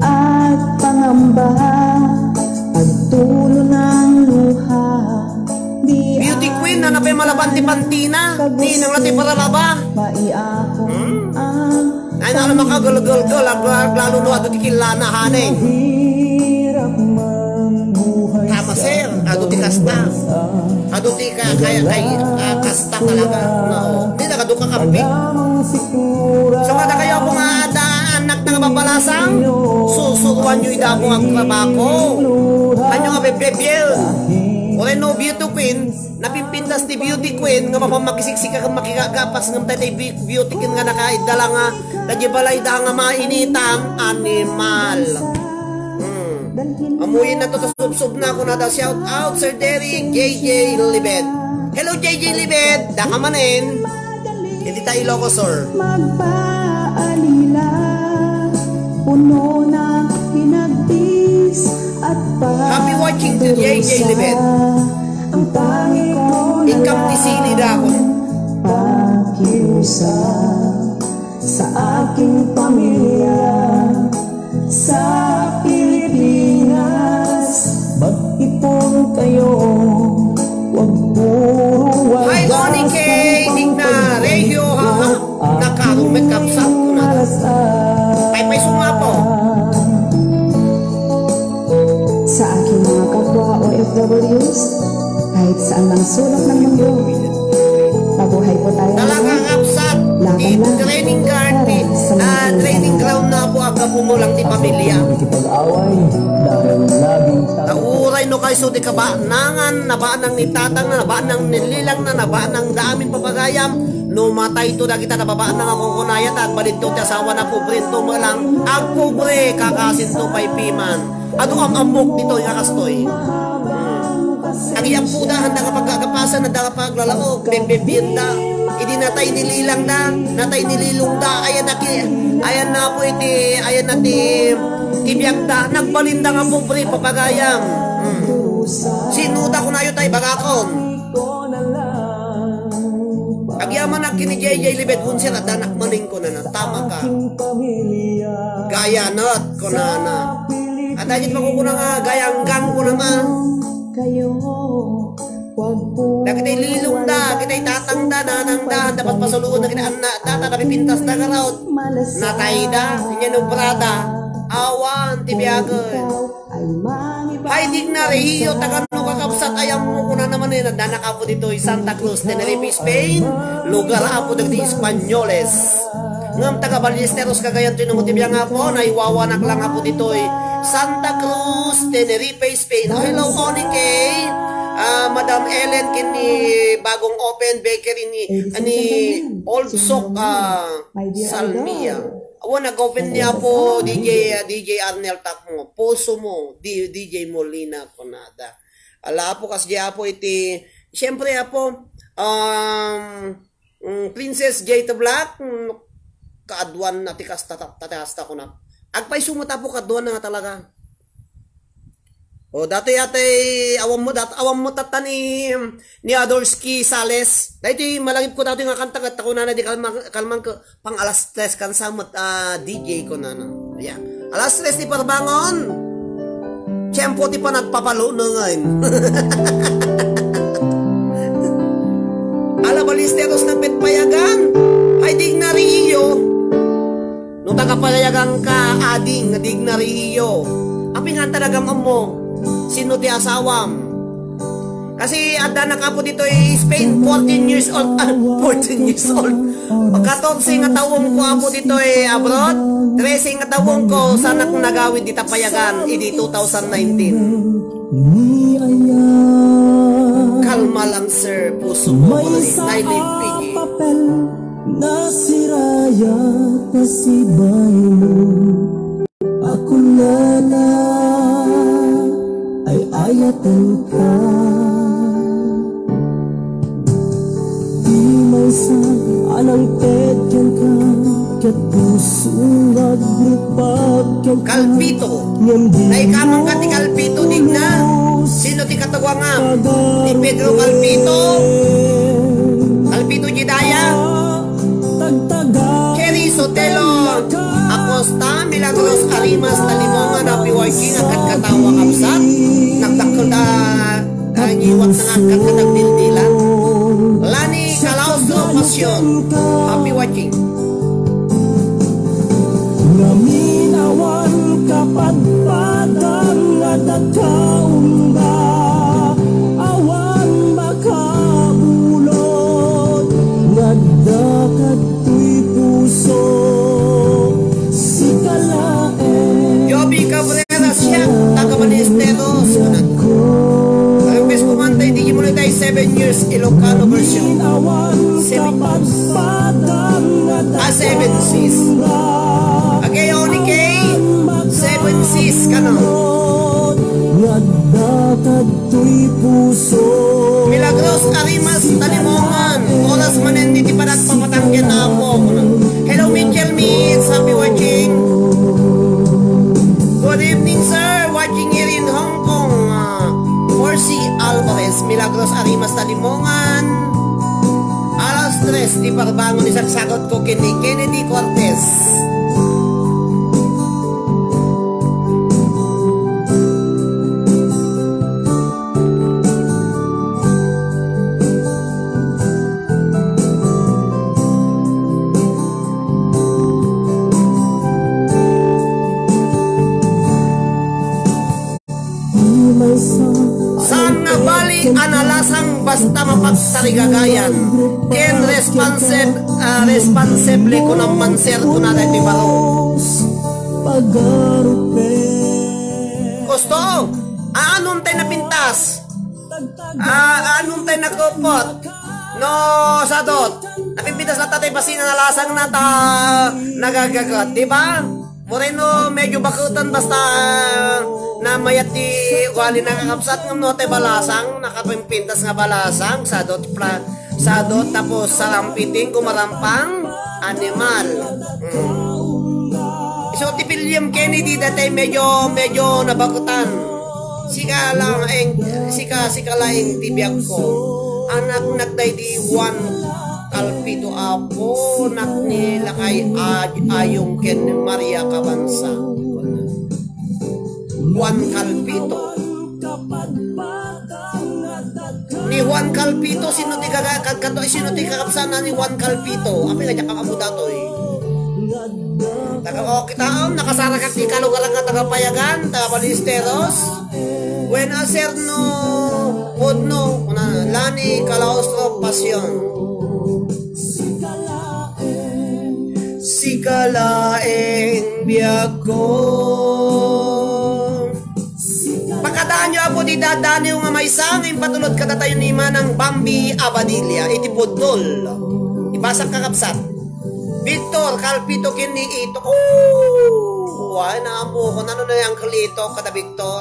at pangamba, pagtulo ng luha. Beauty queen, na napay malaban ti pantina. Ninang na ti paralaba. Hmm? Ay, na, makagalgalgal, ag-, ag-, lalo no, adu ti kilana, haneng. Tama, sir. Adu ti kasta. Adu ti ka-, kaya, kay, ah, kasta talaga. No. Hindi, nakaduka kampi. So, kada kayo ako nga ada, anak nga babalasang, susuruan nyo ida akong agtrabaho. Ano nga bebebel? Uray no beauty queen, napimpintas ti beauty queen, nga mapan makisiksika ken makikagapas ngem tay, tay bi-, beauty queen nga nakaidala nga, dagiti balay da nga mainitan, animal. Hmm. Amuyin na to, ta subsob na ako na da. Shout out, Sir Derry, J J Libet. Hello, J J Libet. Daka manen. Hindi tayo loko, sir. Magpaalila, puno na pinagtis at Happy watching to J J Libet. Ang pangit ko na Ikam ti sili lang dako. Pakiusap sa aking pamilya. Sa Pilipinas, mag-ipon kayo. Wag puro Hi, Oni K, Digna, Regio, ha, ha. Nakarumet kapsat ko na. Paypay sumapo. Sa aking mga kapwa O F Ws, kahit saan mang sulok ng mundo, mabuhay po tayo. Talaga, kapsat. Laban lang. Training ground, ah, training ground na po ang kapumulang ni pamilya. Nakikipag-away dahil laging Nauray no kayo so di kabanangan, nabanang ni tatang na, nabanang ni lilang na, nabanang da amin papagayam. No matay to dagita nababanang akong kunaya, ta agbalin to ti asawa na pobre to lang. Agpobre, kakasin to pay piman. Adu am-ammok ditoy nga kastoy. Agyappuda, handa ka pagkagapasan, handa ka paglalaok, bembebienda. Idi natay ni lilang da, natay ni lilong da, ayan na ki, ayan na po iti, ayan na ti, ti biag da, nagbalinda nga pobre, papagayam. Hmm. Sino da kunayo tay bagakon? Agyaman ak kini J J Libet Wunser, adanak maning ko na natama ka. Gayanot ko na na. At agit makukuna nga gayanggang ko na ma. Dagiti lilong da, kitay tatang da, nanang da, dapat pasuluod na kita anak da, ta napipintas da nga raot. Natay da, inya no brada. awan ti biagen. Hay, Digna Rehio, taga no kakabsat, ay ammo, kunana manen, addanak Apo ditoy Santa Cruz, Tenerife, Spain. Lugar, Apo, dagiti Espanyoles. Ngem taga Ballesteros, Cagayan, ti numo ti biang, Apo, naiwawanak lang, Apo, ditoy Santa Cruz, Tenerife, Spain. Oh, hello, Oni Kay. Ah, Madam Ellen, ken ni Bagong Open Bakery ni, ni Old Sok, ah, Salmia. Awan, nag-open ni Apo D J, ah, D J Arnel Takmo. Puso mo, D-, D J Molina, kunada. Ala, Apo, kasdi, Apo, iti, siyempre, Apo, um, mm, Princess Jay the Black, mm, kaaduan na ti kasta, ta-, ta-, kasta ko na. Agpayso mo, Apo, kaaduan na nga talaga. O, dati atay, awan mo, dat-, awan mo tatta ni, ni Adorsky Sales. Dahil ti malangip ko dati nga kanta, kat ako na di kalman, kalman ko, pang alas tres kan sa met, ah, D J ko na, no? Ayan. Alas tres ti parbangon. Tiyempo ti panagpapalo na ngayon. Ala, Ballesteros, nagpet Payagan. Ay, Digna Rehio. No taga Payagan ka, ading, Digna Rehio. Apingan talaga ammo. Sino ti asawam? Kasi adda na kapo ditoy Spain, fourteen years old. Ah, fourteen years old. Katorse nga taong ko apo ditoy abroad. Trese nga taong ko sanak nagawid dita Payagan idi two thousand nineteen. Kalma lang, sir. Puso mo, Nailing Piggy. Nasiraya ta sibay mo. Ako na lang ay ayatan ka. Di maysa a nangted kenka, ket puso nga agrupak kenka. Kalpito. Ngem di Naikamang ka ti Kalpito, Digna. Sino ti katawangam? Ni Pedro Calpito? Calpito Jedaya? Cherry Sotelo Acosta, Milagros Arimas, Talimongan, Happy Working, agkatkatawa, kabsat. Nagdakkel ta, ah, ngiwat na nga agkatkatagdildilan. Lani Calaustro Pasion, Happy Working. Ngamin awan kapadpadan nga dakaunda, awan makabulod nga adda kadtoy puso, sika laeng. Joby Cabrera siya, taga Ballesteros. Request kumanta, hindi mo na tayo seven years, Ilocano version. Seven years. Ah, seven sis. Agayon ni Kay, seven sis, kano? Milagros Arimas Talimongan, oras manen iti panagpapatangken, Apo. Hello, Mitchell Means. Happy watching. Good evening, sir. Watching here in Hong Kong. Ah, Percy Alvarez, Milagros Arimas Talimongan. Alas tres, di parbangon, isagsagot ko ken ni Kennedy Cortez. Saan nga bali a nalasang basta mapagtarigagayan? Ken responsive, ah, responsible ko naman, sir, ko na tayo baro. Gusto? Aanon tayo napintas? Ah, aanon tayo nakupot? No, sadot. Napintas na tatay basina nalasang na ta nagagagat, di ba? Moreno, medyo bakutan basta, ah, namayat ti ugali na kakabsat ngem no tay balasang, nakapimpintas nga balasang, sadot pra-, sadot tapos sarampiting, gumarampang, animal. Mm. So, ti William Kennedy, datay medyo, medyo nabakutan. Sika lang, eng, sika, sika laeng ti biag ko. Anak nagdaydi Juan Calpito, apo, nak ni lakay Ay-, Ayong ken Maria Cabanza. Juan Calpito. Ni Juan Calpito, sino ti gaga-, kag-, kato-, sino ti kakabsana ni Juan Calpito? Apay nga diak amu datoy. Taga, o, kitaem, nakasarakak ti kalugaran nga taga Payagan, taga Ballesteros. Wen a Serno, Pudno, kuna, Lani, Kalaustro, Pasion. Sika laeng biagko. Pakadaanyo, Apo, ti dadaniw nga maysa nga impatulod kadatayo ni Manang Bambi Abadilla iti pudol. Ibasak, kakabsat. Victor, Calpito, ken ni Ito. Oh! Ay, naamokon. Ano na ni Uncle Ito kada Victor?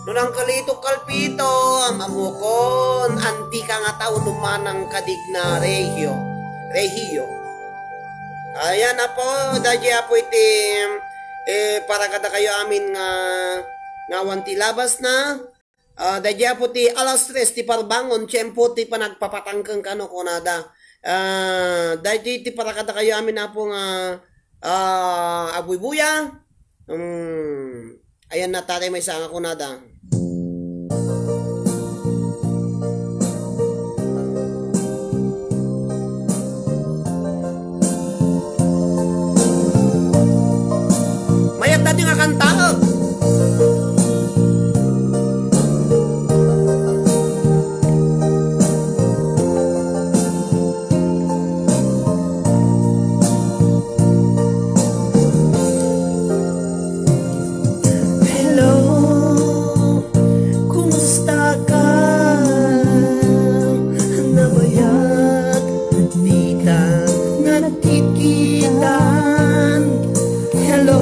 No ni Uncle Ito, Calpito, am-amokon. Antika nga tao no Manang Kadigna Regio. Regio. Ayan, Apo, daydi, Apo, iti, eh, para kadakayo amin nga, nga awan ti labasna. Ah, daydi, Apo, ti alas tres ti parbangon, tiempo ti panagpapatangken kano, kunada. Ah, daydi ti para kadakayo amin, Apo, nga, ah, agbuybuya. Hmm, ayan na, tatay, maysa nga kunada. Mayat dati nga kanta, oh. Hello, kumusta ka? Nabayag, di ka nagkikitan. Hello,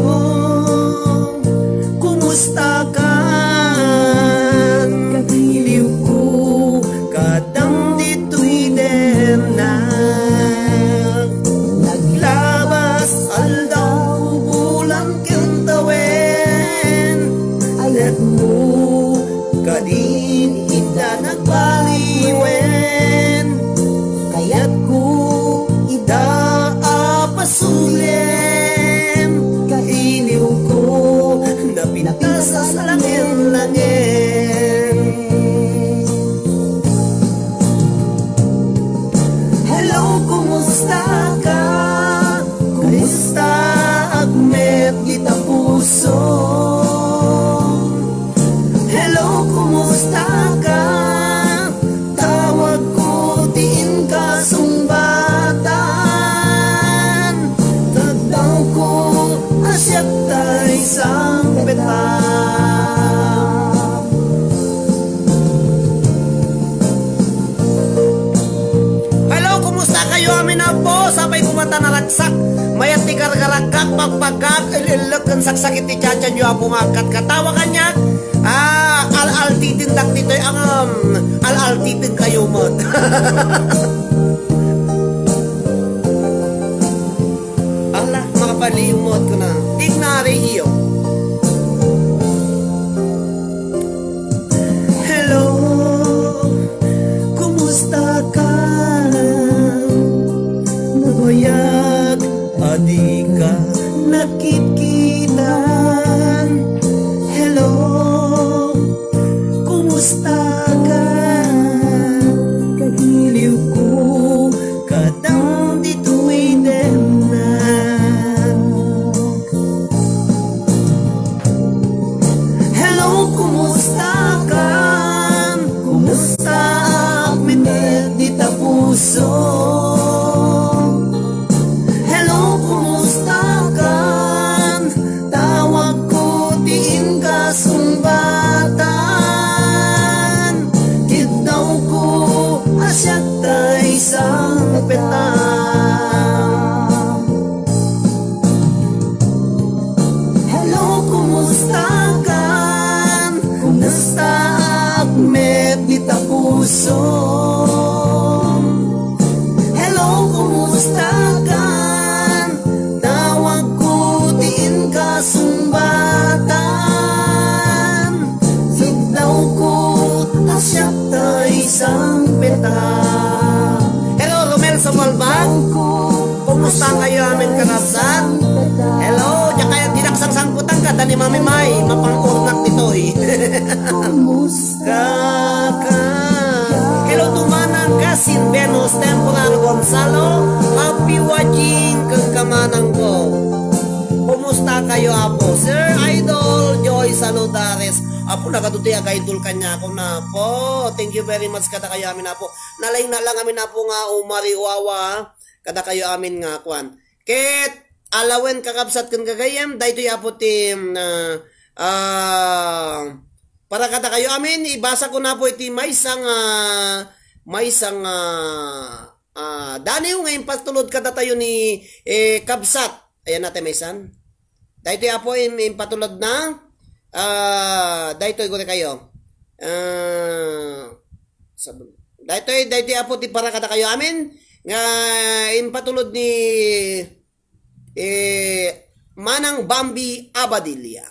kumusta ka? Iliw ko, kadam ditoy dennak. Naglabas aldaw, bulan ken tawen. Ayatmo kadin, inda nagbaliwen. Kayatko ida a pasulem. Kailiw ko, napintas a langen-langen. Hello, kumusta ka? Kumusta agmet dita puso? Hello, kumusta ka? Tawag ko ti inka sungbatan. Tagdaw ko a siak tay sangpetan. Hello, kumusta kayo amin, Apo? Sapay ko mata naragsak. Mayat ti gargaragak, pagpagak, il-illek, ken saksakit ti tiatian yo, Apo, nga agkatkatawa kaniak. Ah, al-altiten dak ditoy, angam, al-altiten kayo met. Ala, makabaliw met kuna. Tigna, Regio. Hello, kumusta ka? Nabayag a di ka nakitkitan. Hello, kumusta ka? Kailiw ko, kadam ditoy dennak. Hello, kumusta ka? Kumusta agmet dita puso? Hello, kumusta ka? Tawag ko ti inka sungbatan. Kiddaw ko a siak tay sangpetan. Hello, kumusta kan? Kumusta agmet dita puso? Hello, kumusta kan? Tawag ko ti inka sungbatan. Kiddaw ko a siak tay sangpetan. Hello, Romel Sumalbag. Kumusta kayo amin, kakabsat? Hello, diak kaya dinak sangsangkutan ka, dani Mami May, mapang-urnak ditoy. Kumusta ka? Hello to Manang Kasin Venus Temporal Gonzalo. Happy watching, kang kamanang ko. Apo, nagadu ti agaidol kaniak, Apo. Thank you very much kadakayo amin, Apo. Nalaingna lang amin, Apo, nga umariwawa kadakayo amin nga kuan. Ket alawen, kakabsat ken gagayyem, daytoy, Apo, ti, mm, ah, ah, para kadakayo amin, ibasa ko na, Apo, iti maysa nga, maysa nga, ah, daniw nga impatulod kadatayo ni, eh, kabsat. Ayan natin, maysan. Daytoy, Apo, im-, impatulod na. Ah, daytoy, guri kayo. Ah, sab-, daytoy, daytoy, Apo, ti para kadakayo amin nga impatulod ni, eh, Manang Bambi Abadilla.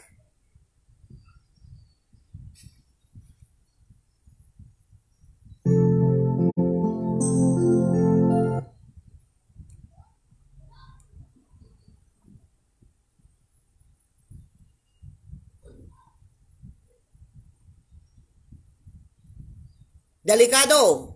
Delikado.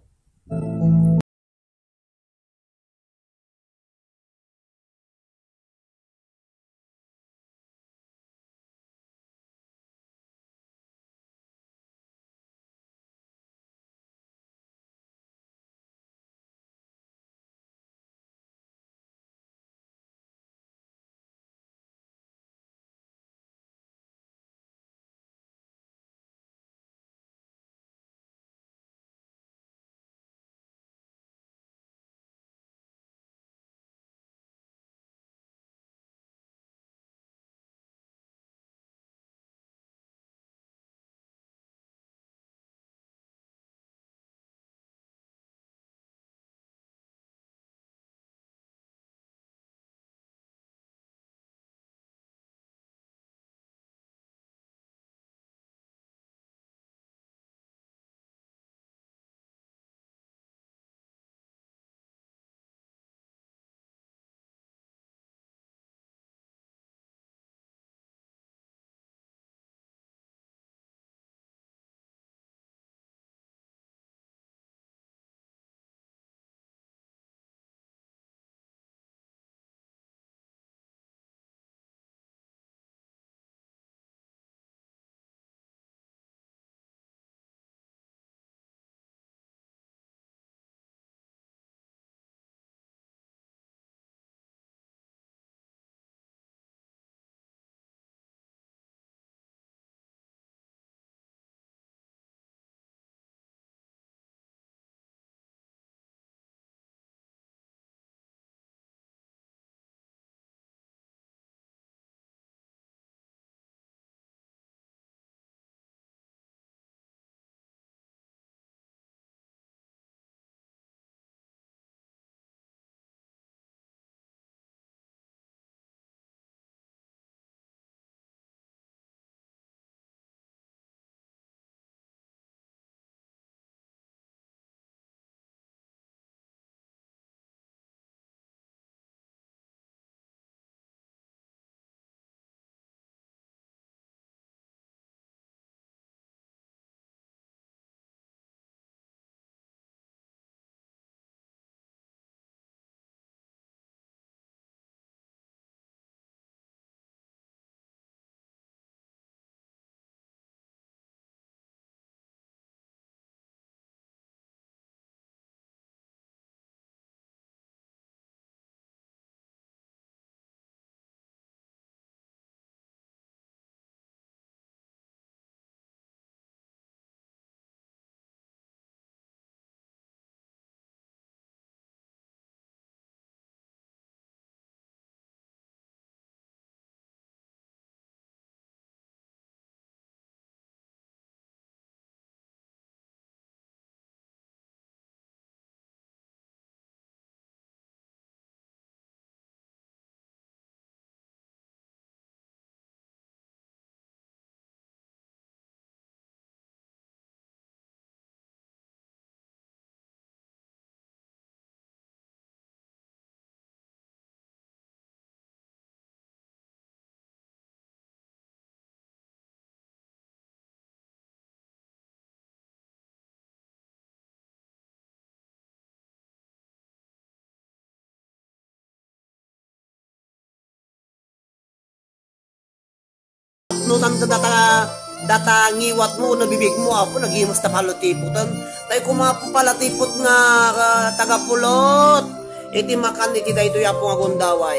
Nutan kadata Data ngiwatmo wenno bibigmo, Apo, nagimus ta palutipoten. Tay kuma, Apo, palatipot nga, ah, tagapulot. Iti makan iti daytoy, Apo, nga gundaway.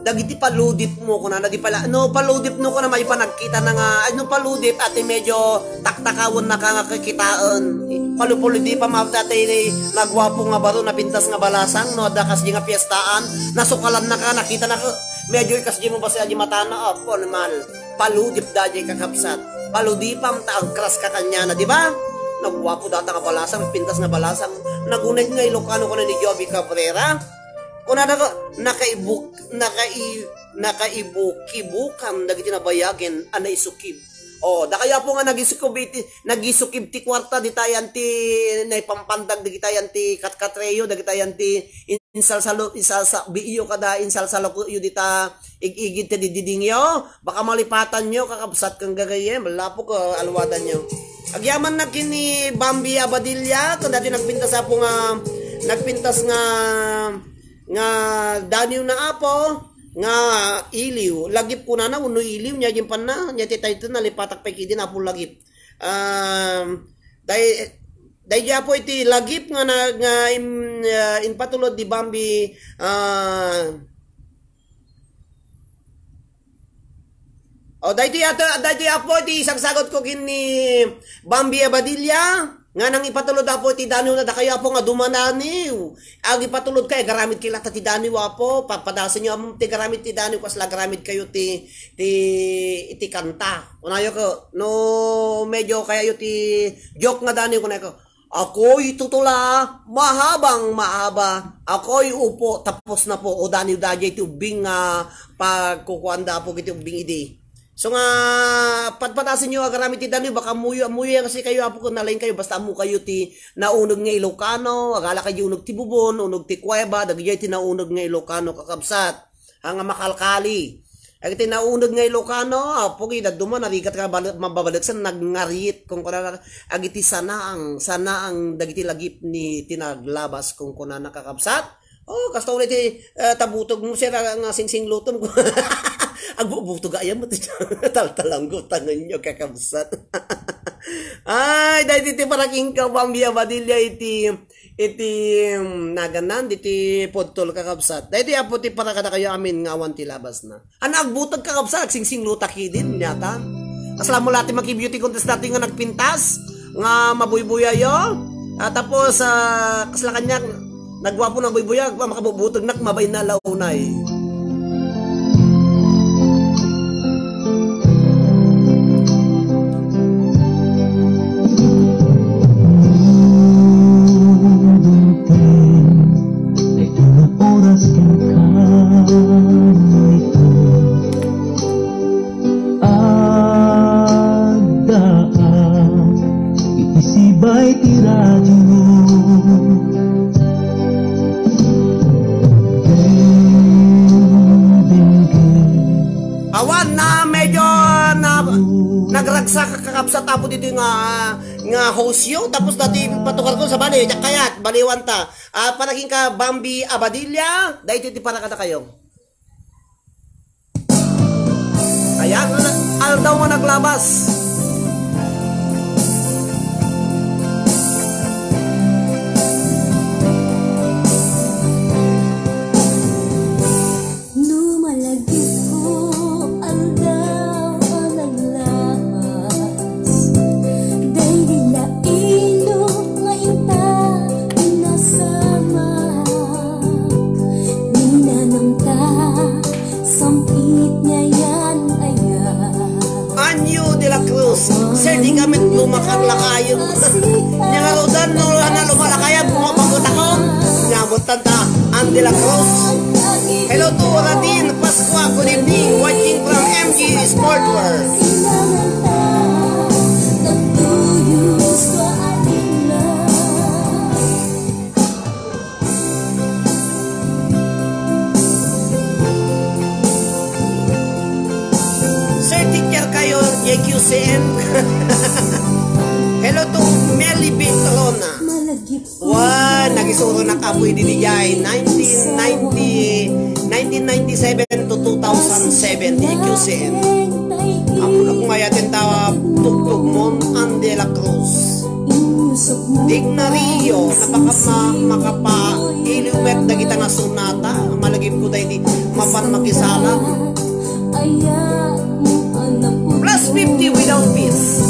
Dagiti paludipmo, kunana, di pala, no, paludipno, kuna, maipanagkitana nga, ay, no, paludip, ati medyo taktakawennaka nga kikitaen. Palupuludipam, Apo, daytoy naguapo nga baro, napintas nga balasang, no, adda kasdi nga piestaan, nasukalannaka, nakitanaka, medyo ikasdimo basi adi matana, Apo, animal. Paludip daydiay, kakabsat. Paludipam ta agkraska kaniana, di ba? Naguapo data nga balasang, pintas nga balasang. Nagunay nga Ilocano, kuna ni Joby Cabrera. Kunana ko, nakaibuk-, nakai-, nakaibukibukam dagiti nabayagen a naisukib. Oh, dakayo, Apo, nga nagisukib iti, nagisukib ti kuarta ditayan ti naipampandag dagitayan ti katkatriyo, dagitayan ti insalsalo-, insalsa-, biiyo kada insalsalokeyo dita ig-igid ti dididingyo, baka malipatanyo, kakabsat, ken gagayyem, lapok, ah, aluadanyo. Agyaman na ken ni Bambi Abadilla, ken daytoy nagpintas, Apo, nga, nagpintas nga, nga daniw na, Apo, nga iliw. Lagip kunana, wenno iliw, nia dimpanna, nia ti title, nalipatak pay kidin, Apo, lagip. Um, day-, daydi, Apo, iti lagip nga na-, nga im-, ah, impatulod di Bambi, ah, o, daydi ato, daydi, Apo, iti isagsagot ko ken ni Bambi Abadilla, nga nang ipatulod, Apo, iti daniw na dakayo, Apo, nga dumadaniw. Agipatulod ka, agaramid kay lata ti daniw, Apo, papadasenyo, Apo, ti garamid ti daniw, kasla agaramid kayo ti, ti, iti kanta. Kunayo ko, no medyo kayayo ti joke nga daniw, kunayo ko, "Akoy tutula, mahabang mahaba. Akoy upo, tapos na po." O daniw daydiay ti ubbing nga pagkukuanda, Apo, iti ubbing idi. So nga, padpadasenyo agaramid ti daniw, baka ammoyo, ammoyo yan kasi kayo, Apo, ken nalaing kayo, basta ammo kayo ti nauneg nga Ilocano, agala kayo uneg ti bubon, uneg ti kuweba, dagijay ti nauneg nga Ilocano, kakabsat. A nga makalkali. Dagiti nauneg nga Ilocano, Apo, ket dadduma, narigat ka bal-, mababaleksen, nagngarit, kunkunana, dagiti sanaang, sanaang dagiti lagip ni ti naglabas, kunkunana, kakabsat. O, kasta ulit ti, eh, tabutogmo, sir, nga singsinglutom. Agbubutog ayam, taltalanggo, tangenyo, kakabsat. Ay, daydi ti para kenka, Bambi Abadilla, iti iti, mm, naganan diti pudtol, kakabsat. Daytoy, Apo, ti para kadakayo amin nga awan ti labasna. Ania agbutog, kakabsat, agsingsinglutak idin, nia ta. Kasla mo la ti Maki Beauty Contest daytoy nga nagpintas, nga mabuybuyayo. Ah, tapos, ah, kasla kaniak, naguapo, nabuybuyag, makabubutognak, mabain na launay. Nung dumating na ito na oras, kangkano ito? Adda a iti sibay ti radio. Ding, ding, ding. Awan na, medyo na, nagragsak, kakabsat, Apo, ditoy nga, nga hostyo. Tapos daytoy patukar ko sa bali, diak kayat, baliwan ta. Ah, para kenka, Bambi Abadilla, daytoy ti para kadakayo. Ayan, aldaw nga naglabas. No malagipko, aldaw a naglabas, daydi la ilok nga inta pinasamak. Ninanamta, sampit ngayan aya. Anyo de la Cruz, sir, di kami lumakar lakayon. Nia ngaruden, no, na lumalakayan, bumabagotako. Nia, butan ta, Ann de la Cruz. Hello to Radin Pascua, good evening, watching from M G Sport World. Nagtuyos pa adina. Sir, teacher kayo, J Q C M. Hello to Melly Vitrona. Malagip. Wa, nagisuro na Apoy di dijay, nineteen ninety, nineteen ninety-seven to two thousand seven, di Q C N. Apo na kung ayaten ta tugtog mon, Andy de la Cruz. Digna Rio, napaka-, ma-, makapailiw met dagita nga sonata, malagip ko daydi mapan makisala. Plus fifty without peace.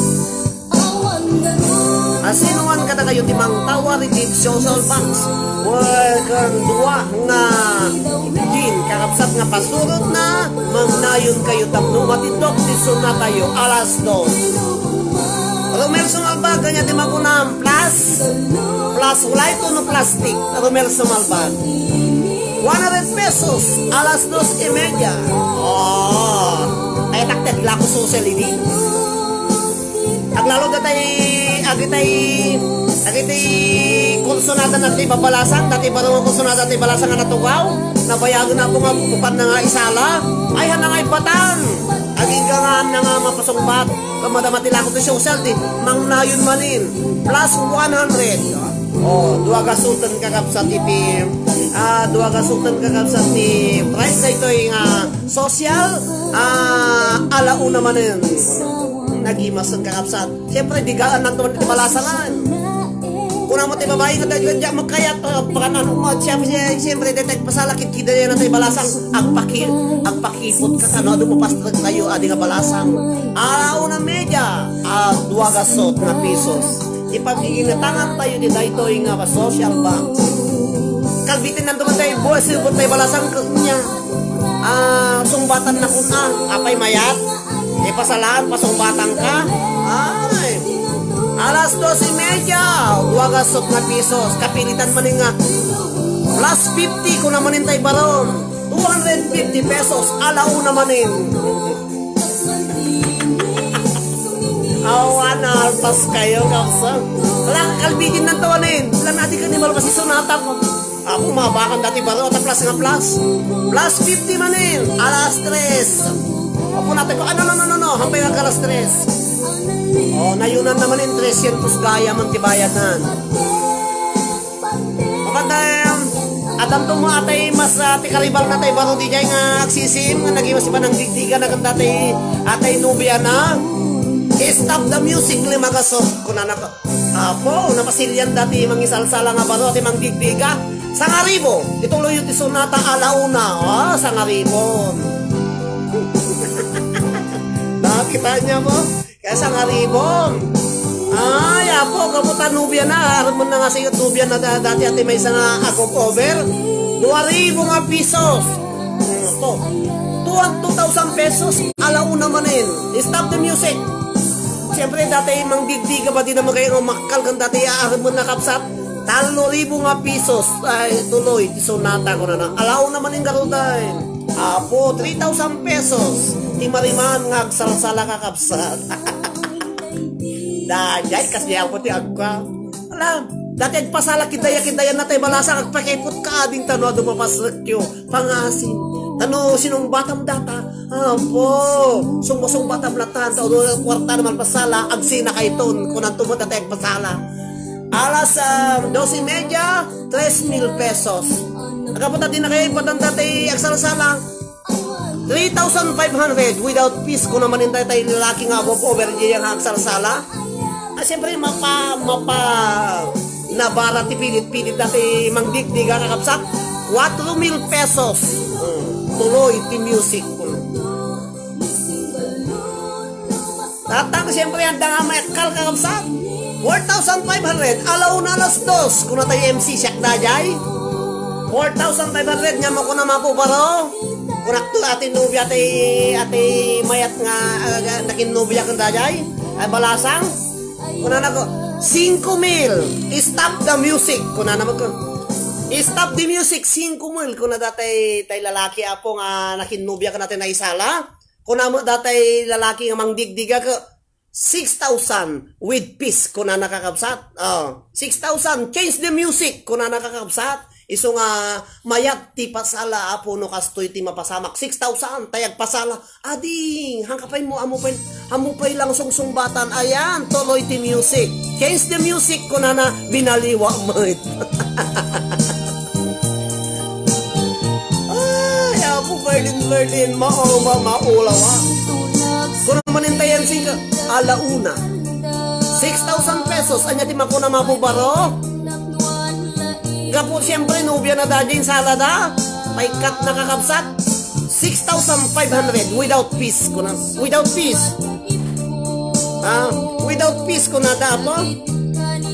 Asinoan kadakayo ti mangtawar iti social box. Well, kan dua nga din, kakabsat nga pasurotna, mangnayon kayo tapno matindog ti sonatayo alas dos. Romel Sumalbag, kanya ti makunam, plus, plus, wala ito no plastic, Romel Sumalbag. One hundred pesos, alas dos y media. Oh, ay taktek la ko social idi. Aglalo datay, agitay, agitay konsonada na ti babalasang, dati baro nga konsonada ti balasang nga natugaw, nabayagen na po nga bukan na nga isala, ay hana nga ibatan, aging ka nga na nga mapasungbat, kamadama ti lako ti social, di, mangnayon manin, plus one hundred. Oh, dua gasuten kakabsat iti, ah, dua gasuten kakabsat ti price daytoy nga social, ah, alauna manen. Nagimasen kakabsat. Siyempre, digaan lang tuman iti balasangan. Kuna mo ti babae nga dagdag diak magkayat, ah, baka nano mo, siyempre, siyempre, detect pasala, kitkida yan na tayo balasang, agpaki-, agpakipot ka, kano, adu mo, pastor kayo, adi nga balasang. Alauna media, ah, dua gasot nga pisos. Ipagiginatangan tayo di daytoy nga social bank. Kalbitin nang tuman tayo, buwas, sibot tayo balasang kanya. Ah, sungbatan na kuna, apay mayat. Ipasalaan, pasungbatan ka. Ay. Alas dos y media, dua gasot nga pisos. Kapilitan man nga. Plus fifty, kuna manin tay baron. Two hundred fifty pesos, alauna manin. Awan, alpas kayo, kapsa. Wala, kalbitin nang tawanin. Wala na, di ka ni malpas isunatan ko. Apo, mabakan dati baro, ta plus nga plus. Plus fifty manin, alas tres. Apo, natin ko, ano, no, no, no, no, hampay nga alas tres. Oh, nayunan naman in trescientos gaya man ti bayadan. Kapatay, atam to mo atay mas, ah, ti karibal na tay baro di jay nga agsisiim nga naging mas ipanang digdigan na kanta tay atay nobia na. Stop the music, lima gasot. Kunana ka, Apo, napasilian dati mangisalsala nga baro ti mangdigdiga. Sangaribo, ituloy ti sonata alauna. Ah, sangaribo. Nakita niya mo? Kaya sangaribo. Ay, apo, kaputan nobia na. Aram mo na nga siya nobia na da-, dati ati may isa nga agog over. Dua ribu nga pisos. Ano to? Two, two thousand pesos. Alauna manin. Stop the music. Siyempre, dati mangdigdiga ba di naman kayo nga makal kan dati aarem mo na kapsat? Talo ribu nga pisos. Ay, tuloy, ti sonata ko na na. Alaw naman yung garuday. Apo, three thousand pesos. Ti mariman nga agsalsala ka kapsat. Dayay, kasi ako ti agka. Alam, dati agpasala, kidaya-kidaya na tayo, balasang agpakipot ka, ading tano, adu mapasrekyo. Pangasim. Tano, sinungbatam data. Apo, sungba-sungbatam latan. Tano, kwarta naman pasala, agsina kayton. Kunan tumo dati agpasala. Alas, ah, dos y media, tres mil pesos. Agapot ati na kayo, ipatan dati agsalasala. Three thousand five hundred without fees, kuna man intay tay lalaki nga above over di nga agsalasala. Ah, siyempre, mapa-, mapa-, nabara ti pilit-pilit dati mangdigdiga kakabsat. Cuatro mil pesos. Hmm. Tuloy ti music. Tatang, siyempre, anda nga mayakkal kakabsat. Four thousand five hundred, alaw na alas dos. Kuna tay M C siak dayay. Four thousand five hundred, nga mo kuna mapubaro. Kunak to, ati nobia, ati, ati mayat nga, ah, nakin nobia kan dayay. Ay, balasang. Kuna na ko, cinco mil, stop the music. Kuna naman ko, stop the music, cinco mil. Kuna datay, tay lalaki apo nga nakin nobia kan ati naisala. Kuna mo datay lalaki nga mangdigdiga ka, six thousand with peace, kuna nakakabsat. Oh, six thousand, change the music, kuna nakakabsat. Isu nga mayat ti pasala, apo, no kastoy ti mapasamak. Six thousand, tayag pasala. Adi, hangkapay mo, amo pay, amo pay lang sungsungbatan. Ayan, tuloy ti music. Change the music, kunana, binaliwa mo. Berlin, Berlin, maoma, maulawa. Kuna manen tay M C ka, ala una. Six thousand pesos, ania ti makuna, mabubaro? Gapu, siyempre, nobia na da, din sala da. Paikat na, kakabsat. Six thousand five hundred without fees, kuna. Without fees. Ah, without fees, kuna da, apo.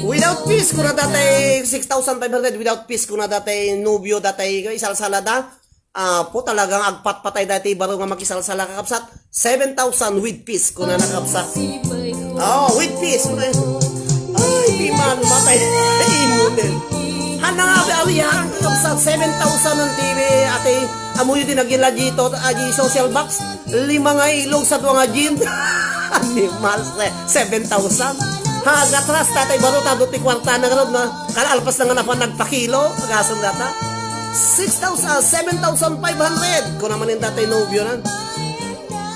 Without fees, kuna da tay six thousand five hundred, without fees, kuna da tay nobio da tay isalsala da. Apo, talagang agpatpatay dati baro nga makisalsala, kakabsat. Seven thousand with fees, kuna na, kakabsat. Oh, with fees, kuna. Ay, di man matay. Imunin. Hana nga, awi-awihan, kakabsat. Seven thousand ang T V, ate. Amuyo din nagila dito, aji social box. Lima nga ilog sa dua nga gin. Animals, eh. Seven thousand. Ha, gatras, tatay baro, tado ti kwarta na garod na. Kalalpas na nga napan nagpakilo, agasem data. Six thousand, ah, seven thousand five hundred. Kuna manen datay nobio na.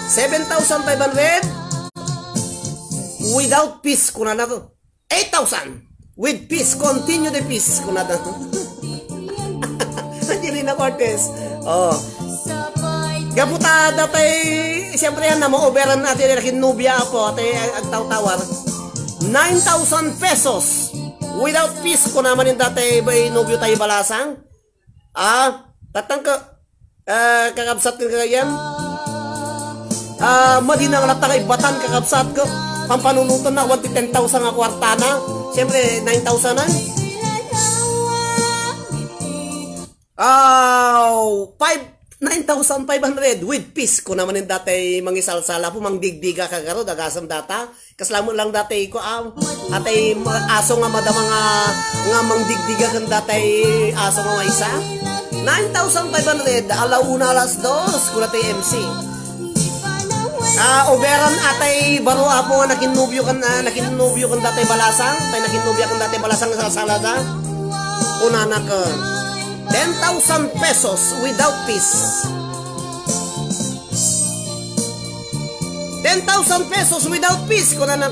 Seven thousand five hundred. Without fees, kuna na to. Eight thousand. With fees, continue the fees, kuna da. Angelina Cortez. Oh. Gapu ta, datay, siyempre yan, na ma-overan natin, nakin nobia, apo, atay, ag-, agtawtawar. Nine thousand pesos. Without fees, kuna manen datay, bay, nobio tayo balasang. Ah, tatang ka, ah, kakabsat ken kagayam. Ah, madi na nga latta nga ibbatan, kakabsat ko. Pampanunotan na, awan ti ten thousand nga kwarta na. Siyempre, nine thousand na. Aw, five, nine thousand five hundred with fees, kuna manen datay mangisalsala po, mangdigdiga ka garod, agasem data. Kasla met lang datay ko, ah, atay ma-, aso nga madama nga, nga mangdigdiga ken datay aso nga maysa. Nine thousand five hundred, ala una, alas dos, kuna tay M C. Ah, overan atay baro, apo, nga nakinnobio ken, ah, nakinnobio ken datay balasang, tay nakinnobia ken datay balasang, salsala da. Kunana ken, ten thousand pesos without fees. Ten thousand pesos without fees, kunana.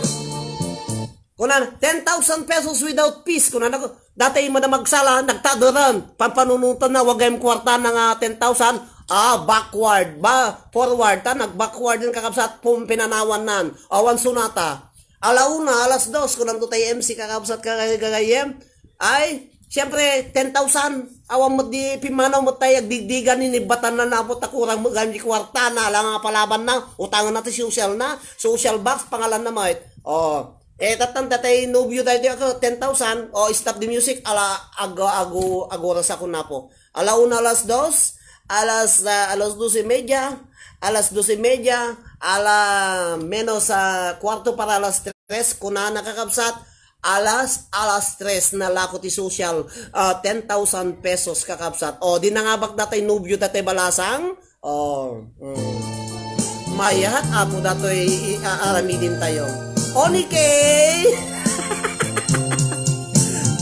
Kunana, ten thousand pesos without fees, kunana. Datay madama agsala, nagtaderen. Pampanunotan na, wa gayam kwarta na nga ten thousand. Ah, backward, ba, forward, ta, nag-backward din, kakabsat, pum-, pinanawan nan. Awan sonata. Ala una, alas dos, kunanto tay M C, kakabsat, kagay-, gagayem. Ay, siyempre, ten thousand. Awan met di pimmanaw met tay agdigdigan ni, nibbatan na napo, ta kurang met gayam di kwarta na, ala nga palaban na, utangan na ti social na, social box, pangalan na met. Oh. Eh, tattan, tatay nobio tayo di ako, ten thousand. Oh, stop the music, ala, ago, ago, agoras ako napo. Ala una, alas dos, alas, ah, alas dos y media, alas dos y media, ala menos, ah, kwarto para alas tres, kuna na, kakabsat, alas, alas tres na lako ti social, ah, ten thousand pesos, kakabsat. O, di nangabak datay nobio, datay balasang? O, mm. Mayat, apo, datoy i-, aaramidin tayo. Onike!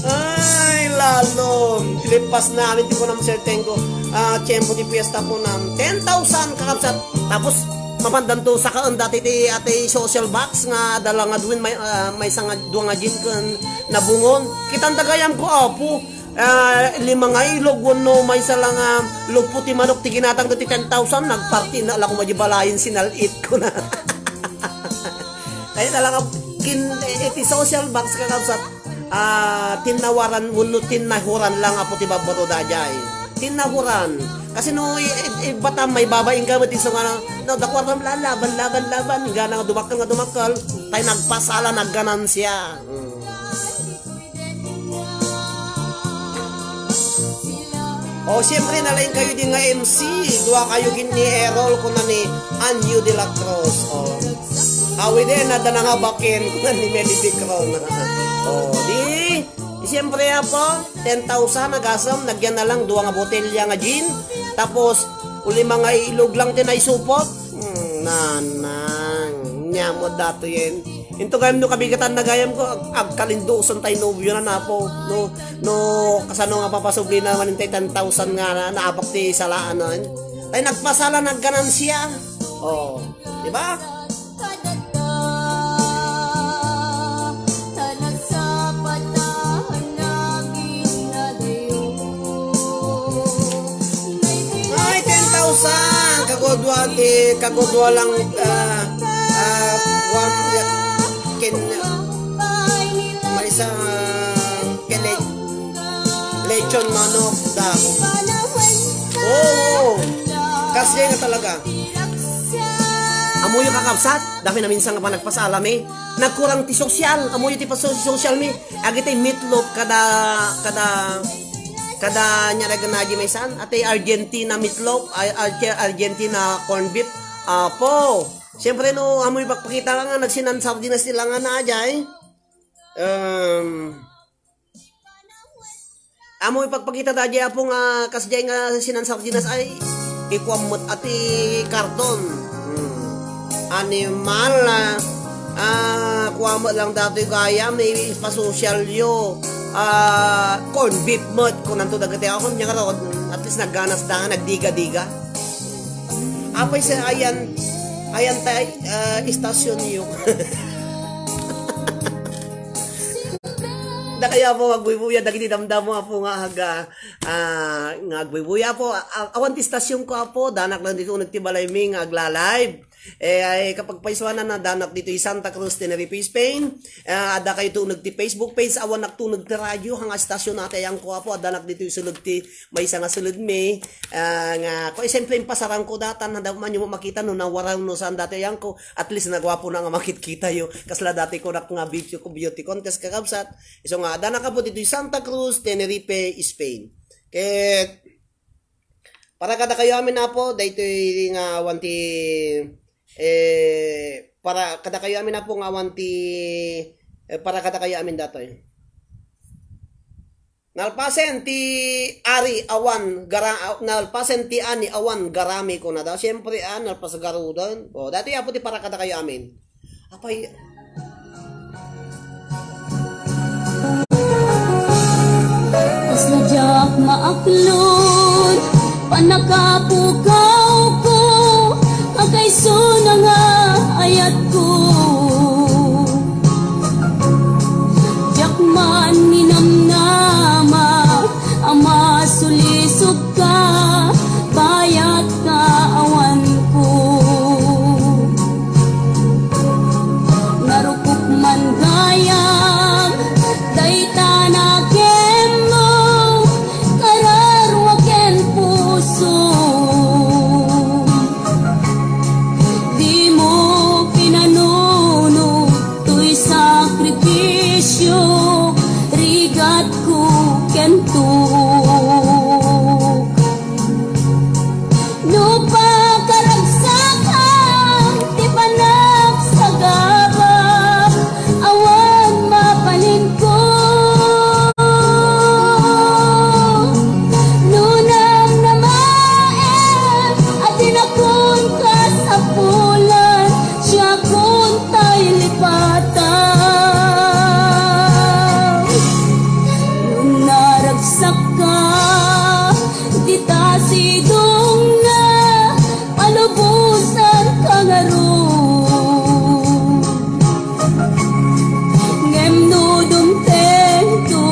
Ay, lalom. Lipas na, amin ti kunam, Sir Tengo. Ah, tiempo ti fiesta kunam. Ten thousand, kakabsat. Tapos, mapandanto, sakaen dati ti, ati social box nga, dala nga duwin, may, ah, maysa nga, dua nga gin ken nabungon. Kitan da gayam ko, apo. Ah, lima nga ilog, wenno maysa la nga lupo ti manok ti ginatang dati ten thousand, nagparti na lang koma di balayen, sinal-it ko na. Kaya talaga, kin-, iti social box, kakabsat, ah, tinnawaran, wenno tinnahuran lang, apo, ti babbato daydiay. Tinnahuran. Kasi no, i-, i-, ibata, may babaing ka, mati so nga, no, dakwar na, laban, laban, laban, nga na, dumakkel nga dumakkel, tay nagpasala, nagganansia. Mm. O, siyempre, nalaing kayo din nga M C. Dua kayo gin ni Errol, kuna ni Anyo de la Cruz. O. Awiden, adda na nga baken, kuna ni Melody Crown. O, di, siyempre, apo, ten thousand, agasem, nagyan na lang, dua nga botelya nga gin. Tapos, ulima nga ilog lang, ti naisupot. Hmm, nanang, nyamo dato yen. Into gayam no kabigatan na gayam ko, ag-, agkalindusan tay nobio na napo. No, no, kasano nga papasubli na man intay ten thousand nga na, naabak ti salaan na. Tay nagpasala, nagganansia. Oh, di ba? Ay, ten thousand! Dua ti kagudua lang, ah, ah, one, ken, maysa, ah, ken le-, lechon manok da. Oo, kasdiay nga talaga. Ammoyo, kakabsat, dapay naminsan nga panagpasalami. Nagkurang ti sosyal, ammoyo ti paso-, sosyal mi. Agitay meatloaf kada, kada, kada nya naganaji maysan. Atay Argentina meatloaf, ay, Arge-, Argentina corned beef. Apo, siyempre no, ammoy pakpakita ka nga nagsinan sardinas ti langana ajay. Um, Amo ipagpakita da di apo nga kasdiay nga sinan sardinas ay ikuam met a ti karton. Hmm. Animal, ah, ah, kuam met lang datoy gayam, ipasocial yo. Ah, corn beef met, kunanto dagiti ako, nya ngarud, at least nagganas da nga, nagdiga-diga. Apay sa ayan, ayan tay, ah, istasyon yo. Dakayo, apo, nga agbuybuya dagiti damdamo, apo, nga aga, ah, nga agbuybuya, apo. A-, awan ti istasyonko, apo, danak lang ditoy uneg ti balaymi nga agla-live. Eh, ay, kapagpaysuanan na danak ditoy Santa Cruz, Tenerife, Spain. Ah, adda kayo ti uneg ti Facebook page, awan naktuneg ti radio, nga istasyon ati ayanko, apo, addanak ditoy sulod ti maysa nga suledmi, ah, nga, ko, siyempre, impasarangko datan, handa man yung makita no nawaraw no saan dati ayanko, at least naguapo na nga makitkita yo. Kasla dati ko nak nga beauty, ko beauty contest, kakabsat. Isu nga, adda nakapo ditoy Santa Cruz, Tenerife, Spain. Ket, para kada kayo amin, apo, daytoy nga awan ti, eh, para kada kayo amin, apo, nga awan ti, eh, para kada kayo amin datoy. Nalpasen ti ari awan gara-, nalpasen ti ani awan garami, kuna daw. Siyempre, ah, nalpas garuden. O, dati apo ti para kadakayo amin. Apay. Kasla diak maaklod, pannakapukawko, agkaysona nga ayatko. Diak man ninamnama a masulisog ka, bayat ka awanko. Narukop man gayam dayta nakemmo, kararua ken puso. Dimo pinanuno toy sakripisio, rigatko ken tuk. No pakaragsakan ti panagsagabam, awan mabalinko. No namnamaem a dinakon kasapulan, siakon tay lipatan. No naragsak ka, dita sidongna, palubosan ka ngarud. Ngem no dumtengto,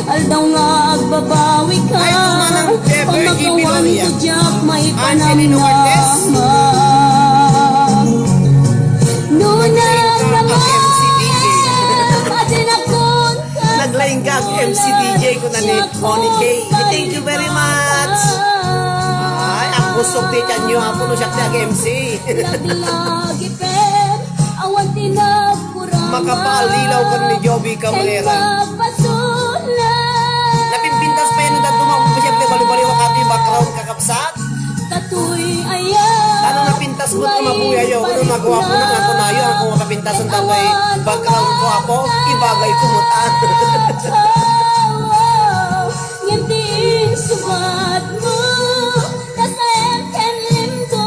aldaw nga agbabawi ka, ay, ito nga ng Jeffrey G. Pamagawan Gloria. Ko diak maipanamnama. Angelino Cortez. No naglain ka, naglain ka, M C D J. Naglain ka, M C D J, kuna ni Moni K. Thank you very much. Ay, ang busog ti tiyan nyo, apo, no siak ti ag-M C. Laglagipen, awan ti nagkurang. Makapaalilaw ka ni Joby Cabrera. Napimpintas pa yan, no, dagduma mo pa, siyempre, balibaliwa ka ti background, kakabsat. Tatoy aya. Tano napintas mo nga mabuya yo, kuno nagawa ko na nga kunayo, ang kung mapapintasan tatoy background ko, apo, ibagay ko mo ta. Ngem ti insubat mo, kasaem ken limdo.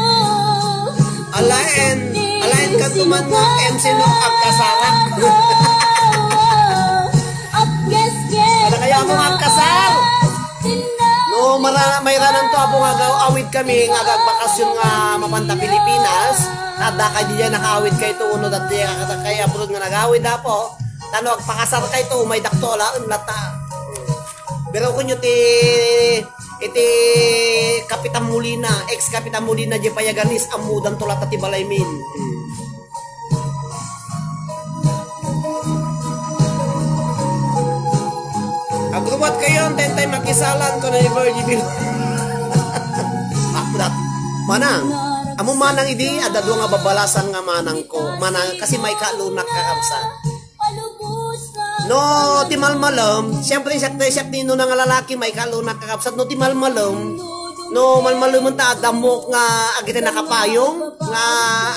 Alaen, alaen ka tuman nga M C no, agkasarak. Agkesken. Kada kaya mo agkasar. No, mara-, mayranan to, apo, nga agaw-, awid kami, nga agagbakasyon nga mapanta Pilipinas, adda kay diay nakaawid kay to, uno, dati, kada kay abroad nga nagawid, apo. Tano, agpakasar kay to, may dakto, alaen, lata. Pero kunyo ti, iti kapit Molina, ex Kapitan Molina, di payaganis, ammudan to latta ti balaymin. Hmm. Agrubat kayo, antay-antay makisalan ko na ni Virgie Bilo. Ako dat. Manang, amo manang idi, adda dua nga babalasan nga manang ko. Manang, kasi may kalunak kakabsat. No, ti malmalem, siyempre, siak, siak nino na nga lalaki, may kalunak kakabsat. No, ti malmalem, no, malmalemen ta, adda ammok nga agiti nakapayong, nga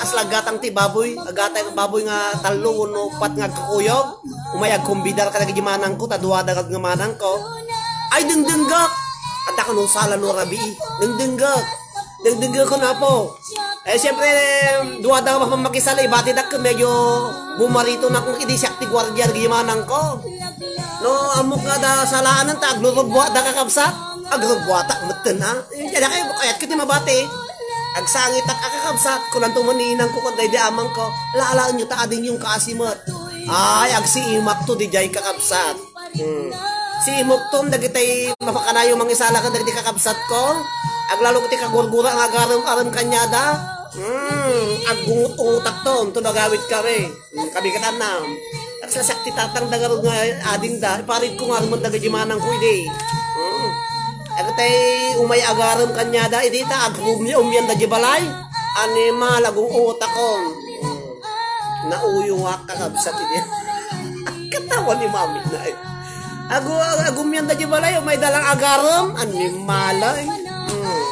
aslagatang ti baboy, agatay baboy nga tallo, no, pat nga agkukuyog. Umay agkumbidar kadagiti manangko, ta dua da nga manangko. Ay, dengdenggak! Adda kano sala no rabii. Dengdenggak! Dengdenggak ko na po. Eh, siyempre, dua da nga makisala, ibati da medyo bumarito na kung idi siak ti guardia, dagiti manangko. No, ammok nga da salaan ta, aglurugbuat da kakabsat. Aglurugbuat, metten, ha? Kaya kayo, kayat kiti mabati. Agsangit ak, kakabsat, kunanto man ni inang ko, kun daydi amang ko, "Lalaen nyo ta ading yung kaasimet." Ay, agsiimak to, di jay kakabsat. Hmm. Siimok ton, dagitay mapakanayo mangisala ken dagiti kakabsat ko. Aglalo ti kagurgura nga agarem-arem kaniada. Hmm, aggungot-ungotak ton, to nagawid kami. Hmm, kami katanam. Agsasak ti tatang dagarod nga ading da, iparit ko nga armen dagiti manang ko idi. Hmm. Agtay umay agarem kaniada, idi ta agumya-umyan da di balay. Animal, agungot-ungotakon. Hmm. Nauyongak, kakabsat, idi. Katawa ni Mami na, eh. Agu-, agumyan da di balay, may dalang agarem, animal, eh. Hmm.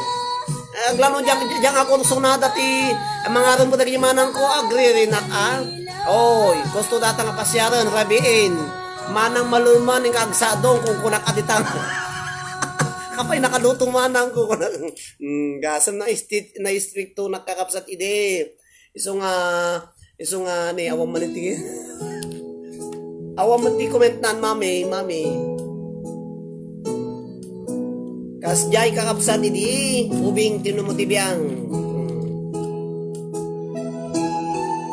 Aglalo diak, diak nga kursonada ti, ang mga aram ko dagiti manang ko, agririnak, ah. Oy, gusto data nga pasiaren, rabiin. Manang maluman, nga agsadong, kung kunak aditang. Kapay nakaluto manang ko, kunak. Hmm, gasem na isti-, na istrikto, nakakabsat, idi. Isu nga, isu nga ni, awan man iti, awan man ti comment nan, mami, mami. Kas jay kakabsat idi, ubing ti numo ti biang.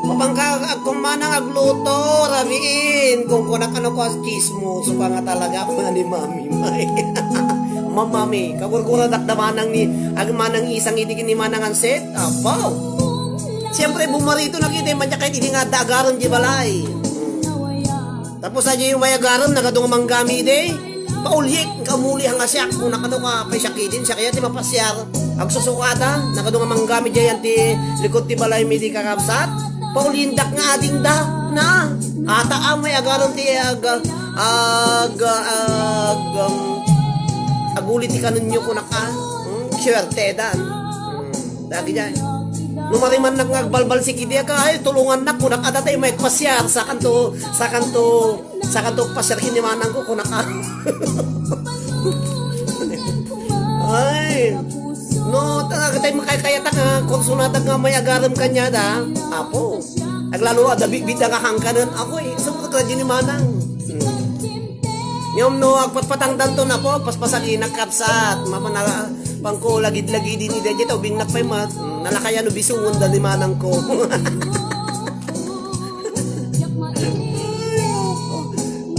Mapangka agkumanang agluto, rabiin, kung kunak ano ko as chismoso ka nga talaga, ni mami, may. Mamami, kagurguradak da manang ni, ag manang isang idi ni manang anset, apaw. Siyempre, bumarito na kita, manya kahit idi nga adda agarem di balay. Tapos, aja yung may agarem, nagadu nga manggami di. Paulyek, kamuli hang asyak, kung nakado ka, pay siya kidin, siya kaya ti mapasyar. Agsusukada, nagadu nga manggami di yan ti likod ti balay mi di kakabsat. Paulindak nga ading da, na. Ata, ah, may agarem ti ag-, ag-, ag-, um, aguli ti kanenyo, kunak, ah. Hmm, suwerte dan. Hmm, dagi dyan. No marimannak nga agbalbal si Kidi, aka, ay, tulungannak, kunak, adda tay may pasyar, sakanto, sakanto, sakanto pasyar ken ni manang ko, kunak, ah. Ay, no, talaga tay makaykayatak nga, konsonada nga may agarem kaniada, apo. Aglalo, adda bitbit nga hangkanen, ako, eh, sumurot ka di ni manang. Hmm. Ngem no agpatpatangdan to na po, paspasalinak kabsat, mapana-, pangko lagid-lagid ini daydiay ta ubingnak pay met, mm, nalakayan no bisungon da ni manang ko.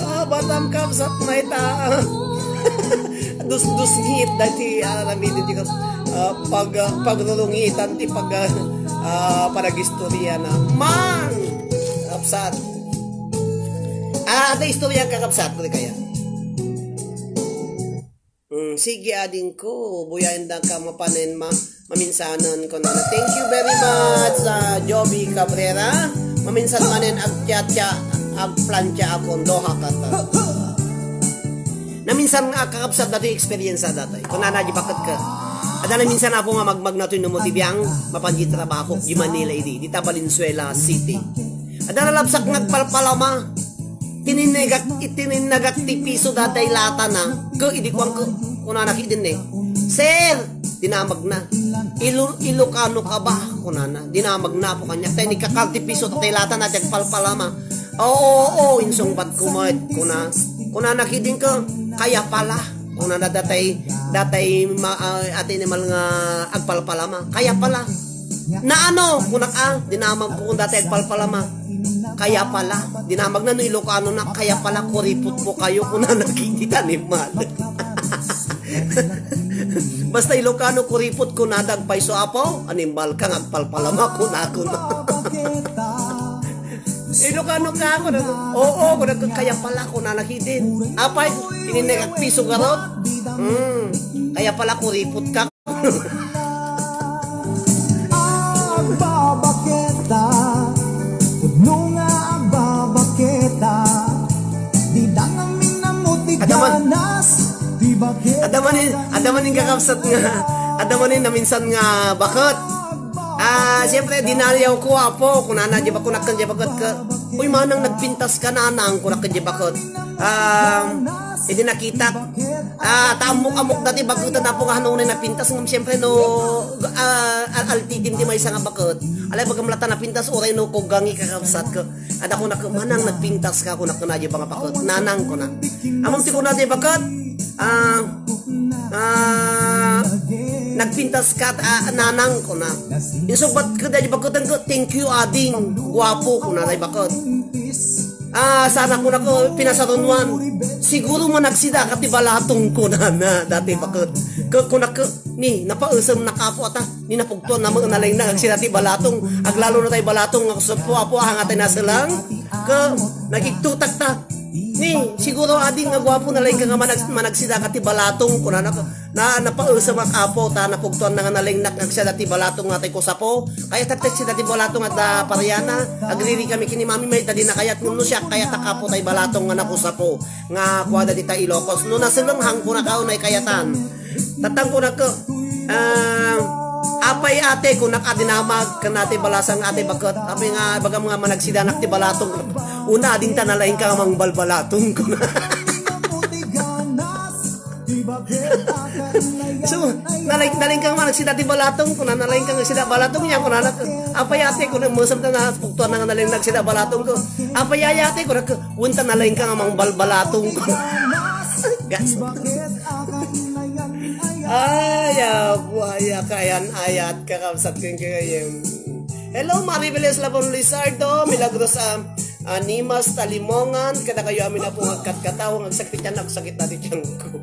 Ah, batam kabsat, mayta. Dusdusngit dati, ah, ramidin ti kab-, ah, pag, ah, pagrurungitan ti pag, ah, ah, panagistorya na. Man! Kabsat. Ah, adda istorya, kakabsat, kaya. Mm, sige, adingko, buyaen da ka mapanen ma-, maminsanen ko na. Thank you very much, ah, Joby Cabrera. Maminsan manen agtiatya, agplancha akon, doha kata. Naminsan nga kakabsat dati experience dati. Kunana di bakit ka. Adda naminsan ako nga magmagna toy numo ti biang, mapan di trabaho, di Manila idi, di ta Valenzuela City. Adda nalabsak nga agpalpalama. Tininnagak, itininnagak ti piso datay latana. Ke, idi kuan ke, kunana ki dinne. Sir, dinamagna. Ilo-, Ilocano ka ba? Kunana. Dinamagna po kanya. Tay ni kakal ti piso datay latana, ti agpalpalama. Oo, oo, insungbat ko met, kuna. Kunana ki din ke, kaya pala. Kunana datay, datay ma-, ah, ati ni mal nga agpalpalama. Kaya pala. Na ano, kunak, ah, dinamag ko kung dati agpalpalama. Kaya pala, dinamag na no Ilocano na, kaya pala kuripot po kayo kung nanakikita ni mal. Basta Ilocano kuripot kunada agpayso, Apo, animal ka nga agpalpalama kunakon. Ilocano ka ako na, oo, kunakon, kaya pala ko na nakidin. Apay, ininegak piso garot. Hmm, kaya pala kuripot ka. Agbabaketa, pudno nga agbabaketa, di dangamin na mo ti Adaman. Ganas, di baketa. Adaman ni, adaman ni kakabsat nga, adaman ni naminsan nga bakit. Ah, siyempre, dinaliaw ko, Apo, kunana, di ba, kunak ken di bakit ka, uy, manang nagpintas ka, nanang, kunak ken di bakit. Ah, idi nakita, ah, ta ammok-ammok dati bakit na po nga hanunay napintas, ngem siyempre, no, ah, al-, altitim ti maysa nga bakit. Alay, bagam lata napintas, uray no, kugangi kakabsat ka. Ada ko nak-, manang nagpintas ka, kunak ken di ba nga bakit. Nanang, kunak. Amang ti kuna di bakit, ah, ah, nagpintas ka, ah, nanang, kuna. Insungbat ko, di bakit, thank you, ading, guwapo, kuna, di bakit. Ah, sana ko nako pinasarunwan. Siguro managsida ka ti balatong, kunana, dati bakit. Ke, kunak, ni, napaesem na kapo ata, ni napugtuan na mo, nalaing na, agsida ti balatong. Aglalo na tay balatong, nga kusot po, apo, ah, nga tay naselang. Ke, nagigtutak ta. Ni, siguro, ading nga guwapo, nalaing ka nga manag-, managsida ka ti balatong, kunana, na, napaesem a kapo, ta napugtuan na nga nalaing na, agsida ti balatong nga tay kusapo. Kaya taktak sida ti balatong adda pariana, agriri kami kini mami, may tadi na kayat, ngem no siya, kayat a kapo tay balatong nga nakusapo. Nga kuada dita Ilocos. No naseleng hangko na kao na ikayatan. Tatang ko nak-, ah, apay ate ko nak-, adinamag, ken ate balasang ate bakit. Apay nga, bagam nga managsidanak ti balatong. Una, ading ta nalaing ka nga mangbalbalatong ko na. So, nalaing, nalaing ka nga nagsida ti balatong, kuna nalaing ka nga sida balatong niya, kuna nak-, apay ate, kuna musam ta na, pugtuan na nga nalaing nagsida balatong ko. Apay aya ate, kuna ka, unta nalaing ka nga mangbalbalatong ko. Gas. Ay, apo, ay, kayan, ayat, kakabsat, keng, keng, Hello, Maribeles Labon Lizardo, Milagros, ah, Animas Talimongan, kadakayo amin a po nga agkatkatawa, nga agsakit ti tiyan, agsakit dati tiyan ko.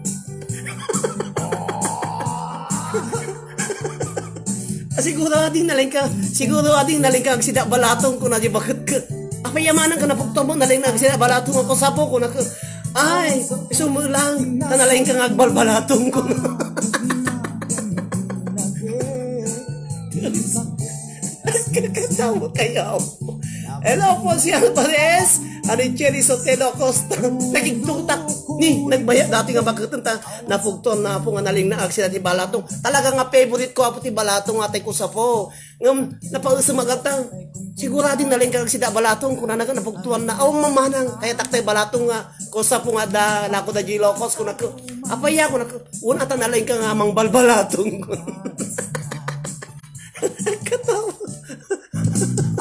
Ah, siguro ading nalaing ka, siguro ading nalaing ka agsida balatong ko na di bakit ka. Apay a manang ka napugtuan mo, nalaing na agsida balatong ako sapo ko na ka. Ay, isu mo lang, ta nalaing ka nga agbalbalatong ko. Kakatawa kayo. Hello po, si Alvarez. Ano yung Cherry Sotelo Acosta? Nagigtutak. Ni, nagbaya dati nga bakit ta. Napugtuan na po nga nalaing na agsida ti balatong. Talaga nga favorite ko apo ti balatong, atay ko sapo. Ngem, napausum agata. Siguro ading nalaing ka agsida balatong, kuna na napugtuan na. Aw, mamanang, kaya taktay balatong nga. Ko sapo nga da, nako da Ilocos, kuna ko. Apay ya, kuna ko. Una ta nalaing ka nga mangbalbalatong. Katawa.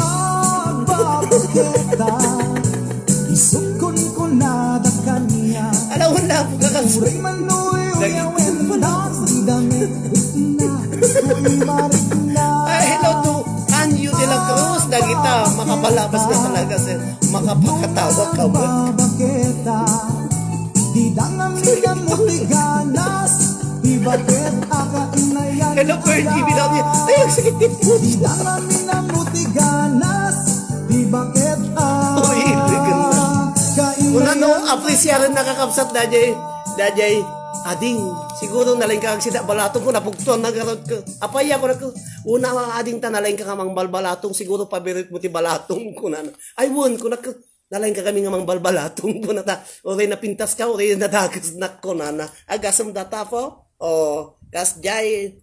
Agbabaketa, isukon ko na da kaniya. Ala, wala po ka kang Uray man uy, uyawen, dagdag damit, na, uy, marik na. Ay, hello to Anyo de la Cruz. Dagita, makapalabas na talaga, sir. Makapakatawa ka ba? Agbabaketa, di dangan minamutiganas. Hello, Fergie Villarreal. Ay, ang sakit ni puso. Uy, hindi ka na. Una, no, apresyaren na kakabsat, dajay, dajay, ading. Siguro nalaing ka agsida balatong ko, napugtuan na garot ko. Apay ako na ko. Una, ading ta nalaing ka nga mangbalbalatong, siguro pabirit mo ti balatong ko na. Ay, won, ko na ko. Nalaing ka kami nga mangbalbalatong ko na ta. Uray napintas ka, uray nadagas nak ko na na. Agasem data po. O, kas jay,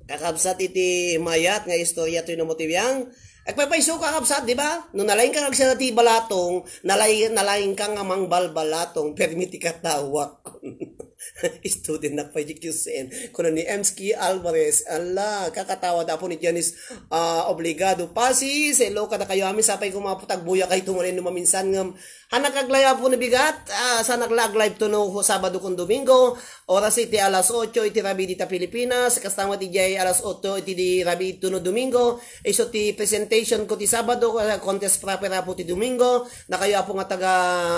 kakabsat iti mayat nga istorya toy no motibiang. Agpaypayso ka, kakabsat, di ba? No nalaing ka nga agsida ti balatong, nalay-, nalaing ka nga mangbalbalatong, permi ti katawak. Student na pay di Q C N. Kuna ni Emski Alvarez, ala, kakatawa da po ni Janice, ah, Obligado. Pasi, selo, kada kayo amin, sapay ko mga putagbuya kay tumulin no maminsan ngam. Hanak aglay apo ni bigat, ah, sanak la aglive to no Sabado kun Domingo, oras iti alas ocho iti rabi dita Pilipinas, kasta met iti alas ocho iti di rabi to no Domingo, iso ti presentation ko ti Sabado, ah, contest proper apo ti Domingo, nakayo apo nga taga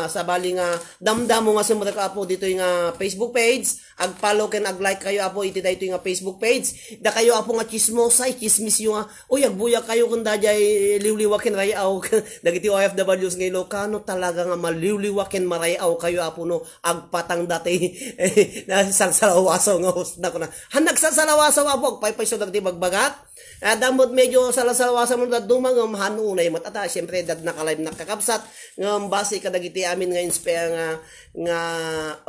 sabali nga damdamo nga sumrek apo ditoy nga Facebook. page, ag-follow ken ag-like kayo, Apo, iti daytoy nga Facebook page. Dakayo, Apo, nga chismosa, ichismis yo nga, uy, agbuya kayo kun daydiay liwliwa ken ray-aw. Dagiti O F Ws nga Ilocano, talaga nga maliwliwa ken maray-aw kayo, Apo, no, agpatang dati. Na, salsalawasaw nga host na kuna. Han nagsasalawasaw, Apo, agpaypayso dagiti bagbagak. Ah, dammot medyo salasalawasan mo dadduma ngem han unay met. Ata, siyempre, dad nakalive na kakabsat, ngem base kadagiti amin nga inspe-, nga, nga,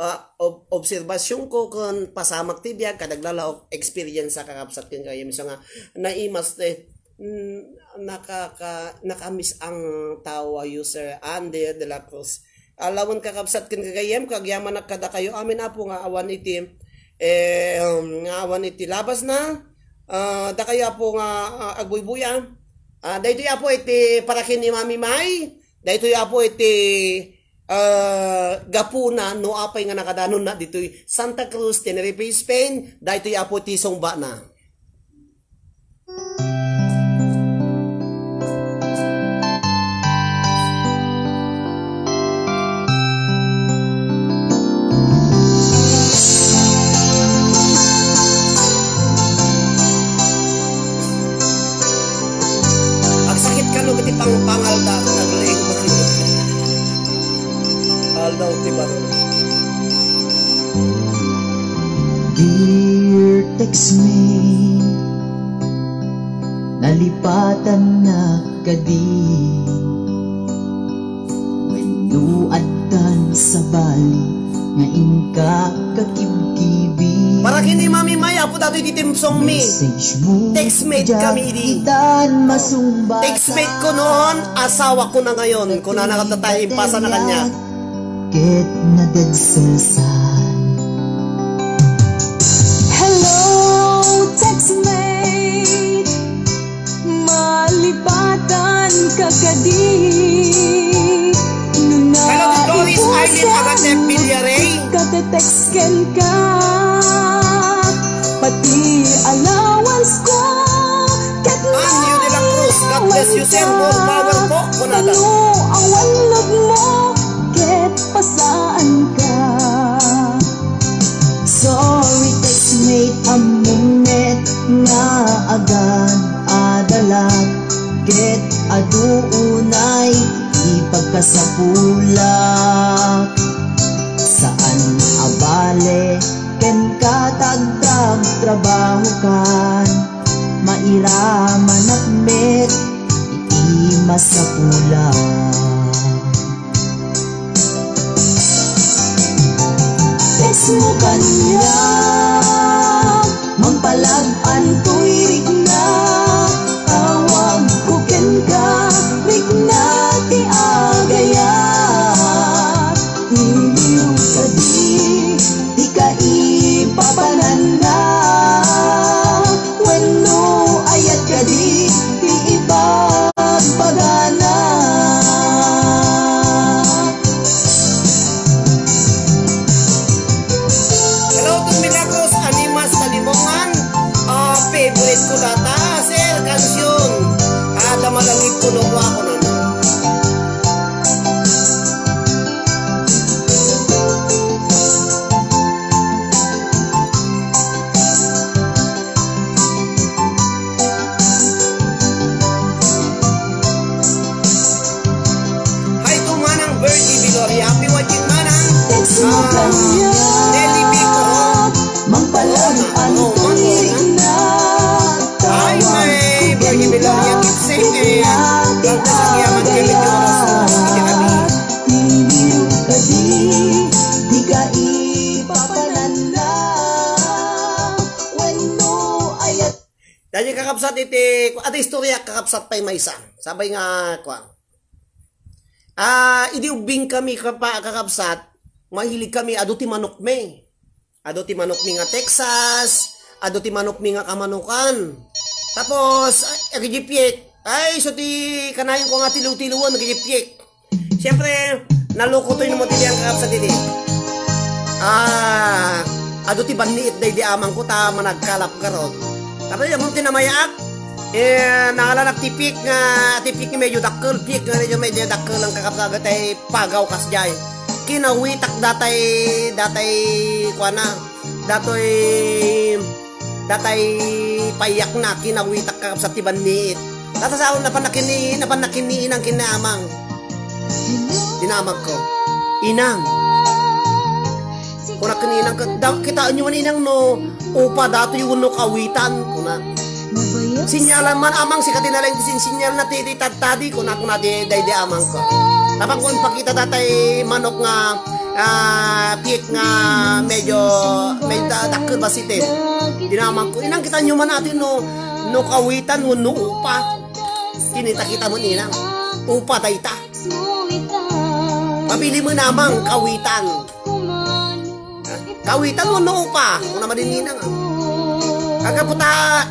ah, ob-, obserbasyonko ken pasamak ti biag, kadaglalaok, experience a kakabsat ken kayem. So nga, naimas, eh, mm, nakaka-, nakamiss ang tao a user, Andy de la Cruz. Alawen kakabsat ken gagayyem, kagyamanak kadakayo amin, Apo, nga awan iti, eh, um, nga awan iti labasna. Ah, dakayo, Apo, nga, ah, agbuybuya. Ah, daytoy, Apo, iti para ken ni Mami May. Daytoy, Apo, iti, ah, gapuna no apay nga nakadanonna ditoy Santa Cruz, Tenerife, Spain. Daytoy, Apo, iti sungbana. Agsakit kano iti pangpangalda, naglaing mo. Aldaw ti baro. Dear text me, nalipatannak kadi? Wenno addan sabali nga inka kakibkibi? Para ken ni Mami May, Apo, datoy ti timsong mi. Message mo, textmate kami idi. Diak itan masungbat. Textmate ko noon, asawa ko na ngayon. Kunana kanta tayo, impasa na kanya. Ket nadagselsan. Hello, textmate. Malipatan ka kadi? No Hello to Doris Aileen Agatep Villaray. Katetext kenka. Pati allowance ko. Ket Anyo de la Cruz, God bless you, sir. More power po, kunada. Kano awan love mo, ket pasaanka. Sorry, textmate, ammom met nga agad-adalak, ket adu unay ti pagkasapulak. Saan a bale kenka ta agtrabtrabahokan, mairamanak met iti masapulak. Text mo kaniak, mangpalag-antoy rikna, tawag ko kenka, rikna ti agayat. Iliw kadi ti kaipapananna, wenno ayat kadi ti ibagbagana? Hello to Milagros Animas Talimongan. Ah, favorite ko data, sir, kansion. Ada malangit ko no ako na. Hi to Manang Virgie Viloria. Happy watching, Manang. Ah, Nelly Vico. Mangpalag-antoy rikna. Hi, my Virgie Viloria. Keep safe and God bless ang yaman kay Medyo Oras. Hindi kami. Iliw kadi, di ka ipapananda. Wenno ayat. Daydi kakabsat iti, adi istorya kakabsat pay maysa. Sabay nga, kuwan. Ah, idi ubbing kami kapa-, kakabsat, mahilig kami, adu ti manok mi. Adu ti manok mi nga Texas, adu ti manok mi nga kamanukan. Tapos, ay, agidipiek. Ay, so ti kanayon ko nga tilu-tiluan, agidipiek. Siyempre, naloko toy no matilian ka sa didi. Ah, adu ti banniit daydi amang ko ta managkalap garod. Tapos yung tinamayaak, eh, nangalanak ti piek nga, ti piek nga medyo dakkel, piek nga medyo, medyo dakkel ang kakapsagat ay pagaw kasjay. Kinawitak datay, datay, kuana, datoy, datay payakna, kinawitak kakabsat ti banniit. Tatasaon, napan nakini-, napan nakini inang ken ni amang. Inamag ko. Inang. Kuna ken ni inang, "Kitaenyo man inang no upa datoy wenno kawitan," kuna. Sinyalan man amang, sika ti nalaing ti sinsinyal na ti, ti tadtadi, kuna, kuna ti daydi amang ko. Tapang ko impakita datay manok nga, ah, piek nga medyo, medyo da-, dakkel basiten. Dinamang ko, "Inang, kitaenyo man atoy no, no kawitan wenno upa." Kinita-kita man inang. Upa dayta. Mapili man amang kawitan. Kawitan wenno upa? Kuna man ni inang. Agaputa,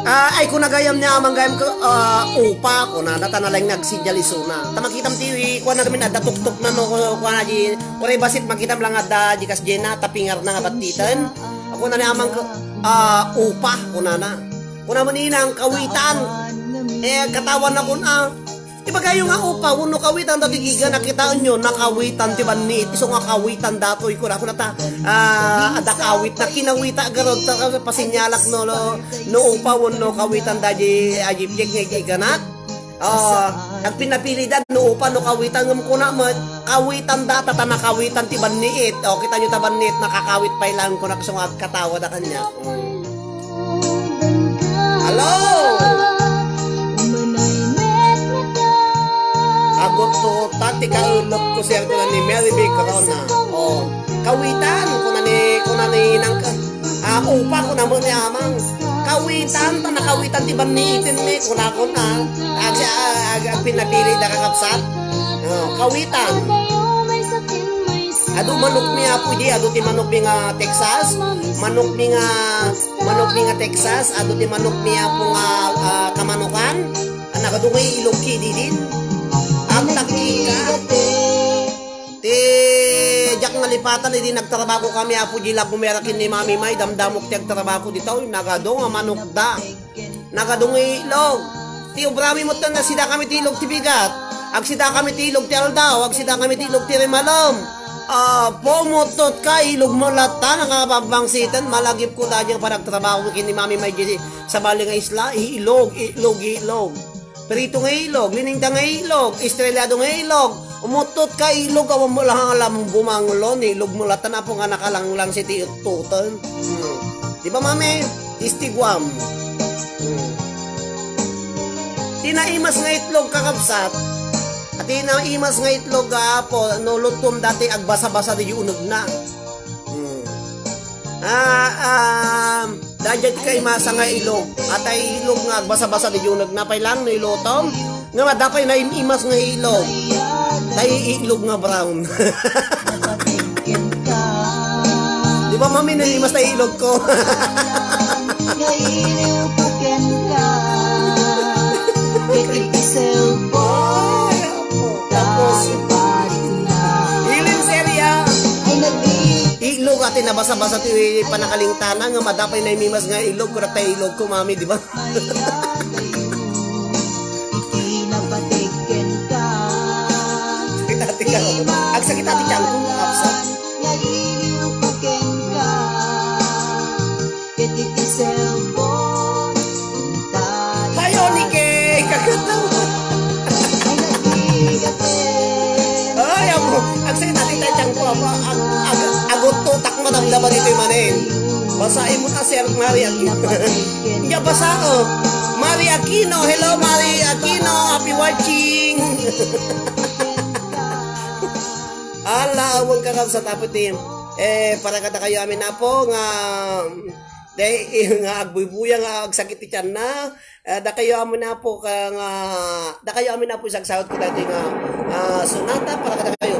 ah, ay, kuna gayam ni amang gayam ko, ah, upa, kuna na, ta nalaing nga agsinyal isuna. Ta makitam ti, kuna namin, adda tuktok na no, kuna di, kuna basit makitam lang adda di kas Jenna, tapingar na nga batiten. Kuna ni amang ko, ah, upa, kuna na. Kuna man inang, kawitan. Eh, katawan na kuna. Ibagayo nga upa, wenno kawitan dati giga nakitaenyo, nakawitan ti banniit, isu nga kawitan datoy, kuna, kuna ta, ah, adda kawit, nakinawita garud, ta, pasinyalak no, no, no upa, wenno kawitan dadi, aji piek nga igiganak. Ah, nagpinapili da, no upa, no kawitan, ngem kuna met, kawitan data, ta nakawitan ti banniit. O, kitaenyo ta banniit, nakakawit pay lang, kuna, isu nga agkatawa da kaniak. Hello! Aguttutan ti kaelek ko, sir, kuna ni Mary B. Corona. Oh, kawitan, kuna ni, kuna ni inang ka. Ah, upa, kuna met ni amang. Kawitan, ta nakawitan ti banniiten ni, kuna, kuna. Ag-, ag-, agpinapili da kakabsat. Oh, kawitan. Adu manokmi, Apo, idi, adu ti manokmi nga Texas, manokmi nga, manokmi nga Texas, adu ti manokmi, Apo, nga, ah, kamanokan, a, nagadu nga ilog ki didin. Agtaktika. Ti, diak nalipatan, idi nagtrabako kami, Apo, di la bumera ken ni Mami May, damdamok ti agtrabako dita, oy, nagadu nga manokda. Nagadu nga ilog. Ti obrami met, agsida kami ti ilog ti bigat. Agsida kami ti ilog ti aldaw. Agsida kami ti ilog ti rimalem. Ah, pumuttot ka, ilog mo latta, nakababangsitan, malagip ko daydiay panagtrabaho ken ni Mami May di sabali nga isla, ilog, ilog, ilog. Prito nga ilog, liningta nga ilog, estrellado nga ilog. Umuttot ka ilog, awan mo lang alam bumanglo, ni ilog mo latta, Apo, nga nakalanglang siti uttoten. Hmm. Di ba, Mami? Tistiguam. Hmm. Ti naimas nga itlog, kakabsat. Ti naimas nga itlog, Apo, no lutom dati agbasa-basa di uneg na. Hmm. Ah, um, daydiay ti kaimasa nga ilog. Atay ilog nga agbasa-basa di uneg na pay lang no ilutom. Nga madapay naimas nga ilog. Tay ilog nga brown. Di ba, Mami, naimas tay ilog ko? Nga iliw ko kenka. Ket iti cellphone. Tapos, Hiling serya. Ay, nag-i- Ilog, ati, nabasa-basa ti panakalingtana nga madapay naimas nga ilog, kunak ta ilog ko, Mami, di ba? Iti napateg kenka. Sakit ati ka. Agsakit ati tiyan ko, kapsat. Nga iliw ko kenka. Ket iti cellphone, intay. Hayo ni kay kakatawa. Ay, nagbigat eh. Ay, amo. Agsakit ati tay tiyan ko, amo. Ag-, ag-, aguttotak madamdama ditoy manen. Basaen mo ta, Sir Mari Aquino. Hindi, basa, oh. Mari Aquino. Hello, Mari Aquino. Happy watching. Ala, awan ka, kabsat, Apo, ti, eh, para kadakayo amin, Apo, nga, day, nga agbuybuya, nga agsakit ti tiyanna, eh, dakayo amin, Apo, ka, nga, dakayo amin, Apo, isagsaot ko dati nga, ah, sonata para kadakayo.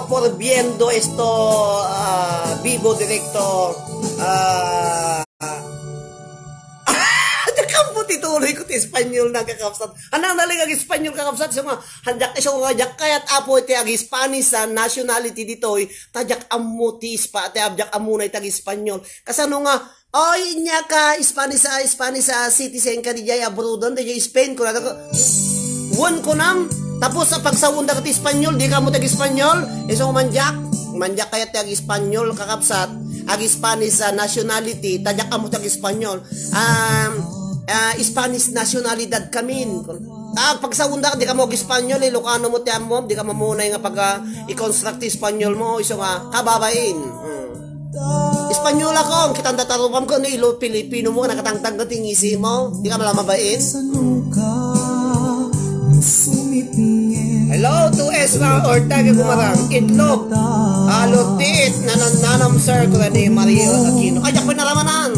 por viendo esto, ah, vivo directo, ah, diak ammo ti tuloy ko ti Espanyol na, kakabsat. Anang naling ag-Espanyol, kakabsat, so nga, hanjak, so nga, diak kayat, Apo, iti ag-Spanish a nationality ditoy, ta diak ammo ti Espa-, ti, diak ammo na iti ag-Espanyol. Kasano nga, "Oy, inya ka, Spanish, ah, Spanish, ah, citizen ka, di jay abroad, di jay Spain," kunana ko. Wen, kunam, tapos a pagsawen dagiti Espanyol, di ka mo tag-Espanyol, iso manjak, manjak kayat ti ag-Espanyol, kakabsat, ag-Spanish, ah, nationality, ta diak ammo tag-Espanyol. Um, ah, Spanish nationalidad kamin. Ah, pagsawen da, di ka mo Espanyol, Ilocano mo ti ammom, di ka mamunay nga pag, ah, i-construct ti Espanyol mo, iso nga, kababain. Hmm. Espanyola ko, ang kitang tatarupam ko, no, ilo, Pilipino mo, nakatangtang ka, tingisi mo, di ka mala mabain. Hmm. Hello to Ezra Ortega Gumarang, itlog. Alo, tiit, nanan-, nanam, sir, ko ni Mario Aquino. Ay, diak pinaramanan.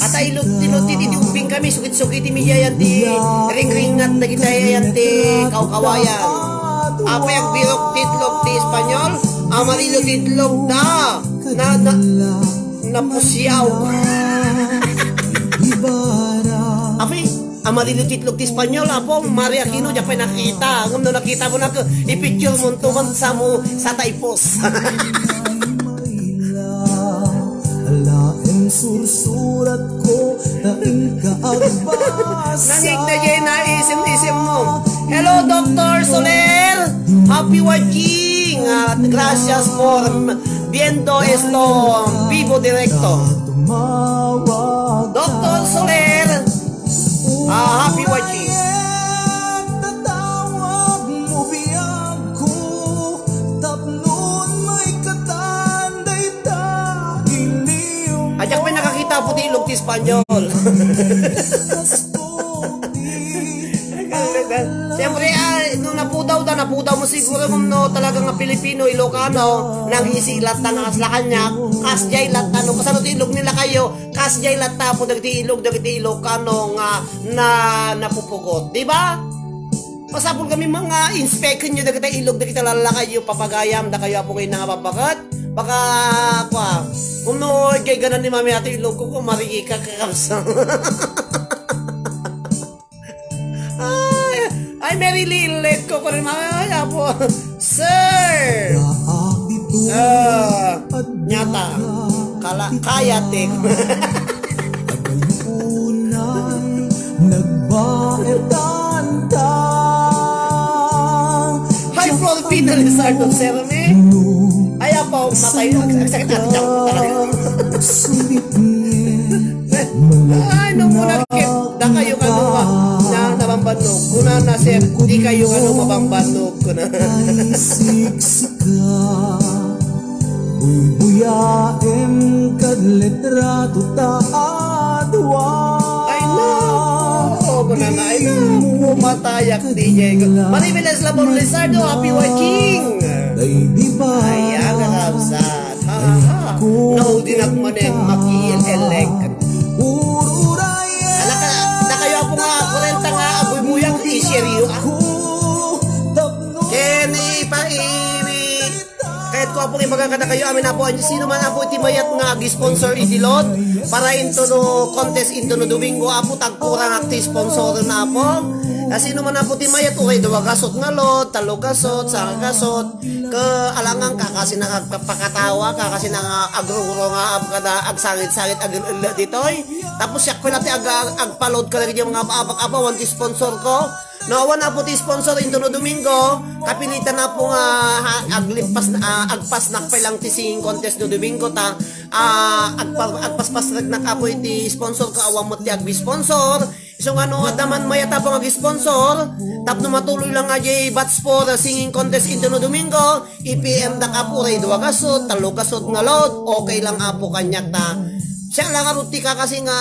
Ata iluti-luti ti ubbing kami, sukit-sukit ti media yan ti ringringat dagiti yan ti kawkawayan. Apay agbirok ti itlog ti Espanyol, Amarillo ti itlog da. Na, na, napusyaw. Apay, Amarillo ti itlog ti Espanyol, Apo, Maria Aquino, diak pay nakita. Ngem no nakita mo na, i-picture mo, tuman sa mo, sa taipos. Alaem sursurat ko, ta inka agbasa. Nangigna jay na isim-isim mo. Hello, Doctor Soler. Happy watching. Ah, gracias por viendo esto vivo directo. Doctor Soler. Ah, happy watching. Tatawag mo biag ko, tapnon may katan dayta iliw. Ajak may nakakita po ti ilog ti Espanyol. Siyempre, ay, nung napudaw ta, napudaw mo siguro kung no, talaga nga Pilipino, Ilocano, nang isi latta nga kasla kaniak, kasjay latta, no, kasano ti ilog nila kayo, kasjay latta po dagiti ilog, dagiti Ilocano nga na, napupugot, di ba? Masapul kami mga inspekenyo dagiti ilog, dagiti lalakayo, papagayam, dakayo, apo, kayo nga papakat, baka, kwa, kung no, kay ganan ni Mami Ate ilog ko, kung marigi ka, kakabsat. Ay, ay, Mary Lilith, kukunin mo. Ay, apo. Sir! Ah, nyata. Kala, kaya, te. Nagbaetan ta. Hi, Florpina Lizardo, Sir, eh. Ay, apo, matay. Ang, ang sakit natin dyan. Talaga. Ay, nung muna, kit, dakayo kano nga, na, nabambannog. Kuna na, sir, di kayo kano mabambannog. Kuna. Ay, siksika. Buybuyaem kad litrato ta a dua. Ay, no. Kuna na, ay, no. Pumatayak, D J. Marimeles Labor Lizardo, happy watching. Ay, di ba? Ay, ah, kakabsat. Ha, ha, ha. Naudinak manen, makiil-elek. Ururay. Ala ka, dakayo apo nga, kwarenta nga, abuy-buyag, ti seryo, ah. Ken ipaiwi. Kayat ko apo ibaga kadakayo amin apo, sino man apo iti mayat nga ag-sponsor iti load para into no contest into no Domingo apo, tagkurang ak ti sponsor na apo. Ah, sino man apo ti mayat, uray dua gasot nga load, talo gasot, sanga gasot, Ka alangan ka kasi nang agpapakatawa ka kasi nang agrugro nga ab-, kada agsangit-sangit, agil-illa ditoy. Tapos siak pala ti ag-, ag-, agpalod ka dagiti mga abak-abawan ti sponsor ko. No, awan apo ti sponsor into no Domingo, kapilitan apo nga, ha, aglipas, ah, agpasnak pa lang ti singing contest no Domingo ta, ah, agpa-, agpaspasragnak apo iti sponsor ko, awan met ti agbi-sponsor. Isu nga no adda man mayat a pang-sponsor, tapno matuloy lang nga jay batch four singing contest into no Domingo, i-P M da ka apo, uray dua gasot, talo gasot nga load, okay lang apo kaniak ta. Siak lang a ruti ka kasi nga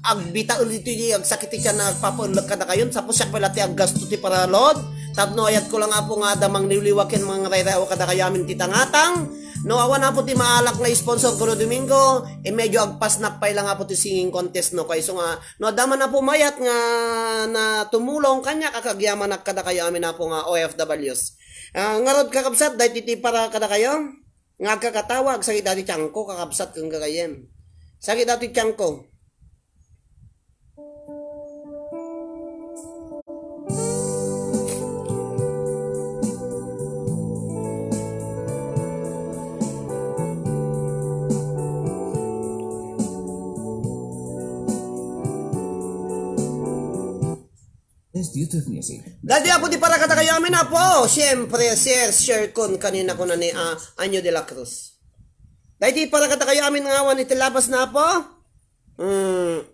agbitael iti agsakit ti tiyan nga agpapaellek kadakayon, tapos siak pala ti aggasto ti para load, tapno ayat ko lang apo nga adda mangliwliwa ken mangrayrayaw kadakayo amin ti tangatang, No awan, Apo, ti maalak nga sponsor kuno Domingo, eh, medyo agpasnak pay lang, Apo, ti singing contest, no? Kayso nga, no adda man, Apo, mayat nga na tumulong kaniak, agyaman kadakayo amin, Apo, nga O F Ws. Ah, ngarud, kakabsat, daytoy ti para kadakayo nga agkakatawa, agsakit dati tiangko, kakabsat, ken gagayyem. Sakit dati tiangko. Best YouTube music. Dati, Apo, ti para kadakayo amin, Apo. Siyempre, share, share kun kanina ko na ni, ah, Anyo de la Cruz. Dati para kadakayo amin nga awan iti labas na, Apo. Mm.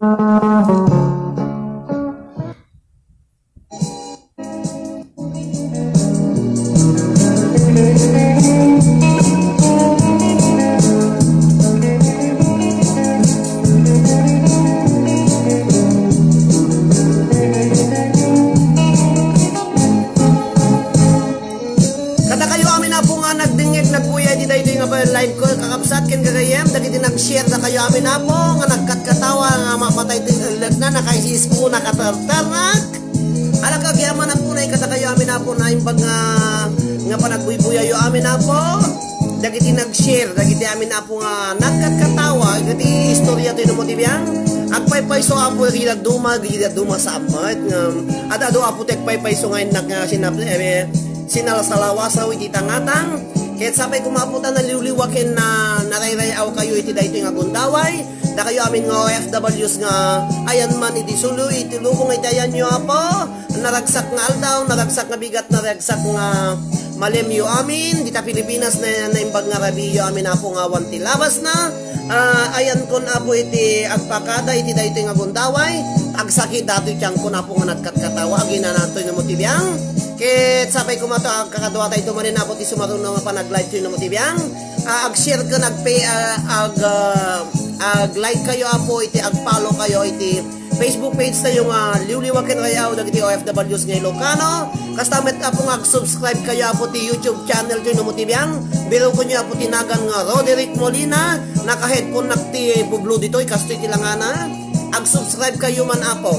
Kadakayo amin, Apo, nga nagdingngeg, nagbuya iti daytoy nga live ko, kakabsat ken gagayyem, dagiti nag-share dakayo amin, Apo, nga nagkatkatawa, nga mapatay ti ellegna, nakaisispo, nakaterternak. Alak, agyaman, Apo, na kadakayo amin, Apo, naimbag nga, nga panagbuybuyayo amin, Apo. Dagiti nag-share, dagiti amin, Apo, nga nagkatkatawa, dagiti istorya ti numo ti biang. Agpaypayso, Apo, iti dadduma, iti dadduma sa ammet, nga, ad-adu, Apo, ti agpaypayso nga innak nga sinap-, eh, sinalsalawasaw iti tangatang. Ket sapay koma, Apo, ta naliwliwa ken na, narayray-aw kayo iti daytoy nga gundaway. Dakayo amin nga O F Ws nga ayan man iti sulo, iti lubong iti ayanyo, Apo. Naragsak nga aldaw, naragsak nga bigat, naragsak nga malemyo amin. Dita Pilipinas na naimbag nga rabiyo amin, Apo, nga awan ti labasna. Ah, ayan kon, Apo, iti agpakada iti daytoy nga gundaway. Agsakit datoy tiangkon, Apo, nga nagkatkatawa. Aginana toy numo ti biang. Ket sapay koma ta agkakadua tayo tumanin, Apo, ti sumaruno nga panag-live toy numo ti biang. Ah, ag-share ken agpa-, ah, ag, ah, ag-like kayo, Apo, iti ag-follow kayo iti Facebook page tayo nga Liwliwa ken Ray-aw dagiti O F Ws nga Ilocano. Kasta met, Apo, nga ag-subscribe kayo, Apo, ti YouTube channel tayo numo ti biang. Birukonyo, Apo, ti nagan nga Roderick Molina. Naka-headphone nak ti publo ditoy, kastoy ti langana. Ag-subscribe kayo man, Apo.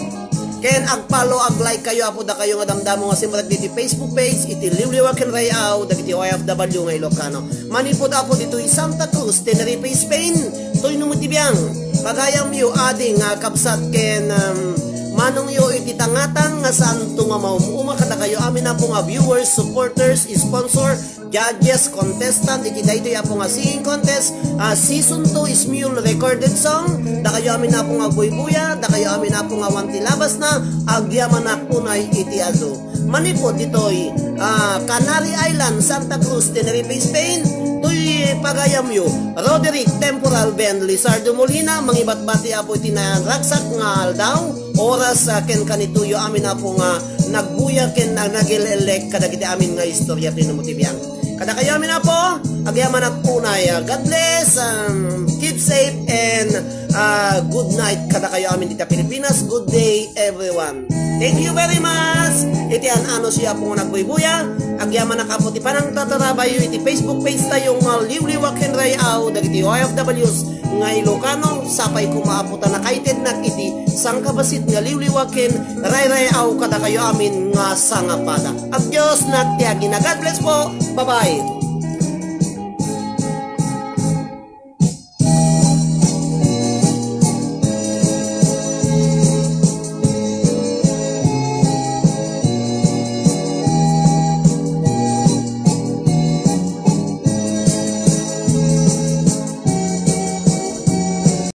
Ken ag-follow, ag-like kayo, Apo, dakayo nga damdamo nga simrek diti Facebook page iti Liwliwa ken Ray-aw dagiti O F W nga Ilocano. Manipud, Apo, ditoy Santa Cruz, Tenerife, Spain, toy numo ti biang. Pagayamyo, adi nga kabsat ken, um, manongyo iti tangatang nga saanto nga maum-uma kadakayo amin, Apo, nga viewers, supporters, sponsor, judges, contestant iti daytoy, Apo, nga singing contest, ah, season two, Smule Recorded Song. Dakayo amin, Apo, nga buybuya, dakayo amin, Apo, nga awan ti labasna, agyamanak unay iti adu. Manipud ditoy, ah, Canary Island, Santa Cruz, Tenerife, Spain, toy pagayamyo, Roderick Temporal Ben Lizardo Molina, mangibatbati, Apo, iti naragsak nga aldaw, oras, ah, ken kanitoyo amin, Apo, nga nagbuya ken nag-, nagil-elek kadagiti amin nga istorya ti numo ti biang. Kadakayo amin, Apo, agyamanak unay, ah, God bless, um, keep safe, and, ah, good night kadakayo amin dita Pilipinas. Good day, everyone. Thank you very much. Iti an-anosyo, Apo, nga nagbuybuya, agyamanak, Apo, ti panangtatarabayo iti Facebook page tayo nga Liwliwa ken Ray-aw dagiti O F Ws nga Ilocano. Sapay koma, Apo, ta nakaitednak iti sangkabassit nga liwliwa ken rayray-aw kadakayo amin nga sangapada. Agdiosnak ti agina. God bless po. Bye-bye.